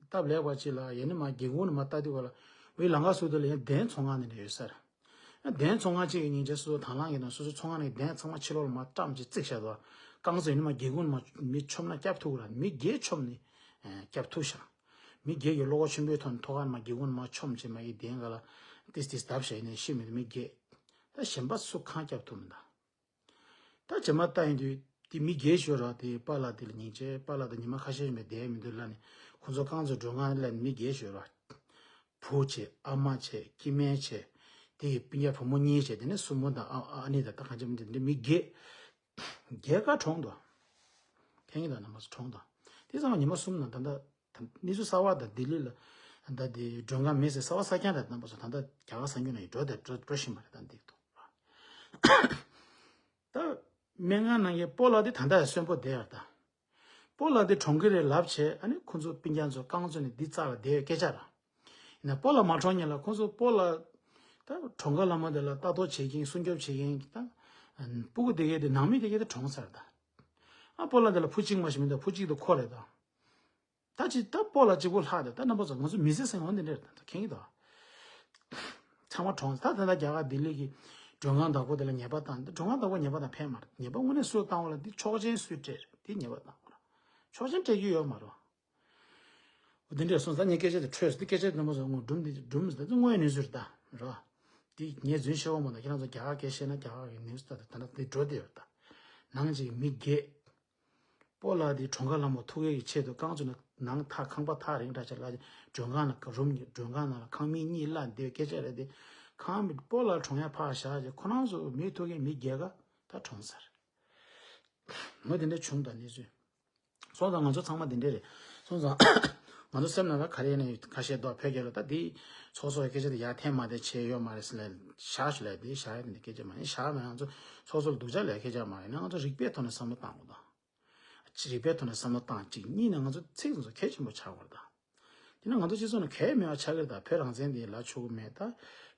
སྟབས་ལེགས་པ་ཅིག་ལ་ཡེ་ནས་མ་སྒེའུ་ཁུང་ནས་མ་ལྟ་དུས་ག་ལ་འོའི་ལམ་ཁ་ཟུར་དེ་ལ་ཡང་གདན་ཚོང་ཁང་ནས་ཡོད་ས་རེད། གདན་ཚོང་ཁང་གཅིག་གི་སྙིང་རྗེ་སོ་སོ་དང་བླངས་ཀྱི་ནང་སོ་སོ་ཚོང་ཁང་ནས་གདན་ཚང་མ་ཕྱི་ལོགས་ལ་མ་བཀྲམ་ཅིག་བརྩིགས་བཞག་འདུག་རྐང་བཙུགས་ནས་མ་སྒེའུ་ཁུང་ནས་མ་མི་མཆོངས་ན་སྐྱབས་ཐུབ་ར། མི་བརྒྱད་མཆོངས་ནས་སྐྱབས་ཐུབ་ཤག་མི་བརྒྱད་ཀྱི་བློ་ཁོག་ཆེན་པོའི་ཐོག་ནས་ཐོག་ཁང་མ་སྒེའུ་ཁུང་མ་མཆོངས་བྱས་མ་ཡི་གདན་ག་ལ་ཏིས་ཏིས་བརྡབ་བྱས་ནས་ཤི་མི་འདུག་མི་བརྒྱད། ད་གཞན་པ་སུ་གང་སྐྱབས་ཐུབ་མི་འདུག་ད་རྗེས་མ་ལྟ་ཡིན་དུས་དེ་མི་བརྒྱད་ཞོར་ར་དེ་པཱ་ལགས་དེ་ལ་སྙིང་རྗེ། པཱ་ལགས་དེ་ཉི་མ་ཁ་ཤས་ཤིག་མེད་བསྡད་མི་འདུག་ལབ་ནས་ཁོང་ཚོ་རྐང་བཙུགས་མགྲོན་ཁང་ལ་མི་བརྒྱད་ཞོར་ར། བུ་བྱས། ཨ་མ་བྱས། སྐྱེ་དམན་བྱས། དེ་ཡི་སྤུན་ཀྱག་བུ་མོ་གཉིས་བྱས། དེ་ནས་སྲུ་མོ་དང་ཨ་ཨ་ནེ་དང་ད་གང་ཅི་མི་འདུག་འདི་མི་བརྒྱད། བརྒྱད་ཀ་གྲོངས་འདུག་ཁེ་ཉིན་དང་རྣམ་པ་ཚོ་གྲོངས་འདུག་དེ་ཚང་མ་ཉི་མ་གསུམ་ནང་ད་ལྟ་ད་གནས་ཚུལ་གསར་བ་དང་ལྡི་ལི་ལ་ད་དེ་མགྲོན་ཁང་མེད་ཟེར་གསར་བ་གསར་རྐྱང་དང་རྣམ་པ་ཚོ་ད་ལྟ་རྒྱ་གར་གསར་འགྱུར་ནང་ཡི་འགྲོ་དེ་འགྲོ་འགྲོ་བཞིན་པ་རེད། ད་འདི་འདུག་ད་སྨན་ཁང་ནང་གི་སྤོ་ལགས་དེ་ད་ལྟ་ཡང་གསོན་པོ་བསྡད་ཡོད་ད། སྤོ་ལགས་དེ་གྲོངས་ཀྱི་རེད་ལབ་བྱས། ཨ་ནི་ཁོང་ཚོ་སྤུན་ཀྱག་ཚོ་རྐང་བཙུགས་ནས་འདི་རྩ་ལ་བསྡད་ཡོད་སྐད་ཆ་ར། ཡིན་ན་སྤོ་ལགས་མ་གྲོངས་ཉིན་ལ་ཁོང་ཚོ་སྤོ་ལགས་ད་གྲོངས་ཁ་ལ་མ་དེ་ལ་ལྟ་རྟོག་བྱེད་མཁན་སྲུང་སྐྱོབ་བྱེད་མཁན་ད་སྤུ་གུ་དེ་གས་དེ་ནང་མི་དེ་གས་དེ་གྲོངས་ཚར་ད། ཨ་སྤོ་ལགས་དེ་ལ་བུ་གཅིག་མ་ཞིག་མི་འདུག་བུ་གཅིག་དེ་ཁོ་རེད་ད། ད་ཅི་ད་སྤོ་ལགས་གཅིག་པུ་ལྷག་དེ་ད་རྣམ་པ་ཚོ་ང་ཚོ་མི་ཚེ་ཟེར་བ་འདི་འདྲ་རེད་ད་ཁེ་ཉིན་ད། ཚང་མ་གྲོངས། ད་ད་ལྟ་རྒྱ་གར་ལྡི་ལི་གི་མགྲོན་ཁང་བདག་པོ་དེ་ལ་ཉེས་པ་བཏང་། མགྲོན་ཁང་བདག་པོ་ཉེས་པ་བཏང་ཕན་མ་རེད། ཉེས་པ་དངོས་གནས་སུ་བཏང་བ་ལ་འདི་ཆོག་མཆན་སུས་སྤྲད་རེད། འདི་ཉེས་པ་བཏང་བ་རེད། ཆོག་མཆན་སྤྲད་རྒྱུ་ཡོད་མ་རེད། འོ་འདི་འདྲ་སོང་ཙང་ངས་སྐད་ཆ་དེ་འཕྲོས་སོང་། འདི་སྐད་ཆ་དེ་རྣམ་པ་ཚོ་ངོ་སྒྲུང་འདི་སྒྲུང་ཟེར་ད་དངོས་ཡོད་གནས་ཚུལ་རེད་ད་རེད། འདི་ངས་རྫུན་བཤད་འོ་མ་ད་ཁྱེད་རང་ཚོ་རྒྱ་གར་སྐད་བཤད་ན་རྒྱ་གར་གི་གནས་ཚུལ་ད་ད་ད་འདི་འགྲོ་བསྡད་ཡོད་རེད་ད། ནང་གཅིག་མི་བརྒྱད། སྤོ་ལགས་དེ་གྲོངས་ཁ་ལ་མོ་ཐུག་ཡས་ཀྱི་ཆེད་དུ་རྐང་བཙུགས་ནས་ནང་ཐག་ཁང་པ་ཐག་རིང་དྲགས་ཆ་ལ་མགྲོན་ཁང་ལ་རུམ་མགྲོན་ཁང་ནང་ལ་ཁང་མིག་གཉིས་བརླག་འདི་སྐད་ཆ་རེད་དེ། ཁང་མིག་སྤོ་ལགས་གྲོངས་ཡ་ཕར་བཞག་རྗེས་ཁོ་རང་ཚོ་མི་ཐུག་མཁན་མི་བརྒྱད་ཀ་ད་གྲོངས་ཚར། ངོ་དེ་འདྲ་བྱུང་དང་གནས་ཚུལ། སོང་ཙང་ང་ཚོ་ཚང་མ་དེ་འདྲ་རེད། སོང་ཙང་ང་ཚོ་སེམས་ནང་ལ་ག་རེ་ནས་ཁ་ཤས་འདུག་བོད་རྒྱལ་ལོ་ད་འདི་ཚོགས་གཙོ་སྐད་ཆ་དེ་ཡར་འཐེན་མ་དེ་བྱས་ཡོད་མ་རེད་ཟེར་ལ་བཞག་ཞུ་ལ་དེ་བཞག་ཡ་དེ་འདི་སྐད་ཆ་མ་ཡིན། བཞག་ན་ང་ཚོ་ཚོགས་གཙོ་ལ་སྡུག་ཅག་ལས་སྐད་ཆ་མ་ཡིན་ན་ང་ཚོ་རིག་པའི་ཐོག་ནས་བསམ་བློ་བཏང་དགོས་དང་། ཅི་རིག་པའི་ཐོག་ནས་བསམ་བློ་བཏང་གཅིག་གཉིས་ནས་ང་ཚོ་ཚིག་ཚོ་གལ་ཆེན་པོ་ཆགས་དགོས་རེད་ད། དེ་ནས་ང་ཚོ་སྤྱི་ཚོགས་ནང་གལ་མེད་པ་ཆགས་ཀྱི་རེད་ད། བོད་རང་བཙན་དེ་ལབ་ཆོག་གི་མེད་ད།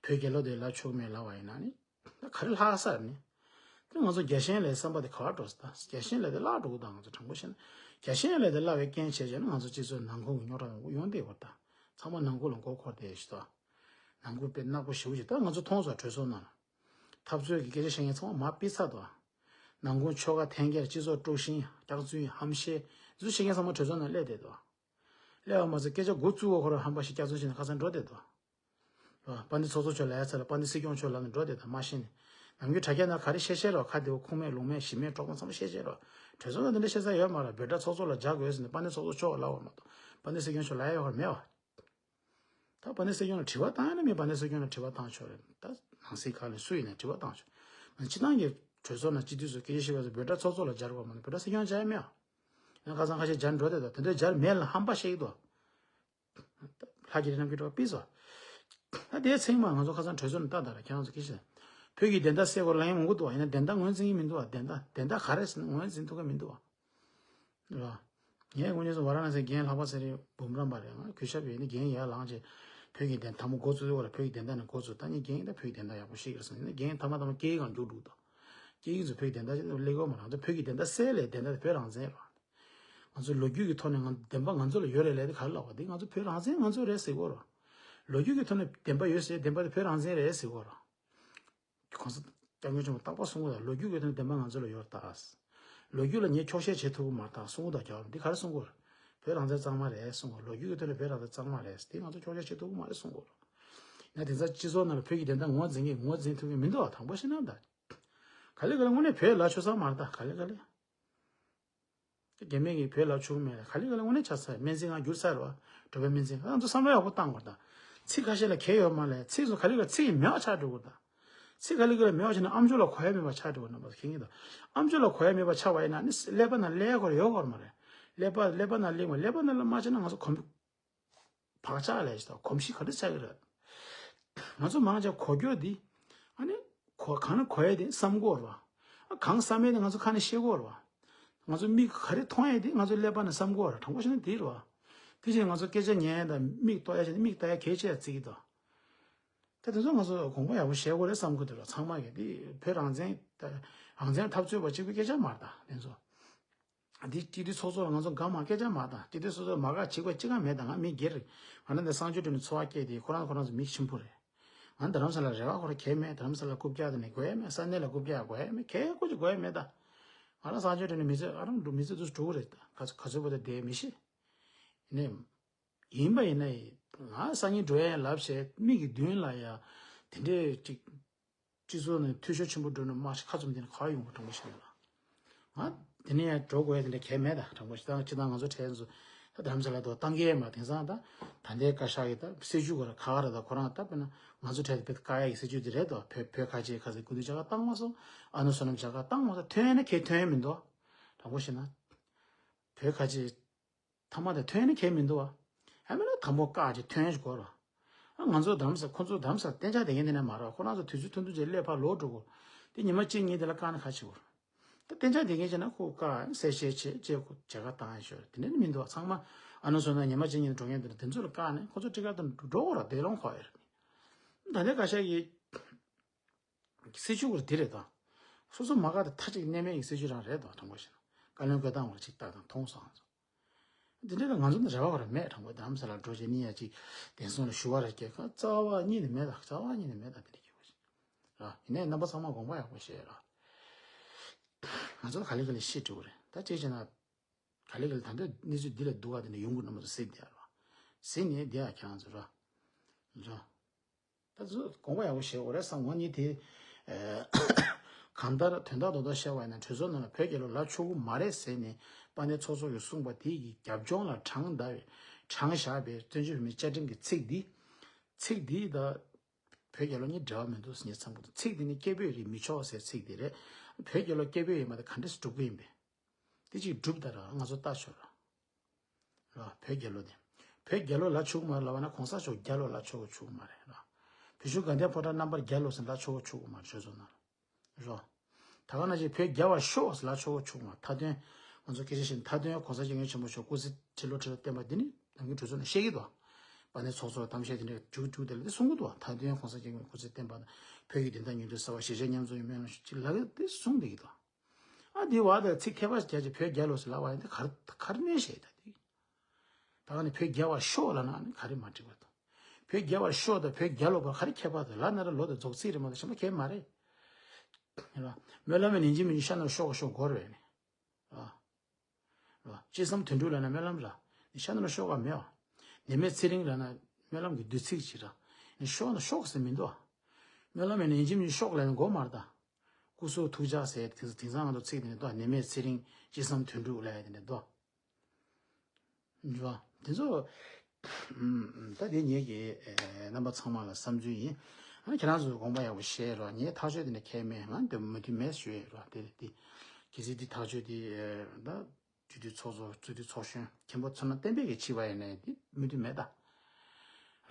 བོད་རྒྱལ་ལོ་དེ་ལབ་ཆོག་གི་མེད་ལབ་པ་ཡིན་ན་ནི། ད་ག་རེ་ལྷག་ས་རེད་ནི། དེ་ང་ཚོ་རྒྱལ་ཞེན་ལས་བསམ་པ་དེ་ག་པར་འགྲོ་ས་ད། རྒྱལ་ཞེན་ལས་དེ་བརླག་འགྲོ་གི་ད། ང་ཚོ་དྲང་པོ་བཤད་ན། རྒྱལ་ཞེན་ལས་དེ་བརླག་པའི་རྐྱེན་བྱས་བྱས་ན་ང་ཚོ་སྤྱི་ཚོགས་ནང་ཁུལ་གྱི་རྙོག་དྲ་ཡོང་གི་ཡོང་བསྡད་ཡོད་ད། ཚང་མ་ནང་ཁུལ་ལ་མགོ་འཁོར་བསྡད་ཤི་ད། ནང་ཁུལ་དཔེ་ནག་པོ་ཞེ་པོ་ཅིག་ད་ང་ཚོ་མཐོང་སོང་གྲོས་ཚོགས་ནང་ལ། འཐབ་རྩོད་ཀྱི་སྐད་ཆ་བཤད་མཁན་ཚང་མ་མར་ཕུད་ཚར་འདུག་ནང་ཁུལ་ཆོལ་ཁ་འཐེན་འཁྱེར་སྤྱི་ཚོགས་དཀྲུག་ཤིང་སྐྱག་རྫུན་ཧམ་བཤད་འཛུལ་བཤད་མཁན་ཚང་མ་གྲོས་ཚོགས་ནང་སླེབས་བསྡད་འདུག་སླེབས་པ་མ་ཟད་སྐད་ཆ་འགོ་བཙུགས་པ་ཁོ་རང་ཧམ་པ་ཞིག་སྐྱག་རྫུན་བཤད་ནས་ཁ་སང་འགྲོ་བསྡད་འདུག་རེད་བ། དཔལ་ལྡན་ཚོགས་གཙོ་མཆོག་ལབ་ཡ་ཚ་ལ་དཔལ་ལྡན་སྲིད་སྐྱོང་མཆོག་ལབ་ནས་འགྲོ་བསྡད་འདུག་མ་ཤེས་ནས། ནམ་རྒྱུན་དྲ་རྒྱ་ནང་ག་རེ་བཤད་བཤད་རོགས། ཁ་བདེ་པོ་ཁུངས་མེད་ལུང་མེད་གཞི་མེད་གྲོགས་པོ་ཚང་མ་བཤད་བཤད་རོགས། གྲོས་ཚོགས་ནང་དེ་འདྲ་བཤད་ས་ཡོད་མ་རེད། འབོད་སྒྲ་ཚོགས་གཙོ་ལ་སྦྱར་དགོས་ཟེར་ནས་དཔལ་ལྡན་ཚོགས་གཙོ་མཆོག་ལབ་པ་མ་གཏོགས་དཔལ་ལྡན་སྲིད་སྐྱོང་མཆོག་ལབ་ཡ་ཡོད་མ་རེད། མེད་བ། ད་དཔལ་ལྡན་སྲིད་སྐྱོང་ལ་དྲི་བ་བཏང་ཡ་ན་མི་དཔལ་ལྡན་སྲིད་སྐྱོང་ལ་དྲི་བ་བཏང་ཆོག་རེད། ད་ནང་སྲིད་ཁག་ནས་སུ་ཡིན་ནའི་དྲི་བ་བཏང་ཆོག་ང་སྤྱི་བཏང་གི་གྲོས་ཚོགས་ནང་སྤྱི་འཐུས་ཚོ་སྐད་ཆ་བཤད་པ་ཚོ་འབོད་སྒྲ་ཚོགས་གཙོ་ལ་སྦྱར་དགོས་མ་གཏོགས་འབོད་སྒྲ་སྲིད་སྐྱོང་སྦྱར་ཡ་མེད་ཨ། ཡང་ཁ་སང་ཁ་ཤས་སྦྱར་འགྲོ་དེ་དང་དེ་འདྲ་སྦྱར་མེད་ལ་ཧམ་པ་བཤད་ཀྱི་འདུག་ལྷ་རྒྱ་རི་རྣམ་རྒྱལ་གྲགས་པ་ཕུད་སོང་། ད་དེའི་ཚེག་མ་ང་ཚོ་ཁ་སང་གྲོས་ཚོགས་ནས་ལྟ་དང་ཁྱེད་རང་ཚོ་སྐད་ཆ། བོད་ཀྱི་བདེན་མཐའ་གསལ་དགོས་ལབ་མཁན་མང་པོ་འདུག་བ། ཡིན་ན་བདེན་མཐའ་ངོས་འཛིན་གྱི་མི་འདུག་བ། བདེན་མཐའ་བདེན་མཐའ་ག་རེ་ཟེར་ན་ངོས་འཛིན་ཐུབ་ཀྱི་མི་འདུག་བ། རེད་བ། ངས་དངོས་གནས་སུ་ཝ་ར་ཎ་སིའི་རྒན་ལྷག་པ་ཚེ་རིང་འབུམ་རམས་པ་རེད། ང་གུས་ཞབས་ཡོད་ནི་རྒན་ཡར་ལངས་རྗེས་བོད་ཀྱི་བདེན་དང་པོ་འགོ་བཙུགས་དུས་སྐབས་ལ་བོད་ཀྱི་བདེན་མཐའ་ནས་འགོ་བཙུགས། ད་ནི་རྒན་ད་བོད་ཀྱི་བདེན་མཐའ་ཡག་པོ་ཤེས་ཀྱི་རེད་ཟེར་ནས་རྒན་ཐ་མ་ཐ་མ་སྐད་ཡིག་སྒང་མཇུག་བསྒྲིལ་འདུག་སྐད་ཡིག་ཚོ་བོད་ཀྱི་བདེན་མཐའ་ཅིག་སླེབས་ཀྱི་ཡོད་མ་རེད། ང་ཚོ་བོད་ཀྱི་བདེན་མཐའ་གསལ་ལས་བདེན་མཐའ་དེ་བོད་རང་བཙན་རེད། ང་ཚོ་ལོ་རྒྱུས་ཀྱི་ཐོག་ནས་ང་བདེན་པ་ང་ཚོ་ལ་ཡོད་རེད་ལབ་དེ་ག་རེ་ལབ་པ་དེ། ང་ཚོ་བོད་རང་བཙན་ང་ཚོ་རེད་ཟེར་གྱི་ཡོད་རེད། ལོ་རྒྱུས་ཀྱི་ཐོག་ནས་བདེན་པ་ཡོད་ཟེར་བདེན་པ་དེ་བོད་རང་བཙན་རེད་ཟེར་གྱི་ཡོད་རེད། གོང་ས་སྐྱབས་མགོན་ཆེན་པོ་རྟག་པར་གསུང་གི་ཡོད། ལོ་རྒྱུས་ཀྱི་ཐོག་ནས་བདེན་པ་ང་ཚོ་ལ་ཡོད་རེད་ད། ལོ་རྒྱུས་ལ་ངས་འཁྱོག་བཤད་བྱེད་ཐུབ་ཀྱི་མ་རེད་ད་གསུང་གི་འདུག་རྒྱ་གར་འདི་ག་རེ་གསུང་གི་ཡོད་རེད། བོད་རང་བཙན་གཙང་མ་རེད་གསུང་གི་ཡོད། ལོ་རྒྱུས་ཀྱི་ཐོག་ནས་བོད་རང་བཙན་གཙང་མ་རེད་དེ་ང་ཚོ་འཁྱོག་བཤད་བྱེད་ཐུབ་ཀྱི་མ་རེད་གསུང་གི་ཡོད་རེད། ཡིན་ན་དེང་སང་སྤྱི་ཚོགས་ནང་ལ་བོད་ཀྱི་བདེན་མཐའ་ངོས་འཛིན་གྱི་ངོས་འཛིན་ཐུབ་ཀྱི་མི་འདུག་བ། དང་པོ་བཤད་ན་ད། ག་ལེ་ག་ལེ་དངོས་གནས་བོད་ལ་ཆོད་ས་མ་རེད་ད་ག་ལེ་ག་ལེ། རྒྱ་མི་གིས་བོད་ལ་ཆོག་མེད་ལ་ག་ལེ་ག་ལེ་དངོས་གནས་ཆགས་ཚར། སྨན་རྩིས་ཁང་བསྒྱུར་ཚར་བ། འགྲོ་བའི་སྨན་རྩིས་ཁང་ང་ཚོ་བསམ་བློ་ཡག་པོ་བཏང་དགོས་ད། ཚིག་ཁ་ཤས་ལ་གལ་ཡོད་མ་ལས་ཚིག་ཚོ་ག་ལེ་ག་ལེ་ཚིག་མེད་པ་ཆགས་འགྲོ་དགོས་ད། ཚིག་ག་ལེ་ག་ལེ་མེད་པ་ཆགས་ན་ཨ་མཆོག་ལ་གོ་ཡ་མེད་པ་ཆགས་འགྲོ་དགོས་རྣམ་པ་ཚོ་མཁྱེན་གྱི་འདུག་ཨ་མཆོག་ལ་གོ་ཡ་མེད་པ་ཆགས་པ་ཡིན་ན་ནི་ཀླད་པ་ནང་ཀླད་ཀོར་ཡོད་དགོས་མ་རེད། ཀླད་པ་ཀླད་པ་ནང་ཀླད་པ་ཀླད་པ་ནང་ལ་མ་ཆགས་ན་ང་ཚོ་གོམས། བག་ཆགས་ལས་ཞེས་དང་གོམས་གཤིས་ག་འདྲ་ཆགས་ཀྱི་རེད། ང་ཚོ་མང་ཆེ་གོ་རྒྱུ་འདི། ཨ་ནི། གོ་གང་ན་གོ་ཡས་དེ་བསམ་གོ་ར། ཨ་གང་བསམ་ཡས་དེ་ང་ཚོ་ཁ་ནས་བཤད་གོ་ར། ང་ཚོ་མིག་ག་རེ་མཐོང་ཡས་དེ་ང་ཚོ་ཀླད་པ་ནས་བསམ་གོ་ར་དྲང་པོ་བཤད་ན་དེ་ར། དེ་བཞིན་ང་ཚོ་སྐད་ཆ་ཉན་ཡས་དང་མིག་ལྟོ་ཡས་བྱས་ནས་མིག་ལྟ་ཡས་གལ་ཆེ་ཡ་བརྩི་གི་འདུག་ད་དེ་ཚོ་ང་ཚོ་དགོངས་པ་ཡག་པོ་བཞེས་དགོས་རེད་བསམ་གི་འདུག་ར་ཚང་མ་གི་དེ་བོད་རང་བཙན་རང་བཙན་འཐབ་རྩོད་པ་གཅིག་པུའི་སྐད་ཆ་མ་རེད་ད་དེ་ཚོ། འདི་སྤྱི་འཐུས་ཚོགས་གཙོ་ལ་ང་ཚོ་དགའ་མ་སྐད་ཆ་མ་བཏང་། སྤྱི་འཐུས་ཚོགས་གཙོ་མ་དགའ་བྱེད་དགོས་ཅི་གང་མེད་ད། ང་མི་སྒེར་རེད། ང་རང་འདི་གསང་སྤྱོད་ཁྲོད་ནས་འཚོ་བ་སྐྱེལ་ཏེ་ཁོ་རང་ཁོ་རང་ཚོ་མི་ཆེན་པོ་རེད། ང་རྡ་རམ་ས་ལ་རེ་བ་ཁོ་རང་གལ་མེད། རྡ་རམ་ས་ལ་རྐུབ་བཀྱག་དེ་ནས་དགོས་ཡ་མེད། ས་གནས་ལ་རྐུབ་བཀྱག་དགོས་ཡ་མེད། གལ་ཁོ་ཅིག་དགོས་ཡ་མེད་ད། ང་རང་གསང་སྤྱོད་ཁྲོད་ནས་མི་ཚེ་ཨ་རང་འགྲོ་མི་ཚེ་དུས་སུ་འགྲོ་གི་རེད་ད། ག་ཚོད་ག་ཚོད་བར་དུ་བསྡད་མི་ཤེས། ནས་ཡིན་པ་ཡིན་ན་ཡིན། ང་སང་ཉིན་འགྲོ་ཡ་ཡིན་ལབ་བྱས་མིག་གི་མདུན་ལ་ཡ་དེ་འདྲས་ཅིག་སྤྱི་ཚོགས་ནས་འཐུས་ཤོར་ཆེན་པོ་འགྲོ་ནས་མ་ཤི་ཁ་བཙུམ་དེ་ནས་ག་ཡོང་གི་དྲང་པོ་བཤད་ན། ང་དེ་ནས་ཡང་འགྲོ་དགོས་ཡ་དེ་འདྲ་གལ་མེད་ད། དྲང་པོ་བཤད་ན་སྤྱི་བཏང་ང་ཚོ་གྲས་ཚོ་ད་རྡ་རམ་ས་ལ་དུ་བཏང་གི་མ། དེང་སང་ད་ད་ལྟའི་བཀའ་ཤག་གི་ད་སྲིད་བྱུས་ག་རེ་ག་རེ་ད་ཁོ་རང་ད་དཔེར་ན་ང་ཚོ་གྲས་དེ་དཔེ་བཀག་ཡ་གི་སྲིད་བྱུས་དེ་རེད་དོ། བོད་བོད་ཁ་ཆེ་ཁ་ཟེར་སྐུ་མདུན་མཇལ་ཁ་བཏང་མ་སོང་། ཨ་ནུ་བསོད་ནམས་མཇལ་ཁ་བཏང་མ་སོང་། ཐོན་ཡ་ན་ཁྱེད་ཐོན་ཡ་མི་འདུག་དྲང་པོ་བཤད་ན་བོད་ཁ་ཆེ། ཐ་མ་དེ་ཐོན་ནི་གལ་མི་འདུག་བ། ཨ་མེ་ན་དང་པོ་བཀག་ཅིག་ཐོན་ཞིག་དགོས་ར། ཨ་ང་ཚོ་རྡ་རམ་ས་ཁོ་ཚོ་རྡ་རམ་ས་གཏན་འཇགས་བསྡད་མཁན་དེ་ནས་མ་ར། ཁོ་རང་ཚོ་དུས་ཚོད་ཐུང་ཐུང་ཅིག་སླེབས་ཕར་ལོག་འགྲོ་དགོས། དེ་ཉི་མ་གཅིག་གཉིས་དེ་ལ་བཀག་ན་ཁ་ཆེ་བོ། ད་གཏན་འཇགས་བསྡད་མཁན་བྱས་ན་ཁོ་བཀག་གསལ་བཤད་བྱེད་བྱེད་ཁོ་མཇལ་ཁ་བཏང་ཡ་ཤོར་དེ་འདྲ་ནི་མི་འདུག་བ། ཚང་མ་ཨ་ནུ་བསོད་ནམས་ཉི་མ་གཅིག་གཉིས་འགྲོ་མཁན་དེ་འདྲ་དེ་ཚོ་ལ་བཀག་ནས་ཁོ་ཚོ་ཊི་ཀེ་ཊི་དང་འགྲོ་དགོས་ར། བསྡད་ལོང་ཁོ་ཡ་ར། ད་ལྟའི་བཀའ་ཤག་གིས་སྲིད་བྱུས་ཁོ་ར་དེ་རེད་དོ། སོ་སོ་མ་དགའ་དེ་མཐའ་གཅིག་གནས་མེད་ཀྱི་སྲིད་བྱུས་རང་རེད་དོ། དྲང་པོ་བཤད་ན་བཀའ་བློན་བཀའ་བཏང་བར་ཅིག་ལྟ་དང་མཐོང་སོང་ང་ཚོ། འདི་འདྲ་ལ་ང་ཚོ་འདི་རེ་བ་བར་མེད། དྲང་པོ་རྡ་རམ་ས་ལ་འགྲོ་བྱེད་ནི་ཡ་ཅིག་བདེན་སྲུང་ལ་ཞུ་བ་ར་སྐྱེལ་ཁ་རྩ་བ་ཉིད་ནས་མེད་ད། རྩ་བ་ཉིད་ནས་མེད་ད། འདི་འདྲ་སྐྱེལ་བ་ཞིག་ར། ཡིན་ནའི་རྣམ་པ་ཚང་མ་དགོངས་པ་ཡག་པོ་བཞེས་ར། ང་ཚོ་ག་ལེ་ག་ལེ་ཤི་འགྲོ་གི་རེད་ད། གཅིག་བྱས་ན་ག་ལེ་ག་ལེ་ད་ལྟ་གནས་ཚུལ་འདི་ལ་སྡུག་ག་དེ་འདྲ་ཡོང་གི་རྣམ་པ་ཚོ་གཟིགས་བསྡད་ར། གཟིགས་ནས་བསྡད་ཡ་ཁྱེད་རང་ཚོ་ར། ར། ད་ཚོ་དགོངས་པ་ཡག་པོ་བཞེས་འོ་རེད་བསམ། ང་གཉིས་དེ་གང་ལྟར་དོན་དག་རྡོག་རྡོག་བཤད་པ་ཡིན་ན་གྲོས་ཚོགས་ནང་ལ་བོད་རྒྱལ་ལོ་ལབ་ཆོག་གི་མ་རེད་ཟེར་ནས་དཔལ་ལྡན་ཚོགས་གཙོ་གིས་གསུངས་པ་དེ་གི་རྒྱབ་ལྗོངས་ལ་དྲངས་བསྡད་པའི་དྲངས་བཞག་པའི་བཙན་བྱོལ་བོད་མིའི་བཅའ་ཁྲིམས་ཀྱི་ཚིག་འདི། ཚིག་འདི་ད་བོད་རྒྱལ་ལོ་གཉིས་འབྲེལ་བ་མི་འདུག་ཟེར་ངས་བསམ་གི་འདུག་ཚིག་འདི་ནི་སྐད་འབོད་རིགས་མི་ཆོག་ཟེར་ཚིག་འདི་རེད། བོད་རྒྱལ་ལོ་སྐད་འབོད་ཡིན་པ་དེ་ག་འདྲས་སེ་སྒྲུབ་གི་ཡིན་པས། དེ་གཅིག་སྒྲུབ་ད་ར་ང་ཚོ་ལྟ་ཆོག་ར། ར། བོད་རྒྱལ་ལོ་དེ། བོད་རྒྱལ་ལོ་ལབ་ཆོག་གི་མ་རེད་ལབ་པ་ན་གོང་ས་མཆོག་རྒྱལ་ལོ་ལབ་ཆོག་གི་ཆོག་གི་མ་རེད་ར། བོད་གཞུང་དགའ་ལྡན་ཕོ་བྲང་རྣམ་པར་རྒྱལ་ལོ་ཟེར་ལབ་ཆོག་གི་ཆོག་གི་མ་རེད་གྲོས་ཚོགས་ནང་ལ། རོ། ད་ག་ནང་བཞིན་བོད་རྒྱལ་བར་ཤོག་ཟེར་ལབ་ཆོག་གི་ཆོག་གི་མ་རེད། མཐའ་དོན། ང་ཚོ་སྐད་ཆ་བཤད་ན་མཐའ་དོན་གོང་ས་སྐྱབས་མགོན་ཆེན་པོ་མཆོག་སྐུ་ཚེ་ཁྲི་ལོ་ཁྲི་ལོ་བརྟན་པ་འདི་ནི་ནམ་རྒྱུན་གྲོས་ཚོགས་ནང་བཤད་ཀྱི་འདུག་དཔལ་ལྡན་ཚོགས་གཙོ་ལ་གཏམ་བཤད་དེ་འདྲ་མཇུག་མཇུག་དེ་ལ་འདི་གསུང་གི་འདུག་མཐའ་དོན་གོང་ས་སྐྱབས་མགོན་སྐུ་ཚེ་བརྟན་པ་དང་བོད་ཀྱི་བདེན་མཐའ་མྱུར་དུ་གསལ་བ། གཞིས་བྱེས་མཉམ་འཛོམས་ཀྱི་སྨོན་ལམ་ཞུ་ཅེས་ལབ་ཀྱི་འདི་གསུང་བསྡད་ཀྱི་འདུག་ཨ་འདི་བ་དང་ཚིག་ཁྱད་པར་རྒྱག་ཅིག་བོད་རྒྱལ་ལོ་ཟེར་ལབ་པ་ཡིན་ཏེ་ག་རེ་ག་རེ་གནོད་བྱས་ད་དེ། ད་ག་ནས་བོད་རྒྱལ་བར་ཤོག་ལབ་ན་ནི་ག་རེ་མ་འགྲིག་པ་དང་། བོད་རྒྱལ་བར་ཤོག་དང་བོད་རྒྱལ་ལོ་བར་ག་རེ་ཁྱད་པར་དང་། ལབ་ན་ར་ལོ་དང་རྫོགས་ཚིག་རེད་མ་གཏོགས་གཞན་པ་གང་ཡང་མ་རེད། སྨོན་ལམ་ནི་ཡིན་གཅིག་མིན་གཅིག་ཤ་ནར་ཤོག་ཤོག་གོ་རེད་ནི། ཨ། རོ། ཅི་བསམ་དོན་འགྲུབ་ལབ་ན་སྨོན་ལམ་ར། ནི་ཤ་ནར་ཤོག་ག་མེད་བ། ནད་མེད་ཚེ་རིང་ལབ་ན་སྨོན་ལམ་གྱི་བསྡུས་ཚིག་ཅིག་ར། ནི་ཤོག་ན་ཤོག་ཟེར་མི་འདུག་བ། སྨོན་ལམ་ཡིན་ན་ཡིན་གཅིག་མིན་གཅིག་ཤོག་ལབ་ན་གོ་མ་རེད་ད། སྐུ་གཟུགས་ཐུགས་ཅག་ཟེར་དེ་དེང་སང་ང་ཚོ་ཚིག་དེ་ནི་འདུག་ནད་མེད་ཚེ་རིང་ཅི་བསམ་དོན་འགྲུབ་ལབ་ཡ་དེ་འདྲ་འདུག་འགྲོ། དེ་ཚོ། ད་དེ་ངེད་ཀྱི་རྣམ་པ་ཚང་མ་ལ་བསམ་ཚུལ་ཡིན། ཨ་ཁྱེད་རང་ཚོས་དགོངས་པ་ཡག་པོ་བཞེས་རོགས། ངས་ཐག་གཅོད་དེ་འདྲ་ཁས་མེད། ང་འདི་མོས་མཐུན་མེད་ཞུ་ཡས་རོགས། དེ་དེ་གལ་སྲིད་འདི་ཐག་གཅོད་དེ་ད་སྤྱི་འཐུས་ཚོགས་གཙོ་སྤྱི་འཐུས་ཚོགས་གཞོན་མཁན་པོ་ཚོ་ན་གཏན་འབེབས་ཀྱི་བྱས་པ་ཡིན་ནའི་འདི་མོས་མཐུན་མེད་ད།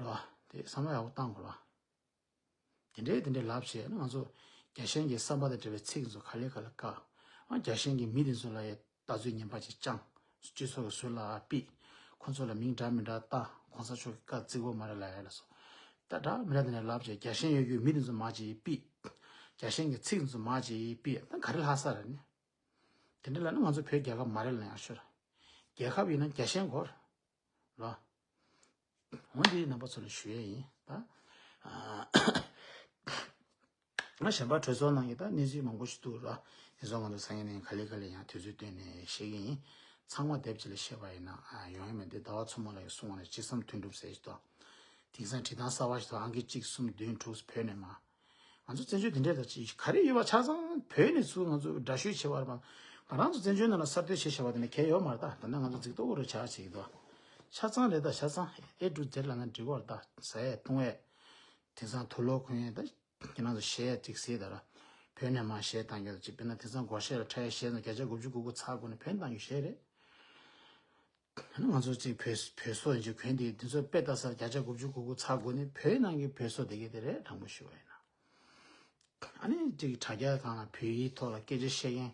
རོགས། དེ་བསམ་བློ་ཡག་པོ་བཏང་དགོས་རོགས། དེ་འདྲའི་དེ་འདྲའི་ལབ་བྱས་ན་ང་ཚོ་རྒྱལ་ཞེན་གྱི་བསམ་པ་དང་འབྲེལ་བའི་ཚིག་ཚོ་ག་ལེ་ག་ལེ་བཀག་ཨ་རྒྱལ་ཞེན་གྱི་མི་དེ་ཚོ་ལ་ཡ་ལྟ་ཚུལ་ངན་པ་ཅིག་བཅངས། སྤྱི་ཚོགས་ཀྱི་ཟུར་ལ་ཕུད། ཁོ་ཚོ་ལ་མིང་འདྲ་མི་འདྲ་བཏགས། གོང་ས་མཆོག་གི་བཀའ་བརྩི་དགོས་མ་རེད་ལབ་ཡ་ལ་སོགས། ད་འདྲ་མི་འདྲ་དེ་འདྲ་ལབ་བྱས་རྒྱལ་ཞེན་ཡོད་རྒྱུའི་མི་དེ་ཚོ་མར་ཅིག་ཕུད། རྒྱལ་ཞེན་གྱི་ཚིག་དེ་ཚོ་མར་ཅིག་ཕུད། ད་ག་རེ་ལྷག་ས་རེད་ནི། དེ་འདྲ་ལབ་ན་ང་ཚོ་བོད་རྒྱལ་ཁབ་མ་རེད་ལབ་ཡ་ཤོད་ར། རྒྱལ་ཁབ་ཡིན་ན་རྒྱལ་ཞེན་དགོས་ར། རོ། འོ་འདི་རྣམ་པ་ཚོ་ལ་ཞུ་ཡས་ཡིན་ད། ང་གཞན་པ་གྲོས་ཚོགས་ནང་གི་ད་གནས་ཚུལ་མང་པོ་ཞིག་འདུག་ར། དེ་ཚོ་ང་ཚོ་སང་ཉིན་ནས་ག་ལེ་ག་ལེ་ཡང་དུས་ཚོད་བཏོན་ནས་བཤད་ཀྱི་ཡིན། ཚང་མ་དེབ་ཅིག་ལ་བཤད་པ་ཡིན་ན་ཡོང་ཡ་མེད་དེ། ཟླ་བ་མཚོ་མོ་ལགས་ཀྱིས་གསུངས་པ་ནས་ཅི་བསམ་དོན་འགྲུབ་ཟེར་ཞིག་དང་། དེང་སང་བྲིས་སྟངས་གསར་བ་ཞིག་དང་ཨང་ཀི་གཅིག་གསུམ་བདུན་དྲུག་བོད་ནས་མ། ང་ཚོ་བཙན་བྱོལ་དེ་འདྲས་དང་ཅིག་ག་རེ་ཡོད་པ་ཆ་ཚང་བོད་ནས་ཚུར་ང་ཚོ་འདྲ་བཤུས་བྱེད་པ་རེད་པ། ང་རང་ཚོ་བཙན་བྱོལ་ནང་ལ་གསར་གཏོད་བྱེད་བྱ་བ་དེ་འདྲ་གལ་ཡོད་མ་རེད་ད། ད་ནི་ང་ཚོ་རྫིག་ཏོག་རུ་ཆགས་བྱེད་ཀྱི་འདུག་ཆ་ཚང་རེད་ད། ཆ་ཚང་ཨེ་ཀྲུ་ཛེ་ལ་ན་འགྲིག་གི་རེད་ད། ཟ་ཡས་བཏུང་ཡས། དེང་སང་དུག་ལོག་གོན་ཡས་ད། ཁྱེད་རང་ཚོ་གཞས་ཅིག་གཟིགས་ད་ར། བོད་ནས་མ་གཞས་བཏང་རྒྱུ་ཅིག་དཔེར་ན་དེང་སང་སྒོར་གཞས་ལ་འཁྲབ་ཡས་གཞས་ཚོ་བརྒྱ་ཆ་དགུ་བཅུ་གོ་དགུ་ཚར་དགོས་ནས་བོད་བཏང་རྒྱུ་གཞས་རེད། ང་ཚོ་གཅིག་བོད་བོད་སོག་ཡིན་གཅིག་གོན་དེ་འདི་ཚོ་དཔེ་ལྟ་ས་བརྒྱ་ཆ་དགུ་བཅུ་གོ་དགུ་ཚར་དགོས་ནི་བོད་ནང་གི་བོད་སོག་དེ་གས་དེ་རེད། དྲང་པོ་ཞུ་བ་ཡིན་ན། ཨ་ནི་གཅིག་དྲ་རྒྱ་སྒང་ལ་བོད་ཡིག་ཐོག་ལ་སྐད་ཆ་བཤད་མཁན་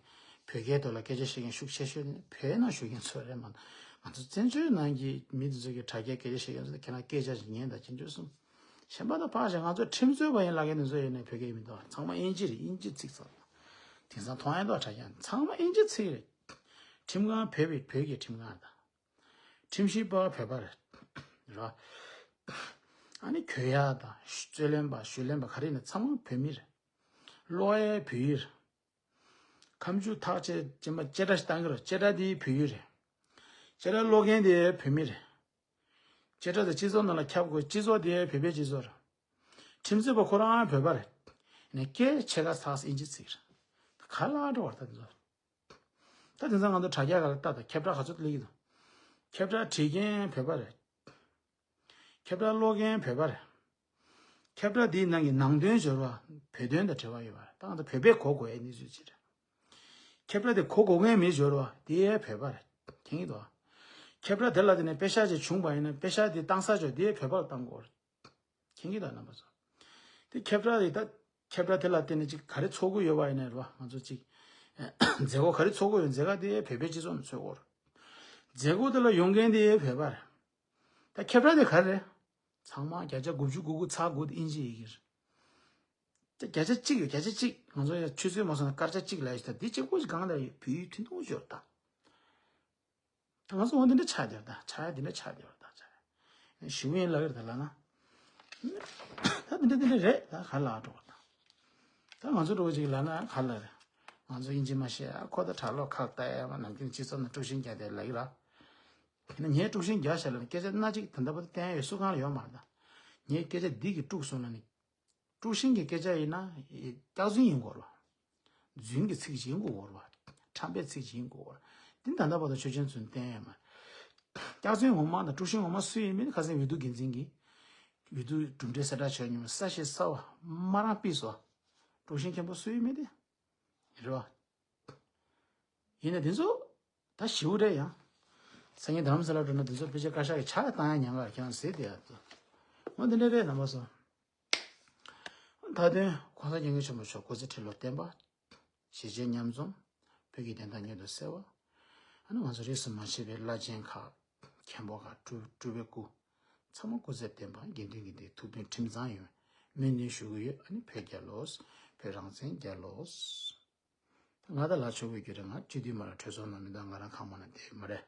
བོད་སྐད་ཐོག་ལ་སྐད་ཆ་བཤད་མཁན་ཤུགས་ཆེ་ཤོས་ནི་བོད་ནང་བཞུགས་མཁན་ཚོ་རེད་མ་གཏོགས་ང་ཚོ་བཙན་བྱོལ་ནང་གི་མི་འདི་ཚོ་གི་དྲ་རྒྱ་སྐད་ཆ་བཤད་མཁན་ཚོ་ཁྱེད་རང་སྐད་ཆ་ཞིག་ཉན་དང་ཅི་འདྲ་གསུངས། གཞན་པ་དང་ཕར་བཞག་ང་ཚོ་ཁྲིམས་རྩོད་པ་ཡིན་ལབ་མཁན་འདི་ཚོ་ཡིན་ནའི་བོད་སྐད་མི་འདུག་ཚང་མ་དབྱིན་ཇི་རེད། དབྱིན་ཇི་ཚིག་ཚང་དེང་སང་མཐོང་ཡ་འདུག་དྲ་རྒྱ་ཚང་མ་དབྱིན་ཇི་ཚིག་རེད། ཁྲིམས་ཁང་བོད་པའི་བོད་ཀྱི་ཁྲིམས་ཁང་དང་། ཁྲིམས་ཞིབ་པ་བོད་པ་རེད། ར། ཨ་ནི་གྱོད་ཡ་དང་རྩོད་ལེན་པ་ཞུས་ལེན་པ་ག་རེ་ཡིན་ན་ཚང་མ་བོད་མི་རེད། ཀློག་ཡ་བོད་ཡིག་རེད། ཁ་མཆུ་ཐག་བཅད་ཅེས་མ་བཅད་ཁྲ་ཞིག་བཏང་གི་རེད། བཅད་ཁྲ་དེ་བོད་ཡིག་རེད། བཅད་ཁྲ་ཀློག་མཁན་དེ་བོད་མི་རེད། བཅད་ཁྲ་དེ་སྤྱི་ཚོགས་ནང་ལ་ཁྱབ་དགོས། སྤྱི་ཚོགས་དེ་བོད་པའི་སྤྱི་ཚོགས་རེད། ཁྲིམས་རྩོད་པ་ཁོ་རང་བོད་པ་རེད། ནས་སྐད་ཆེ་ཁ་ཚགས་ཨིན་ཇི་ཚིག་རེད། ག་ལ་འགྲོ་བར་ད་དེ་ཚོ། ད་དེང་སང་ང་ཚོ་དྲ་རྒྱ་ག་ལ་ལྟ་དང་ཁྱབ་བསྒྲགས་ག་ཚོད་སླེབས་ཀྱི་འདུག་ཁྱབ་བསྒྲགས་བྲིས་མཁན་བོད་པ་རེད། ཁྱབ་བསྒྲགས་ཀློག་མཁན་བོད་པ་རེད། ཁྱབ་བསྒྲགས་འདིའི་ནང་གི་ནང་དོན་སྦྱོར་བ་བོད་དོན་དང་འབྲེལ་བ་ཡོད་པ་རེད། ད་ང་ཚོ་བོད་པས་གོ་དགོས་ཡ་གནས་ཚུལ་ཅིག་རེད། ཁྱབ་བསྒྲགས་དེ་གོ་དགོས་མཁན་མི་སྦྱོར་བ་དེ་ཡང་བོད་པ་རེད། མཁྱེན་གྱི་འདུག་ཁྱབ་བསྒྲགས་དེ་ལ་བརྟེན་ནས་པེ་ཤག་ཅིག་བྱུང་བ་ཡིན་ན་པེ་ཤག་དེ་བཏང་ས་ཅིག་དེ་བོད་པ་ལ་བཏང་དགོས་རེད། མཁྱེན་གྱི་འདུག་རྣམ་པ་ཚོ། དེ་ཁྱབ་བསྒྲགས་དེ་ད་ཁྱབ་བསྒྲགས་དེ་ལ་བརྟེན་ནས་ཅིག་ག་རེ་ཚོར་གི་ཡོད་པ་ཡིན་ན་རེད་བ། ང་ཚོ་ཅིག་མཛད་སྒོ་ག་རེ་ཚོར་གི་ཡོད། མཛད་སྒོ་དེ་བོད་པའི་སྤྱི་ཚོགས་ནས་ཚོར་གི་ཡོད་རེད། མཛད་སྒོ་དེ་ལ་ཡོང་མཁན་དེ་བོད་པ་རེད། ད་ཁྱབ་བསྒྲགས་དེ་ག་རེ་རེད། ཚང་མ་བརྒྱ་ཆ་དགུ་བཅུ་གོ་དགུ་ཚེག་དགུ་དེ་ཨིན་ཇི་ཡི་གེ་རེད། ད་བརྒྱ་ཆ་གཅིག་ཡོད། བརྒྱ་ཆ་གཅིག་ང་ཚོ་ཡང་ཆུ་ཚོད་མ་སོང་ན་སྐར་ཆ་གཅིག་ལ་ཡོད་ད། འདི་གཅིག་པོ་ཞིག་གང་ལ་ཡོད། བོད་ཡིག་ཐུན་མོང་སྦྱོར་ད། ད་ང་ཚོ་འོ་འདི་འདྲ་ཆགས་བསྡད་ད། ཆགས་ཡ་འདི་འདྲ་ཆགས་བསྡད་ད། ཆགས་ཞུ་ཡིན་ལ་གི་ད་ལ་ན། ད་འདི་འདྲ་འདི་འདྲ་རེད། ད་ག་ལ་འགྲོ་ད། ད་ང་ཚོ་འགྲོ་ཅིག་ལ་ན་ག་ལ་རེད། ང་ཚོ་ཨིན་ཇི་མ་ཤེས་ཨ་ཁོ་ད་གྲྭ་ལོག་ཁག་ལྟ་ཡ་མ་ནམ་རྒྱུན་སྤྱི་ཚོགས་ན་དཀྲུག་ཤིང་རྒྱག་བསྡད་ལ་གི་ར། ངས་དཀྲུག་ཤིང་རྒྱག་བཞག་ལ་ནི་སྐད་ཆ་སྣ་གཅིག་ད་ལྟ་བར་དུ་བསྟན་ཡ་ཡོད་སུ་གང་ལ་ཡོད་མ་རེད་ད། ངས་སྐད་ཆ་འདི་གི་དཀྲུག་སོང་ལ་ནི། དཀྲུག་ཤིང་གི་སྐད་ཆ་ཡིན་ན་སྐྱག་རྫུན་ཡིན་དགོས་རེད་བ། རྫུན་གྱི་ཚིག་ཡིན་དགོས་རེད་བ། ཁྲམ་པའི་ཚིག་ཡིན་དགོས་རེད། འདི་ད་ལྟ་བར་དུ་ཆོས་ཅན་ཚོས་བསྟན་ཡོད་མ་རེད། སྐྱག་རྫུན་ངོ་མ་དང་དཀྲུག་ཤིང་ངོ་མ་སུ་ཡིན་མིན་ཁ་སང་འོས་བསྡུ་འགན་འཛིན་གྱིས་འོས་བསྡུ་གྲུབ་འབྲས་གསལ་བསྒྲགས་བྱས་ཉིན་མོ་ས་ཞེ་ས་བ་མ་རང་ཕུད་སོང་། དཀྲུག་ཤིང་མཁན་པོ་སུ་ཡིན་མིན་དེ་རེད་བ། ཡིན་ན་དེ་ཚོ་ད་ཞིའུ་རེད་ཡང་། སང་ཉིན་རྡ་རམ་ས་ལ་འགྲོ་ན་དེ་ཚོ་ཕལ་ཆེར་བཀའ་ཤག་གི་ཕྱག་བཏང་ཡ་ཉན་གར་ཁྱེད་རང་ཟེར་དེ་ཡ་ཚོ། འོ་འདི་འདྲ་རེད་རྣམ་པ་ཚོ། མཐའ་དོན་༸གོང་ས་༸སྐྱབས་མགོན་ཆེན་པོ་མཆོག་སྐུ་ཚེ་ཁྲི་ལོ་བརྟན་པ། གཞིས་བྱེས་མཉམ་འཛོམས། བོད་ཀྱི་བདེན་མཐའ་མྱུར་དུ་གསལ་བ། ཨ་ནི་ང་ཚོ་རིས་སུ་མ་ཆད་པའི་བླ་ཆེན་ཁག་མཁན་པོ་ཁག་སྤྲུལ་སྤྲུལ་པའི་སྐུ། ཚང་མ་སྐུ་ཚེ་བརྟན་པ། དགེ་འདུན་གྱི་སྡེ་ཐུགས་ཕན་ཁྲིམས་གཙང་ཡོང་བའི་སྨོན་འདུན་ཞུ་གི་ཡོད། ཨ་ནི་བོད་རྒྱལ་ལོ། བོད་རང་བཙན་རྒྱལ་ལོ། ང་ད་ལ་ཆོག་གི་རྒྱུ་རེད། ང་སྤྱི་འཐུས་མ་ར་གྲོས་ཚོགས་ནང་མི་འདང་ང་རང་ཁང་མ་ན་བསྡད་མ་རེད།